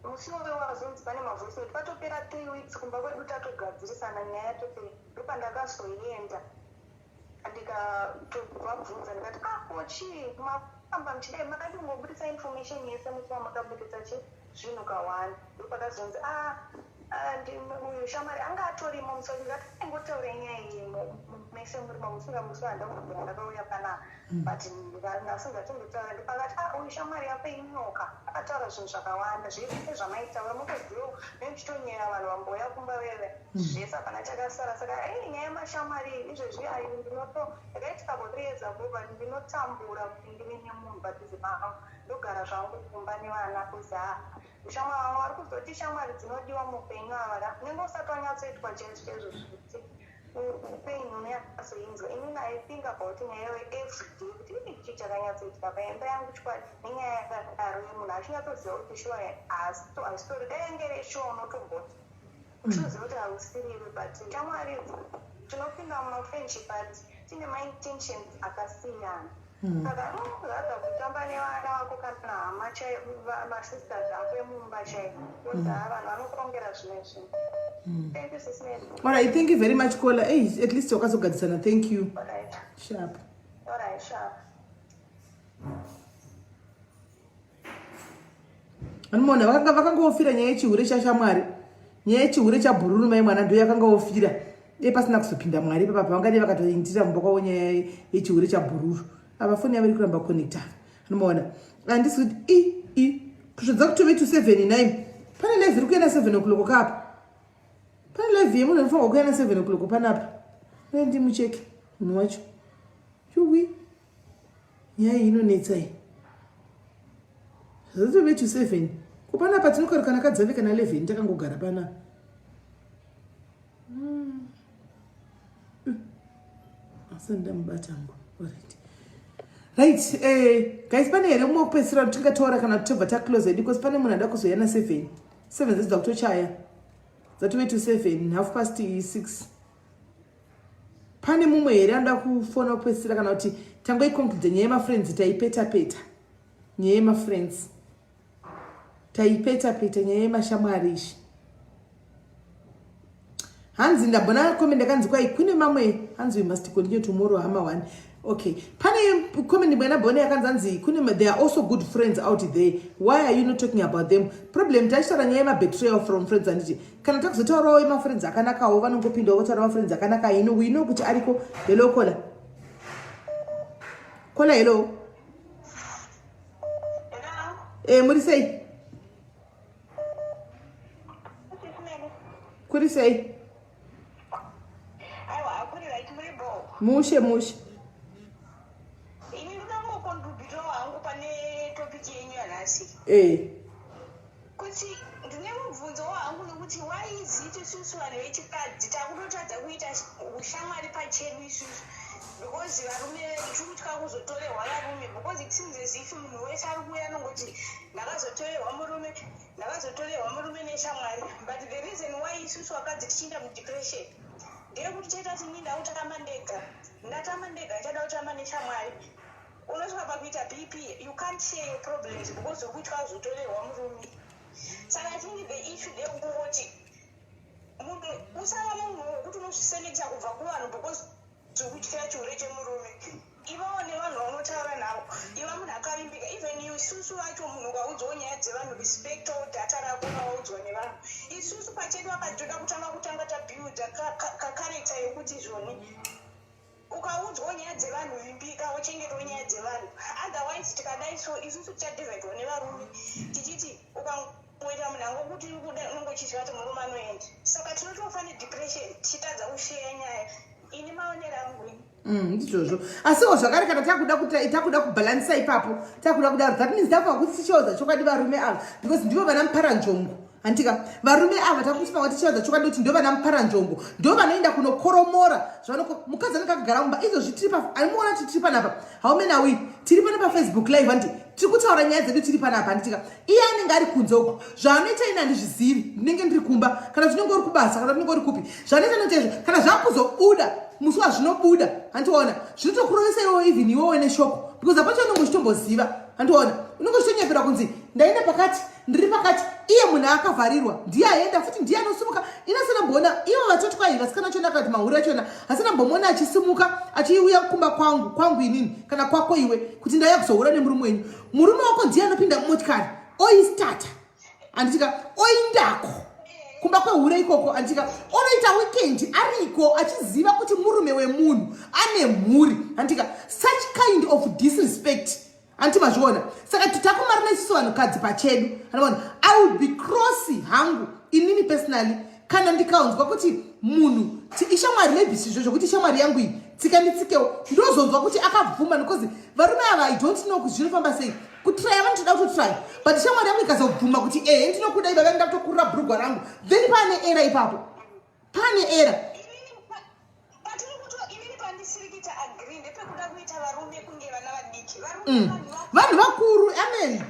Musi iwoyo wazonzi pane mavoice note, patopera 3 weeks kumba kwedu tatogadzirisana, nyaya yatopera. Ndopandakazoenda ndikatobvabvunza, ndikati, "Ah, ko chii mafamba muchidai? Makadi kungobudisa information yese musi wamakabudisa chi zvinhu kawanda." Ndopakazonzi, "Ah, uyu shamwari anga atorimo." Musoro ndikati, "Ingotaurai nyaya iyi." Mese muri mamusinga musi wandakubvira ndakauya panapa mm. but ndasinga tingotaura ndipakati ah uyu shamwari yako inyoka akataura zvinhu zvakawanda zvese zvamaitaura mutozivo nemuchitonyera vanhu vambouya kumba veve mm. zvese hapana chakasara saka ei nyaya yemashamwari izvezvi ayi ndinoto ndakaitika about years ago but ndinotambura kuti ndive nemunhu padhuze pangu ndogara zvangu kumba nevana kuzi haa Shamwari vamwe vari kuzoti shamwari dzinodiwa muupenyu ava ka unenge usati wanyatsoitwa chaizvo chaizvo zvekuti upenyu unonyatsoinzwa inini i think about nyaya iyoyo everyday kuti ii chii chakanyatsoitika paimba yangu chokwadi nenyaya yakadaro munhu achinyatsoziva kuti shuwa haasitori dai yange iri shuwa unotomboti uchiziva kuti hausiriwe but shamwari tinopinda mumafriendship but tine maintentions akasiyana hmm. saka rather kutamba nevana vako kana hama masisters ako emumba chaivo because hmm. vanhu vanokurongera zvimwe zvinhu hmm. thank you sis Mary. All right, thank you very much caller. Hey, at least wakazogadzisana. Thank you. All right. Sharp. All right, sharp. Anomuona vakanga vakangofira nyaya yechihure chashamwari. Nyaya yechihure chabhururu mai mwana ndiyo yakanga ofira. Dai pasina kuzopinda Mwari ipapa vangadai vakatoindira mumba kwavo nyaya yechihure chabhururu. Ava foni yavo iri kuramba connecta. Anomuona. Handisi kuti i i kusvodza kutove to 7 9. Pane live iri kuenda 7 o'clock kapa. Pane live yemunhu anofanirwa kuenda 7 o'clock panapa. Dai ndimucheke munhu wacho. Yuwi. Nyaya iyi inonetsa iyi. Zvazotove to 7. Ko panapa tinokarukana kadzave kana 11 takangogara panapa. Hmm. Asi ndamubata hangu. Alright. Right, eh, guys pane here mumwe wekupedzisira kuti tingataura kana kuti tobva taclose hedu because pane munhu ada kuzouya na 7. 7 dzedzida kutochaya. Dzatove to 7, half past 6. Pane mumwe here anoda kufona kupedzisira kana kuti tangoiconclude nyaya yemafriends taipeta peta. Nyaya yemafriends. Taipeta peta nyaya yemashamwari izvi. Hanzi ndabona comment yakanzi kwai kune mamwe hanzi we must continue tomorrow hama one. Okay. Pane comment imwe ndabona yakanzi hanzi kune there are also good friends out there. Why are you not talking about them? Problem tachitaura nyaya yemabetrayal from friends handiti. Kana takuzotaurawo yemafriends akanakawo vanongopindawo votaura mafriends akanaka ino we know kuti ariko. Hello caller. Caller hello. Hello. Eh muri sei? Kuri sei? Aiwa, kuri right muri bho. Mushe mushe. Ini ndoda kungocontributawo hangu pane topic yenyu yanhasi. Eh. Kuti ndine mubvunzo wangu nekuti why is it isusu vanhu vechikadzi takutotadza kuita ushamwari pachedu isusu because varume vedu tiri kutya kuzotorerwa varume because it seems as if munhu wese ari kuuya anongoti ndakazotorerwa murume ndakazotorerwa murume neshamwari but the reason why isusu vakadzi tichiinda mudepression ndeyekuti chaita tini ndakutamba ndega ndatamba ndega ndichada kutamba neshamwari unosvika pakuita bp you can't share your problems because wekutya kuzotorerwa murume saka i think the issue ndeyekungoti munhu usava munhu wekuti unozviselekta kubva kuvanhu because zvekutyira chihure chemurume ivawo nevanhu vaunotaura navo iva munhu akavimbika even isusu vacho munhu ukaudzwawo nyaya dzevanhu respectawo data rako unawaudzwa nevanhu isusu pachedu akati toda kutanga kutanga tabuilda kakarekta yekuti zvoni ukaudzwawo nyaya dzevanhu vimbika wochengetawo nyaya dzevanhu otherwise tikadai so isusu tichadivhaidwa nevarume tichiti ukangoita munhu angokuti kuda unongochiziva kuti murume anoenda saka tinotofa nedepression tichitadza kusheya nyaya ini maonero angu ini mm, ndizvozvo asiwo zvakare kana takuda takuda kubhalanisa ipapo takuda kudaro that means takuva kuti tichivaudza chokwadi varume ava because ndivo vana muparanzvongo handitika varume ava takuti tichivaudza chokwadi kuti ndo vana muparanzvongo ndo vanoenda kunokoromora zvavanoko mukadzi anenge akagara mumba izvozvi tiri pa aimuona kuti tiri panapa how many are we tiri pano pafacebook live handiti tiri kutaura nyaya dzedu tiri panapa handitika iye anenge ari kunze uko zvaanoita ini handizvizivi ndinenge ndiri kumba kana kuti unenge uri kubasa kana kuti unenge uri kupi zvaanoita noita izvo kana zvakuzobuda musi wazvinobuda handiona zvinotokurovesa iwewe even iwewe neshoko because apacho unenge uchitomboziva handiona unenge uchitonyepera kunzi ndaenda pakati ndiri pakati iye munhu akavharirwa ndiye aenda futi ndiye anosimuka ini asina mboona ivo vatotwa iyi vasikana chona kana kuti mahure achona asina mbomuona achisimuka achiuya kumba kwangu kwangu inini kana kwako iwe kuti ndauya kuzohura nemurume wenyu murume wako ndiye anopinda mumotikari oistata handitika oindako. Kumba kwehure ikoko, andika onoita weekend ariko achiziva kuti murume wemunhu ane mhuri, andika. Such kind of disrespect, anti mazviona? Saka titakumarana isusu vanhukadzi pachedu, anoona. I will be cross hangu inini personally kana ndikaonzwa kuti munhu ishamwari, maybe sizvo zvokuti shamwari yangu iyi tsika nditsikewo, ndozonzwa kuti akabvuma, because varume ava, I don't know kuti zvinofamba sei. Kutraya vanotoda kutotraya, but shamwari yangu ikazobvuma kuti ehe, ndinokuda ibaba, ndakutokurira bhurugwa rangu, then pane error ipapo, pane error. Patiri kuto inini pandisiri kuita agree ndepekuda kuita varume kunge vana vadiki. Varume vanhu Vanhu vakuru, amen,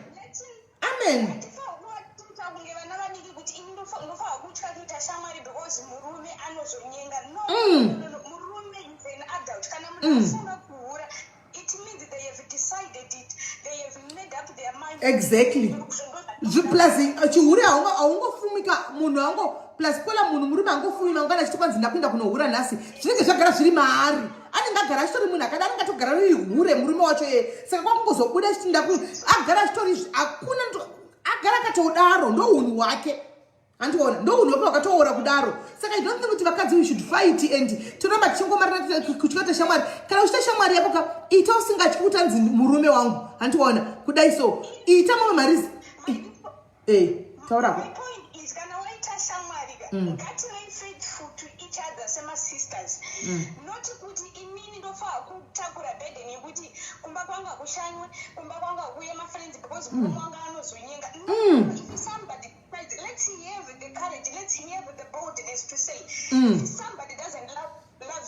amen. Hatifanira kunge vana vadiki kuti ini ndofanira kutya kuita shamwari because murume anozonyenga. No, no, no. Murume is an adult. Kana munhu afunga kuhura, it means they have decided it, they have made up their mind. Exactly. Plus chihure haungofumika munhu ango, plus kola munhu murume angofumi mangwana achiti kwanzi ndakuenda kunohura nhasi. Zvinenge zvagara zviri maari, anenge agara achitori munhu akada, anenge atogara riri hure murume wacho yeye. Saka kwakungozobuda achiti ndaku, agara achitori, hakuna agara akatodaro, ndo unhu hwake, handiona? Ndo unhu hwake hwakatoora kudaro. Saka I don't think kuti vakadzi we should fight and toramba tichingomarana kutyota shamwari. Kana uchiita shamwari yako ka, ita usingatyi kuti anzi murume wangu, handiona? Kudai so ita mamwe marizi. Taurako. My point is, kana waita shamwari ka, ngativei faithful to each other semasisters, not kuti inini ndofanira kutakura burden yekuti kumba kwangu hakushanywe, kumba kwangu hakuuye mafriends because murume wangu anozonyenga. No, if somebody decides, let's have the courage, let's have the boldness to say, if somebody doesn't love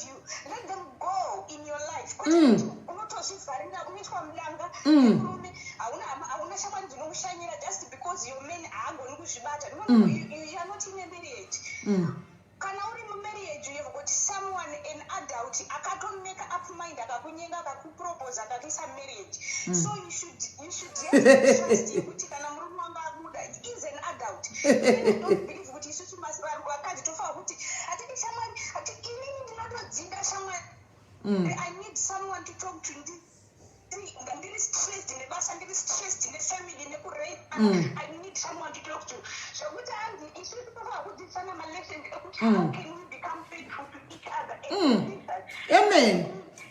you, let them go in your life. Kwete kuti unotozvivharira, unoitwa mudanga nemurume, hauna hama, hauna shamwari dzinokushanyira just because your man haagoni kuzvibata. No, no, you are not in a marriage. Kana uri mumarriage, you have got someone, an adult akatomake up mind, akakunyenga, akakupropose, akakuisa marriage. So you should have the trust yekuti kana murume wangu abuda, is an adult. I don't believe kuti isusu vakadzi tofanira kuti hatidi shamwari. Hati inini ndinotodzinga shamwari. I need someone to talk to. Ndiri stressed nebasa, ndiri stressed nefamily, nekurape. I need someone to talk to. Zvokuti hanzi isusu tofanira kudzidzisana malessons ekuti how can we become faithful to each other as sisters. Amen.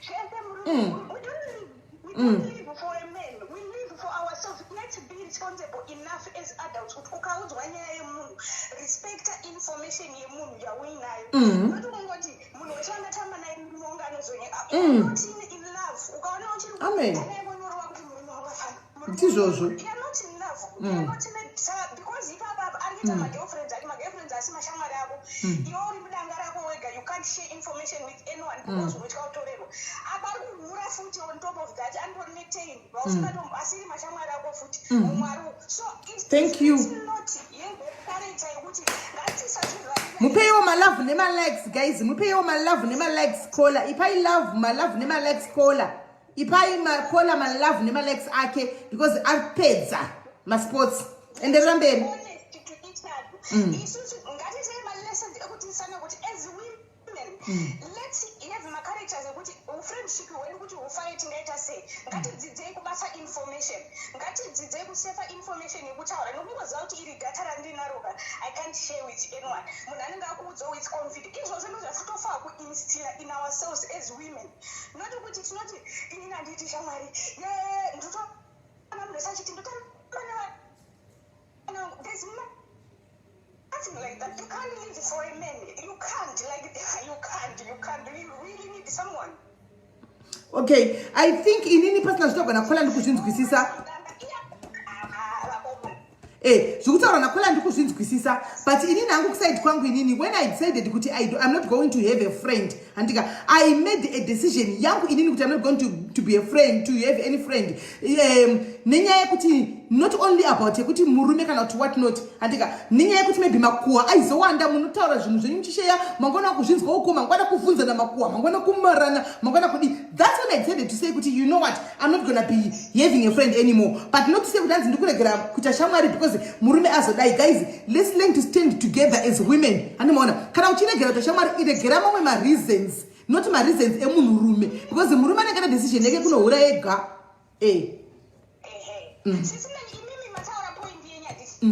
Zvese murume, we don't live for a man, we live for ourselves. Let's be responsible enough as adults kuti ukaudzwa nyaya yemunhu, respecta information yemunhu yauinayo, not kungoti munhu wese wandatamba naye murume wangu anozonyenga. Not in love. Ukaona uchiri Amen. kunorova kuti murume wangu afana. Ndizvozvo. You are not in love. You are not in saka because ipapa apa ari kuita magirlfriends ake, magirlfriends asi mashamwari ako. Iwe uri mudanga rako wega, you can't share information with anyone because unotya kutorerwa. Apa ari kuhura futi. On top of that, anotori netain vausingatombo asiri mashamwari ako futi, mumwe ari so Thank you. it's not yecourage yekuti ngatisazvivharira. Mupeiwo malove nemalikes, guys. Mupeiwo malove nemalikes. Caller, ipai love, malove nemalikes. Caller, ipai macaller malove nemalikes ake because apedza masports. Enderera mberi. Honest to each other. Isusu ngatitei malessons ekudzidzisana kuti as women, let's have macharacters ekuti ufriendship hwedu kuti hufai tingaita sei. Ngatidzidzei kubata information, ngatidzidzei kusefa information yekutaura nokungoziva kuti iri data randinaroka, I can't share with anyone. Munhu anenge akuudzawo with confidence. Izvozvo ndo zvatitofanira kuinstilla in ourselves as women, not kuti tinoti inini handiti shamwari ye ndotoona munhu wese achiti ndotamba neva. No, there's nothing like that. You can't live for a man. You can't, like, you can't, you can't. You really need someone. Okay, I think inini pasina zvitaurwa nacaller ndikuzvinzwisisa. Zvekutaura nacaller ndikuzvinzwisisa, but inini hangu kuside kwangu inini, when I decided kuti I'm not going to have a friend, handika, I made a decision yangu inini kuti I'm not going to be a friend, to have any friend, nenyaya yekuti not only about yekuti murume kana kuti what not, handika, nenyaya yekuti maybe makuhwa aizowanda. Munotaura zvinhu zvenyu muchisheya, mangwana kuzvinzwa uko, mangwana kuvhunzana makuhwa, mangwana kumarana, mangwana kudi. That's when I decided to say kuti, you know what, I'm not gonna be having a friend anymore. But not to say kuti hanzi ndikuregera kuita shamwari because murume azodai. Guys, let's learn to stand together as women, handimaona? Kana uchiregera kuita shamwari, iregera mamwe mareasons, not mareasons emunhurume, because murume anenge ane decision yake kunohura ega. Ehe. Sisi imimi mataura point yenyu, handiti?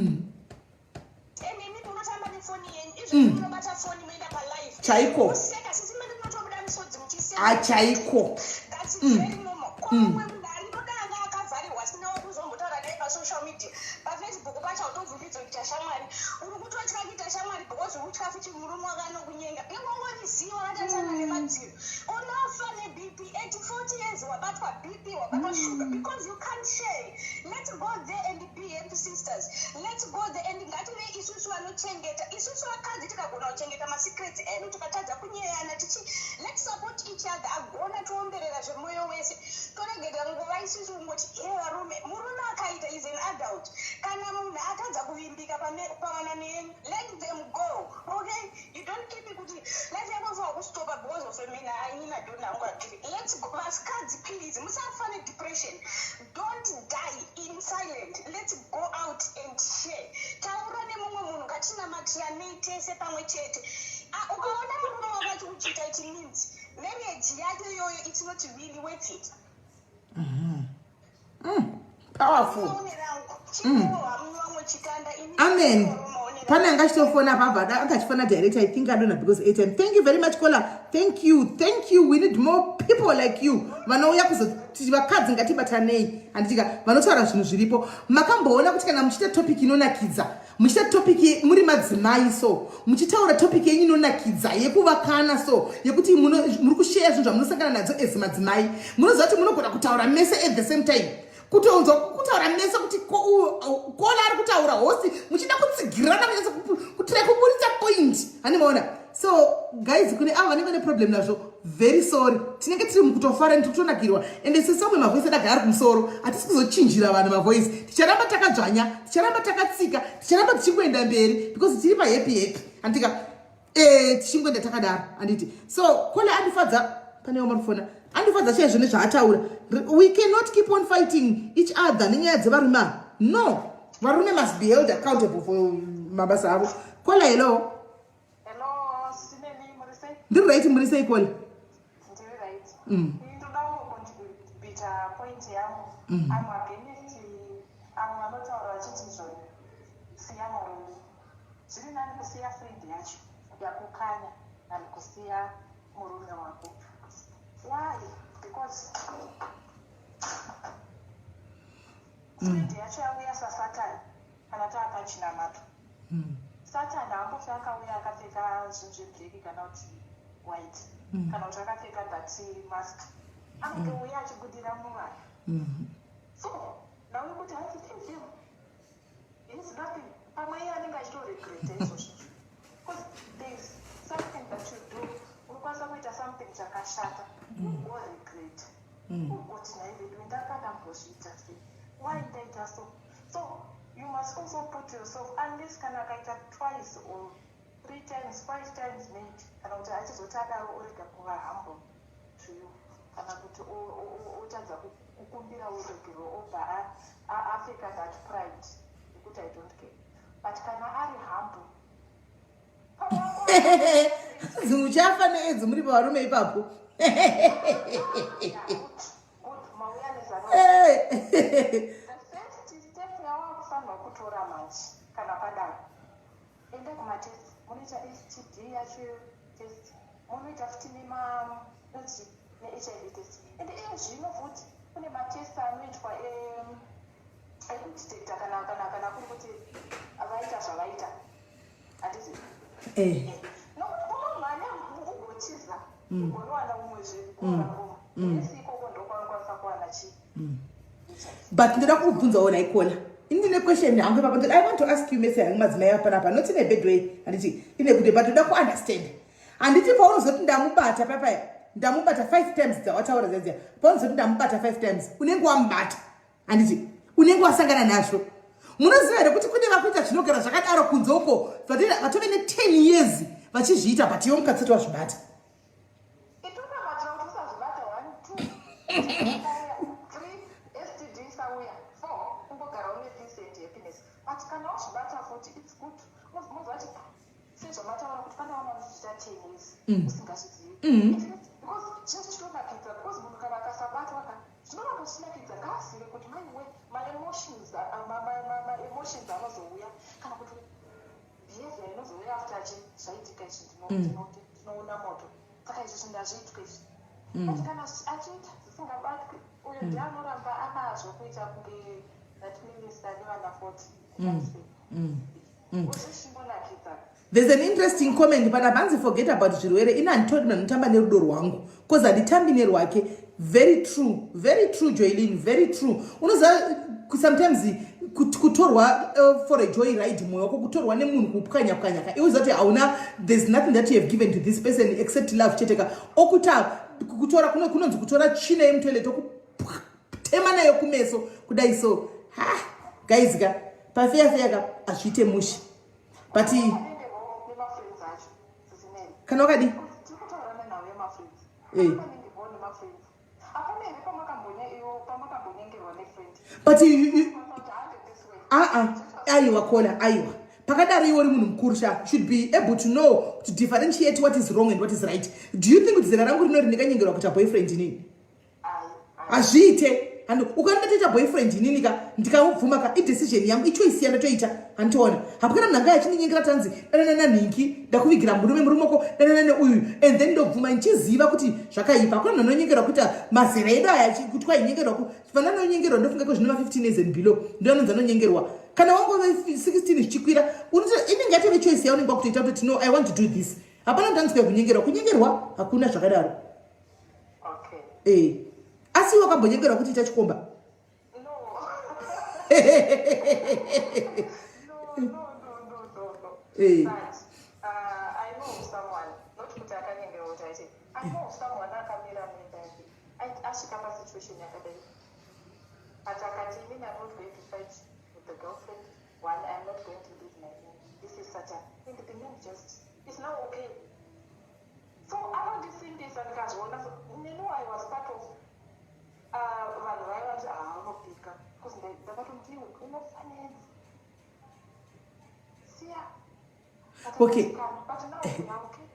Ende imimi unotamba nefoni. Izvo munobata foni, moenda palive. Chaiko. Museka sisi mene munotobuda misodzi muchiseka. Ah, chaiko. That's very normal. Kwamwe munhu ariko anga akavharirwa, asina kuzombotaura naye pasocial media, paFacebook pacho hautobvumidzwe kuita shamwari. Uri kutotya kuita shamwari because uri kutya futi murume wakanokunyenga. Ingongoriziva wakatarisana nemadziro, unofa neBP at 40 years, wabatwa BP, wabatwa sugar, because you can't share. Let's go there and be happy sisters. Let's go there and ngative isusu vanochengeta. Isusu vakadzi tikagona kuchengeta masecrets edu, tikatadza kunyeyana tichi, let's support each other. Agona tiomberera zvemwoyo wese, toregedza nguva isusu kungoti he varume. Murume akaita is an adult. Kana munhu atadza kuvimbika pawanano yenyu, let them go, okay? You don't keep it kuti life yako ifanwa kustopa because of a man. Inini I don't hangu agree. Let's go, vasikadzi, please, musafa nedepression. Don't die in silent. Let's go out and share. Taura nemumwe munhu, ngatinamatiranei tese pamwe chete. Ah, ukaona murume wako achikuchita, it means marriage yacho iyoyo, it's not really worth it. Powerful. Maonero angu chikuwo hamuvamwe chitanda ini. Amen. Maonero. Pane anga achitofona apa, anga achifona direct. I think adona because airtime. Thank you very much, caller. Thank you, thank you. We need more people like you vanouya kuzoti vakadzi ngatibatanei, handitika? Vanotaura zvinhu zviripo. Makamboona kuti kana muchiita topic inonakidza, muchiita topic muri madzimai, so muchitaura topic yenyu inonakidza yekuvakana, so yekuti muri kusheya zvinhu zvamunosangana nadzo as madzimai, munoziva kuti munogona kutaura mese at the same time, kutonzwa kutaura mese kuti caller ari kutaura, host muchida kutsigirana, munyatsa kutira kuburitsa point, handimaona? So guys, kune avo vanenge vane problem nazvo, very sorry. Tinenge tiri mukutofara, tiri kutonakirwa, ende sesamwe mavoice adagara ari kumusoro, hatisi kuzochinjira vanhu mavoice. Ticharamba takadzvanya, ticharamba takatsika, ticharamba tichingoenda mberi because tiri pahappy happy, handika? Tichingoenda takadaro, handiti? So caller andifadza, pane wamarufona andifadza chaizvo nezvaataura. We cannot keep on fighting each other nenyaya dzevarume ava. No, varume must be held accountable for mabasa avo. Caller, hello. Hello, Sineni, muri sei? Ndiri right, muri sei, caller? Ndiri right. Ini ndoda kungocontributa point yangu. I'm against avo vanotaura vachiti izvoni siya murume. Zviri nani kusiya friend yacho yakukanya than kusiya murume wako. Why? Because friend yacho yauya sasatani kana taapa chinamato. Satani haambofi akauya akapfeka zvinhu zveblack kana kuti white kana kuti akapfeka that mask. Anotouya achibudira muvanhu. So nawe kuti hanzi leave him, he's nothing, pamwe iye anenge achitoregreta izvozvo, because there is something that you do, unokwanisa kuita something chakashata, ugoregret, ugoti nhai vedu, ndakadambozviita sei? Why ndaita so? So you must also put yourself, unless kana akaita twice or three times, five times maybe, kana kuti achizoti adaro orega kuva humble to you, kana kuti otadza kukumbira uregero, obva apfeka that pride yekuti I don't care. But kana ari humble Muchafa needzi muri pavarume ipapo. Good, mauya nezano. The first step yawakufanirwa kutora manje kana padaro, enda kumatest. Munoita STD yacho test, munoita futi neHIV test. Ende iye zvino futi kune matest anoitwa ekudetecta kana kuri kuti vaita zvavaita, handiti? Nokuti unomhanya ugotiza, ugonowana umwezve kuvaroma esi ikoko, ndokwanokwanisa kuwana chii? But ndoda kukubvunzawo nhai caller. Ini ndine question yangu ipapo. I want to ask you mese yangu madzimai apanapa, not in a bad way, handiti? Ine good way, but ndoda kuunderstand, handiti? Paunozoti ndamubata papaya, ndamubata five times dzawataura dziya, paunozoti ndamubata five times, unenge wamubata, handiti? Unenge wasangana nazvo. Munoziva here kuti kune vakuita zvinogara zvakadaro kunze uko, vatove ne10 years vachizviita, but iwe mukadzi wazvibata? Itonamatira kuti usazvibata. One, two, three, STD isauya. Four, ungogara une peace and happiness. But kana wazvibata futi, it's good. Muzwa kuti sezvamataura kuti pane vamwe vanozviita 10 years usingazvizivi. Because chese chitonakidza, because munhu kana akasabatwa ka, zvinoramba zvichinakidza. Ngaazive kuti maiwe maemotions, maemotions anozouya, kana kuti behavior inozouya after. Tinoona moto, saka izvi zvinhu hazviitwe izvi. But kana achiita zvisingabatwi, uyo ndiye anoramba anazvo kuita kunge that minister nevana 40. Uzvishingonakidza. There's an interesting comment pana, vanzi, "Forget about zvirwere, ini handitori munhu anotamba nerudo rwangu, 'cause handitambi nerwake." Very true, very true, Joylin, very true. Unoziva, sometimes kutorwa for a joy ride, mwoyo wako kutorwa nemunhu, kupwanya pwanyaka, iwe uziva kuti hauna, there's nothing that you have given to this person except love chete ka. Okuta kutora kunonzi kutora tsvina yemutoilet, okutema nayo kumeso kudai. So ha, guys ka, pafeya feya ka, hazviite mushe, but nemafriends acho sisineni. Kana wakadi Tiri kutaura nenhau yemafriends. Maningi nemafriends, hapana here pamakambonyengerwa nefriend? But Kuti hande this way. Aa, aiwa, kola, aiwa, pakadaro iwe uri munhu mukuru sha, should be able to know to differentiate what is wrong and what is right. Do you think kuti zera rangu rinori ndinganyengerwa kuita boyfriend inini? Ai. Hazviite. Handi ukaona toita boyfriend inini ka, ndikamubvuma ka, idecision yangu, ichoice yandatoita. Handitoona hapana munhu anga achindinyengera, tanzi danana nanhingi, ndakuvigira murume, murumoko, danana neuyu, and then ndobvuma ndichiziva kuti zvakaipa. Hakuna munhu anonyengerwa kuita mazera edu aya kuti kwainyengerwa vana anonyengerwa. Ndofunga ko zvino ma15 years and below ndo anonzi anonyengerwa. Kana wangove 16 zvichikwira, inenge yatove choice yaunenge wakutoita kuti, "No, I want to do this." Hapana munhu anonzi kunyengerwa. Kunyengerwa hakuna zvakadaro. Okay. Eh, asi iwe wakambonyengerwa kuti ita chikomba? No. No. But I know of someone, not kuti akanyengerwa kuti aite. I know of someone akamira muimba yake. Asvika pasituation yakadai. But akati, "Inini I'm not going to fight with the girlfriend. One, I'm not going to leave my man. This is Satan." And the man just is now okay. So anondisimbisa ndikazviona. Neniwo I was part of vanhu vaiva kuti haanopika, because ndakatomuti, "Iwe unofanedza, siya." Okay. But now we are okay.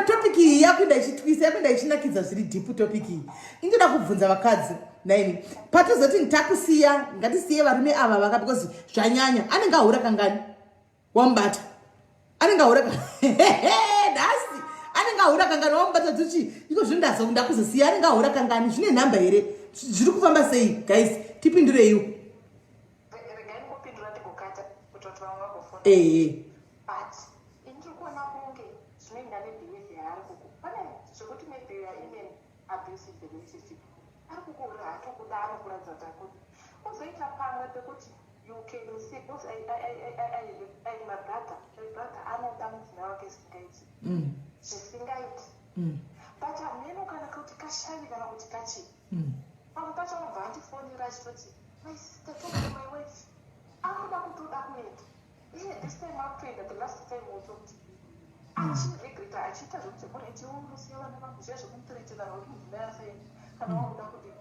Topic iyi yakuenda ichitwisa, yakuenda ichinakidza zviri deep. Topic iyi indoda kubvunza vakadzi naini, patozoti takusiya, ngatisiye varume ava vaka, because zvanyanya. Anenge ahura kangani wamubata? Anenge ahura nhasi, anenge ahura kangani wamubata? Tuchi iko zvino ndazo ndakuzosiya, anenge ahura kangani? Zvine nhamba here? Zviri kufamba sei, guys? Tipindureiwo. Regai ndikupindura, ndigokata kuti vamwe vagofona. Ehe. But ini ndiri kuona kunge zvinoenda nebehavior yaari kuku. Pane zvekuti maybe you are in an abusive relationship, ari kukuura, hatokuda, anokuratidza kuti akudi. Kwozoita pamwe pekuti you can see, because my brother anoda mudzimai wake zvisingaiti, zvisingaiti. But hameno kana kuti kashavi kana kuti kachii. Pamwe pacho anobva andifonera achitoti, "My sister, talk to my wife, akuda kutoda kuenda iye. This time akutoenda, the last time we talked," achiregreta, achiita zvekuti, "Alright, iwe unosiya vana vangu," zviya zvekumuthreatena kuti mudzimai asaenda kana wakuda kudi.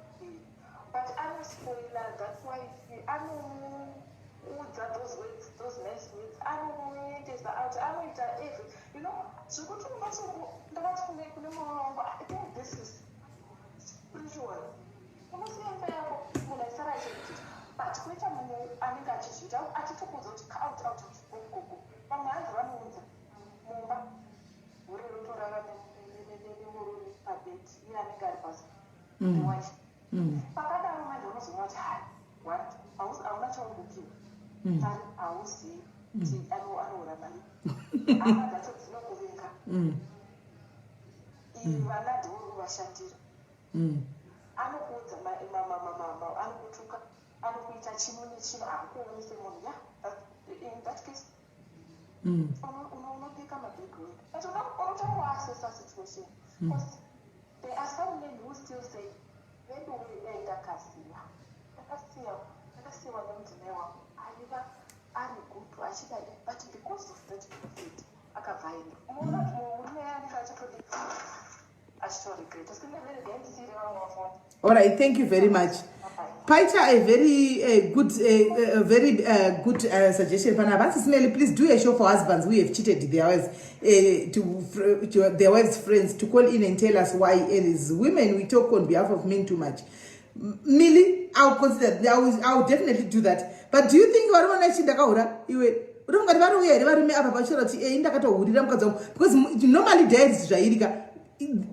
But anospoila that wife, anomuudza those words, those nice words, anomuendesa out, anoita every zvekuti unotongo. Ndakati kune murume wangu, "I think this is spiritual." Unosiya imba yako, munhu aisara achiita, but kuita munhu anenge achizviita, achitokuudza kuti, "Out, out, out, go, go, go." Vamwe hanzi vanounza mumba hure, rotorara nemurume pabhedi, iye anenge ari pasi, the wife. Pakadaro manje unozoona kuti hai, one, hauna chauri tari, hauzivi kuti anohura mari, hama dzacho dzinokuvenga. Vana ndivo uri kuvashandira. Anokuudza anokutuka, anokuita chino nechino, hakuoni semunhu. Ya, in that case unopika mabig word, but unotangoassessa situation, because there are some men who still say, "Vedu dai ndakasiya, ndakasiya, ndakasiyiwa nemudzimai wangu aiva ari good achidai, but because of that prophet akabva aenda." Unoona kuti murume anenge achitodi, achitoregreta. Singaveregai ndisiyire vamwe vafoni. All right, thank you very much. Paita a very good, a very good suggestion. Pana Vansi Smelly, "Please do a show for husbands who have cheated their wives, to their wives' friends to call in and tell us why. As women, we talk on behalf of men too much." Millie, I'll consider. I will definitely do that. But do you think varume vachindakaura iwe? Unofunga kuti vari uya here varume apa vachitaura kuti ei ndakatohurira mukadzi wangu? Because normally diaries zvairika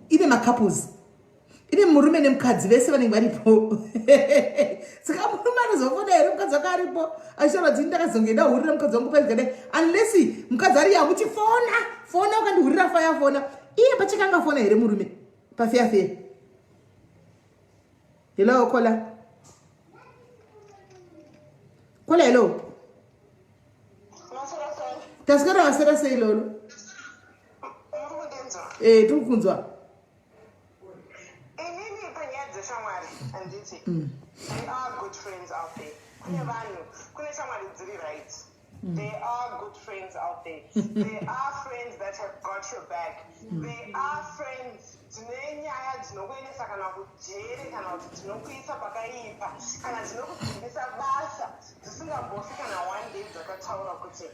ine macouples, ine murume nemukadzi, vese vanenge varipo. Saka murume anozofona here mukadzi wake aripo achitaura kuti ndakazonge ndahurira mukadzi wangu paizvikadai? Unless mukadzi ari yakuti, "Fona, fona, ukandihurira faya, fona." Iye pachake angafona here murume pafeya feya? Hello, caller, caller, hello. Taswera, waswera sei, Lolo? E, tiri kukunzwa. Inini panyaya dzeshamwari, handiti, there are good friends out there. Kune vanhu, kune shamwari dziri right. There are good friends out there. There are friends that have got your back. There are friends dzine nyaya dzinokuendesa kana kujere, kana kuti dzinokuisa pakaipa, kana dzinokudzimbisa basa, dzisingambofi kana one day dzakataura kuti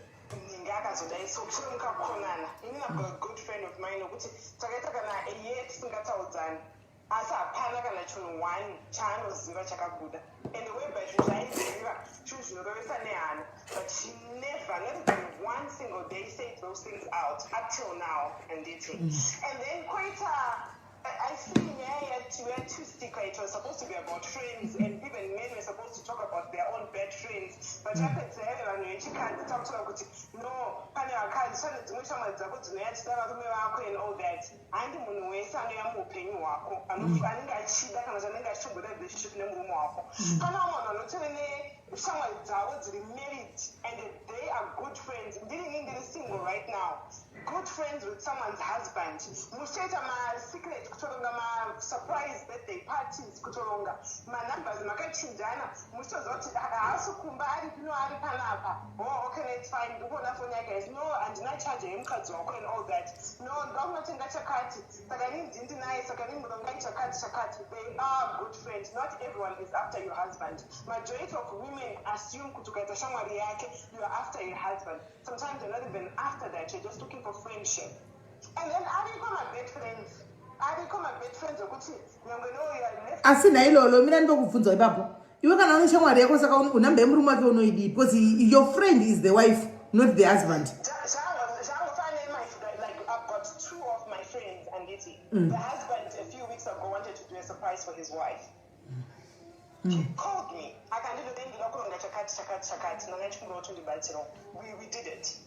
ninge akazodai. So chiro mukakonana, inini I've got a good friend of mine nokuti takaita kana a year tisingataudzani, asi hapana kana chinhu one chaanoziva chakabuda. And whereby zvinhu zvaaiziva zvinhu zvinorovesa nehana, but she never, not even one single day, said those things out up till now, handiti? And then koita I see nyaya yati we are too sticker. It was supposed to be about friends, and even men were supposed to talk about their own bad friends. But yapedza yave vanhu vechikadzi takutaura kuti no, pane vakadzi, pane dzimwe shamwari dzako dzinouya chida varume vako and all that. Handi munhu wese anouya muupenyu hwako anenge achida kana kuti anenge achitomboda relationship nemurume wako. Pane vamwe vanhu vanotori neshamwari dzavo dziri married and they are good friends. Ndirini ndiri single right now, good friends with someone's husband, muchitoita masecret, kutoronga masurprise birthday parties, kutoronga manumbers makachinjana, muchitoziva kuti haasi kumba, ari pino, ari panapa. Oh, okay, it's fine, ndikuona foni yake guys. No, handina charge yemukadzi wako and all that. No, ndoda kunotenga chakati, saka inini ndindinaye, saka inini murongai chakati chakati. They are good friends. Not everyone is after your husband. Majority of women assume kuti ukaita shamwari yake, you are after your husband. Sometimes you're not even after that, you're just looking for friendship. And then ariko mabad friends, ariko mabad friends ekuti nyangwe no you are left. Asi nhailolo, mira ndokubvunzwa ipapo. Iwe kana une shamwari yako, saka unhamba yemurume wake unoidii? Because your friend is the wife, not the husband. Zvangofanira, like I've got two of my friends, anditi, the husband a few weeks ago wanted to do a surprise for his wife. He called me akanditi, "Ndinoda kuronga chakati chakati chakati, ndanga ndichikumbira kuti undibatsirawo." We did it.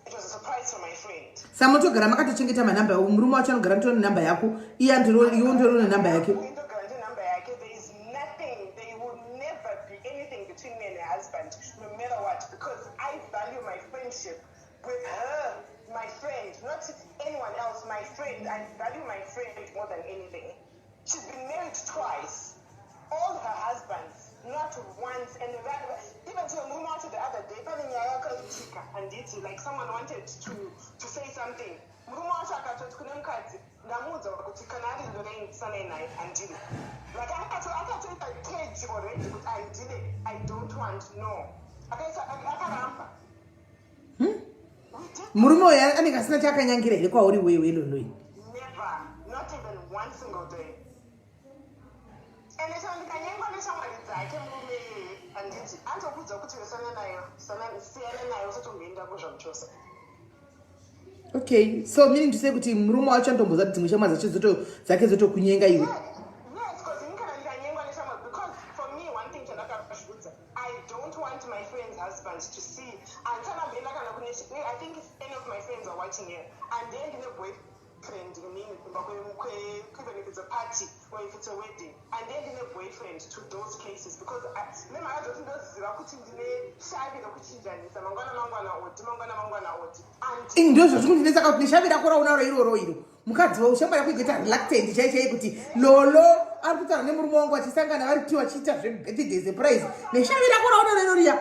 It was a surprise for my friend. Saka motogara makatochengeta manhamba? Murume wacho anogara nditori nenhamba yako, iye iwe nditori nenhamba yake? Indogara ndinhamba yake. There is nothing, there will never be anything between me and her husband, no matter what, because I value my friendship with her, my friend, not anyone else, my friend. I value my friend more than anything. She's been married twice. All her husbands, not once. And even to murume wacho the other day, pane nyaya yakaitika, handiti, like someone wanted to say something. Murume wacho akatoti kune mukadzi, "Ndamuudza kuti kana ari Lorraine, sanai naye, handidi." Like akatoita cage already kuti handide, I don't want, no. Akaisa, akaramba. We did. Murume uyu anenge asina chaakanyangira here kwauri wewe, Loloi? Never, not even one single day. And chero ndikanyengwa neshamwari dzake murume iyeye, handiti, anotokuudza kuti siyana nayo, siyana nayo, usatomboendako zvamuchose. Okay, so meaning to say kuti murume wacho anotomboziva kuti dzimwe shamwari dzacho dzake dzotokunyenga iwe? Yes, because ini kana ndikanyengwa neshamwari, because for me, one thing chandakazviudza, I don't want my friends' husbands to see. Handichanamboenda kana kune, I think if any of my friends are watching here, handiendi neboyfriend inini kumba even if it's a party or if it's a wedding, handiendi neboyfriend to those places, because nemhaka dzoti ndoziva kuti ndine shavi rekuchinjanisa mangwana mangwana oti, mangwana mangwana oti. Ini ndo zvazvikundinetsa kuti neshavi rako raunaro iroro iro, mukadzi waushamwari yako igoita reluctant chai chai kuti Lolo ari kutaura nemurume wangu, achisangana vari kuti vachiita zvebirthday surprise, neshavi rako raunaro iro riya.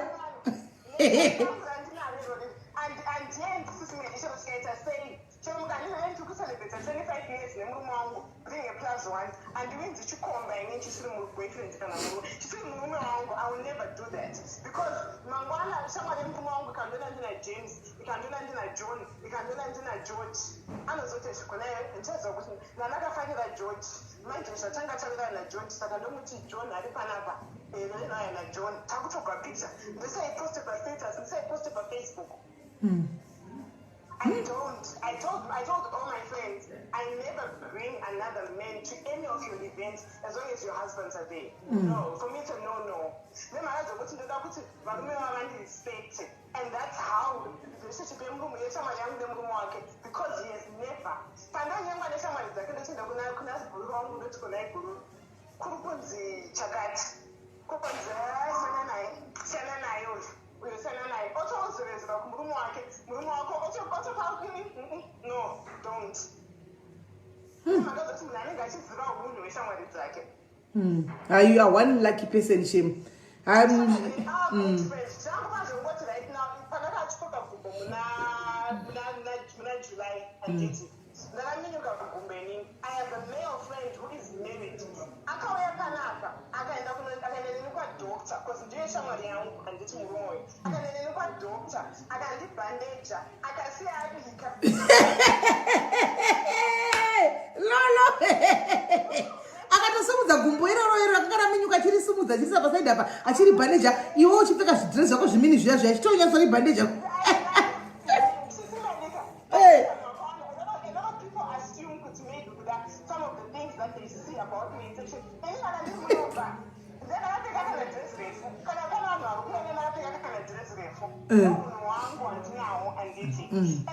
Handiendi sisingedi, chero chikaita sei, chero mukandinaye ndiri kucelebrata 25 years nemurume wangu, bring a plus one, handiwinzi chikomba ini chisiri muboyfriend kana murume, chisiri murume wangu. I will never do that, because mangwana shamwari yemurume wangu ikandiona ndina James, ikandiona ndina John, ikandiona ndina George, anozoti zvigonayo ndichaziva kuti ndandakafanira George. Manje zvatanga tawirirana naGeorge, saka ndomuti John ari panapa. Naye naJohn takutogwa picture, ndisaiposte pastatus, ndisaiposte paFacebook. I don't. I told all my friends, I never bring another man to any of your events as long as your husbands are there. No, for me it's a no-no. Nemhaka dzekuti ndoda kuti varume vavandirespecte, and that's how relationship yemurume, yeshamwari yangu nemurume wake, because he has never, pandanyengwa neshamwari dzake, ndochienda kuna guru wangu, ndoti kunai guru, kuri kunzi chakati, kukunzi siyana naye, siyana naye uyu, uyu siyana naye, otozovezera kumurume wake, murume wako otopa, no, don't. Mhaka dzekuti munhu anenge achiziva unhu hweshamwari dzake. Ah, you are one lucky person, shame. Changu zvongoti right now, pandakatyoka gumbo muna July, handiti ndakaminyuka gumbo inini. I have a male friend who is married. Akauya panapa, akaenda akaenda neni kwadoctor, because ndiye shamwari yangu, handiti murume uyu. Akaenda neni kwadoctor, akandibhandeja, akasiya abika. Lolo akatosimudza gumbo iroro, iro rakanga raminyuka, achirisimudza, achirisa pasaidi apa, achiri bhandeja, iwe uchipfeka zvidhirezi zvako zvimini zviya zviya, achitonyatsori bhandeja. Hey. A lot of people assume kuti maybe kuda some of the things that they see about me in section. Ini kana ndiri munobva, ndakapfeka kana dress refu, kana kana vanhu vari kuona ndakapfeka kana dress refu, munhu wangu handinawo, handiti? And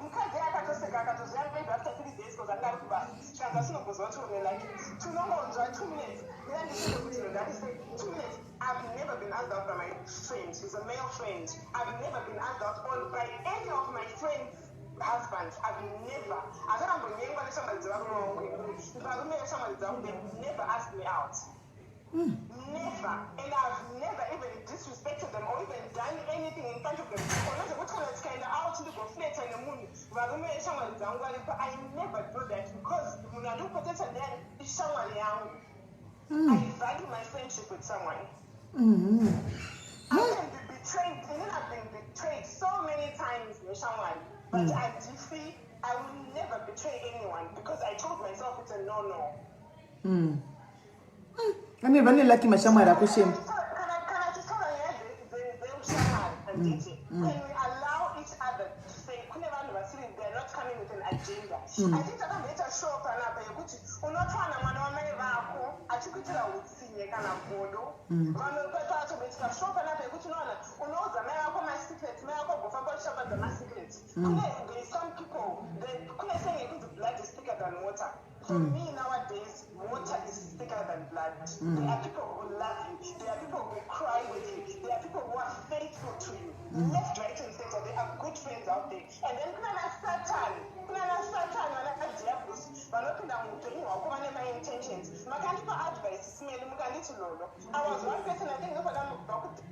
mukadzi akatoseka, akatoziva maybe after 3 days, because anga ari kubasa, chikanza sinogozwa kuti une like tinongonzwa 2 minutes, ndira ndichide kuti ndarise 2 minutes. I've never been asked out by my friend. He's a male friend. I've never been asked out on by any of my friends' husbands. I've never. Akambonyengwa neshamwari dzevarume vangu. Varume veshamwari dzangu, they've never asked me out. Never. And I've never even disrespected them or even done anything in front of them. Unozekuti kana tikaenda out, ndigoflirta nemunhu, varume veshamwari dzangu varipo. I never do that because munhu andikupotesa ndiyani? Ishamwari yangu. I value my friendship with someone. I can be betrayed. And then I've been betrayed so many times, neshamwari. But I deeply, I will never betray anyone because I told myself it's a no-no. Ane vane lucky mashamwari ako, shame. Kana tichitaura nyaya dzeushamwari, handiti? Can we allow each other to say kune vanhu vasiri, they are not coming with an agenda? I think takamboita show panapa yekuti unotowana mwana wamai vako achikuitira utsinye kana godo. Vamwe patomboitika show panapa yekuti unowana unoudza mai vako masecrets, mai vako gofamba uchishambadza masecrets. Kune, there is some people, kune saying yekunzi blood is thicker than water. For me nowadays, water is thicker than blood. There are people who love you. There are people who cry with you. There are people who are faithful to you. Left, right, and center. There are good friends out there. And then kunana Satan, kunana Satan, vana diabolus, vanopinda muupenyu hwako vane ma-intentions. Makandipa advice simeli, mukanditi Lolo. I was one person, I think ndopada mubva kuti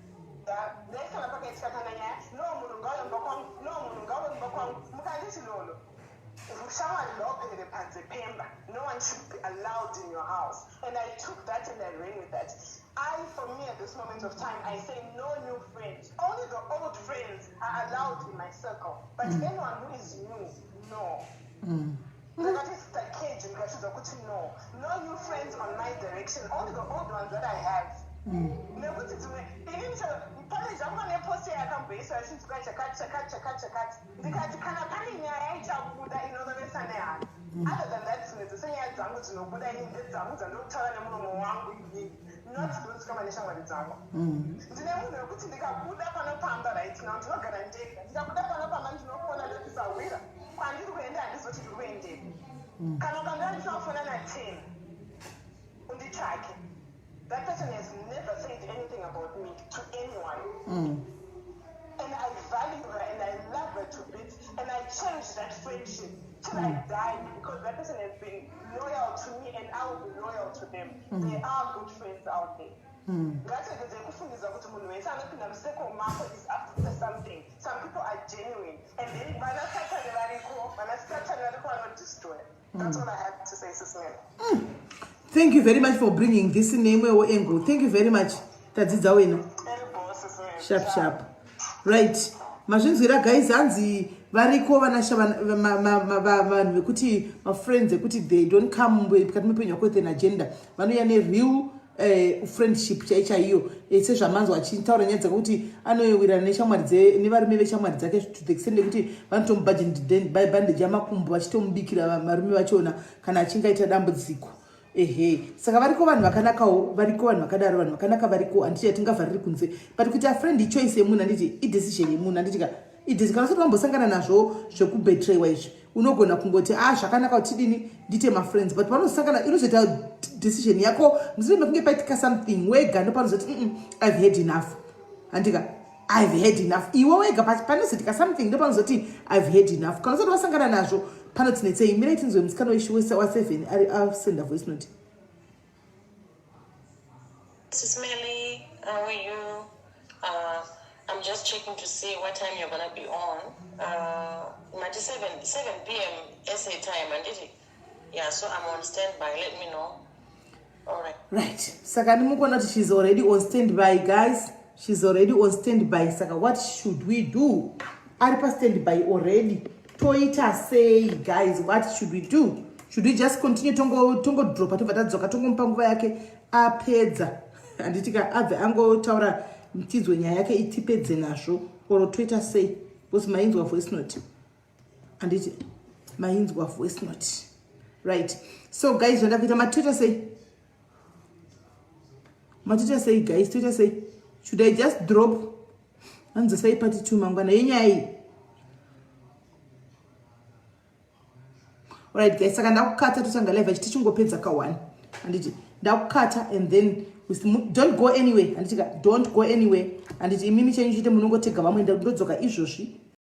ndaisana pakaitika kana nyaya, no munhu ngauye mumba kwangu, no munhu ngauye mumba kwangu. Mukanditi, Lolo, ushamwari ngaupere panze pemba, no one should be allowed in your house, and I took that and I ran with that. I for me, at this moment of time, I say no new friends. Only the old friends are allowed in my circle, but anyone who is new, no. Ndakatoisa cage, ndikachidza kuti no, no new friends on my direction, only the old ones that I have, nekuti dzimwe inini pane zvangu nepost yakamboiswa achinzwa chakati chakati chakati chakati, ndikati kana pane nyaya ichabuda inorovesa nehana. Other than that, dzimwe dzese nyaya dzangu dzinobuda ini ndedzangu dzandokutaura nemuromo wangu inini, not dzinodzikama neshamwari dzangu. Ndine munhu wekuti ndikabuda panopamba, right now ndinogara ndega, ndikabuda panopamba ndinofona, ndotisahwira kwandiri kuenda, handizoti ndiri kuendepi. Kana ukandova ndinofona na10 unditsvake. That person has never said anything about me to anyone, and I value her and I love her to bits and I cherish that friendship till I die, because that person has been loyal to me and I will be loyal to them. There are good friends out there. Ngatirege kufungidza kuti munhu wese anopinda mucircle mako is after something. Some people are genuine, and then vana Satani variko, vana Satani variko vanodestroy. That's all I have to say, Sis Mel. Thank you very much for bringing this neimwewo angle. Thank you very much, tadzidza wena. Elbow, Sis Mel. Sharp sharp. Right, mazvinzwira guys, hanzi variko vanhu vekuti mafriends ekuti they don't come mukati meupenyu hwako with an agenda, vanouya nereal. Friendship chai chaiyo, sezvamanzwa achitaura nyaya dzekuti anowirirana neshamwari, nevarume veshamwari dzake, to the extent yekuti vanotomubhandeja makumbo, vachitomubikira varume vachona kana achinge aita dambudziko. Ehe, saka variko vanhu vakanakawo, variko vanhu vakadaro, vanhu vakanaka variko, handiti? Hatingavhariri kunze, but kuita friend ichoice yemunhu, handiti? Idecision yemunhu, handiti ka? Kana usati wambosangana nazvo zvekubetraywa izvi, unogona kungoti, "A ah, zvakanaka kuti tidini, ndiite mafriends." But panosangana, inozoita decision yako mushure mekunge paitika something. Wega ndopanozoti, "I've had enough," handika? "I've had enough." Iwe wega panozoitika something, ndopanozoti, "I've had enough." Kana usati wasangana nazvo, panotinetsei. Mirai tinzwe musikana wa7 ari asenda voice note. Sis Melly, how are you? I'm just checking to see what time you're gonna be on. 7 p.m. SA time, and it? Yeah, so I'm on standby. Let me know. All right. Right. Saka ndimukuona kuti she's already on standby, guys. She's already on standby. Saka what should we do? Ari pa standby already. Toita sei, guys? What should we do? Should we just continue, tongo tongo dropa, tobva tadzoka, tongomupa nguva yake apedza, handiti ka? Abve angotaura, tinzwe nyaya yake, itipedze nazvo, or toita sei? Because mainzwa voice note, handiti? Mainzwa voice note, right? So guys, zvanda kuita, matoita sei? Matoita sei, guys? Toita sei? Should I just drop, anzosai part 2 mangwana yenyaya iyi? Alright guys, saka ndakukata, totanga live achi tichingopedza ka1, handiti? Ndakukata and then don't go anywhere, handiti ka? Don't go anywhere, handiti? Imimi chenyu chite munongotega vamwe, ndodzoka izvozvi.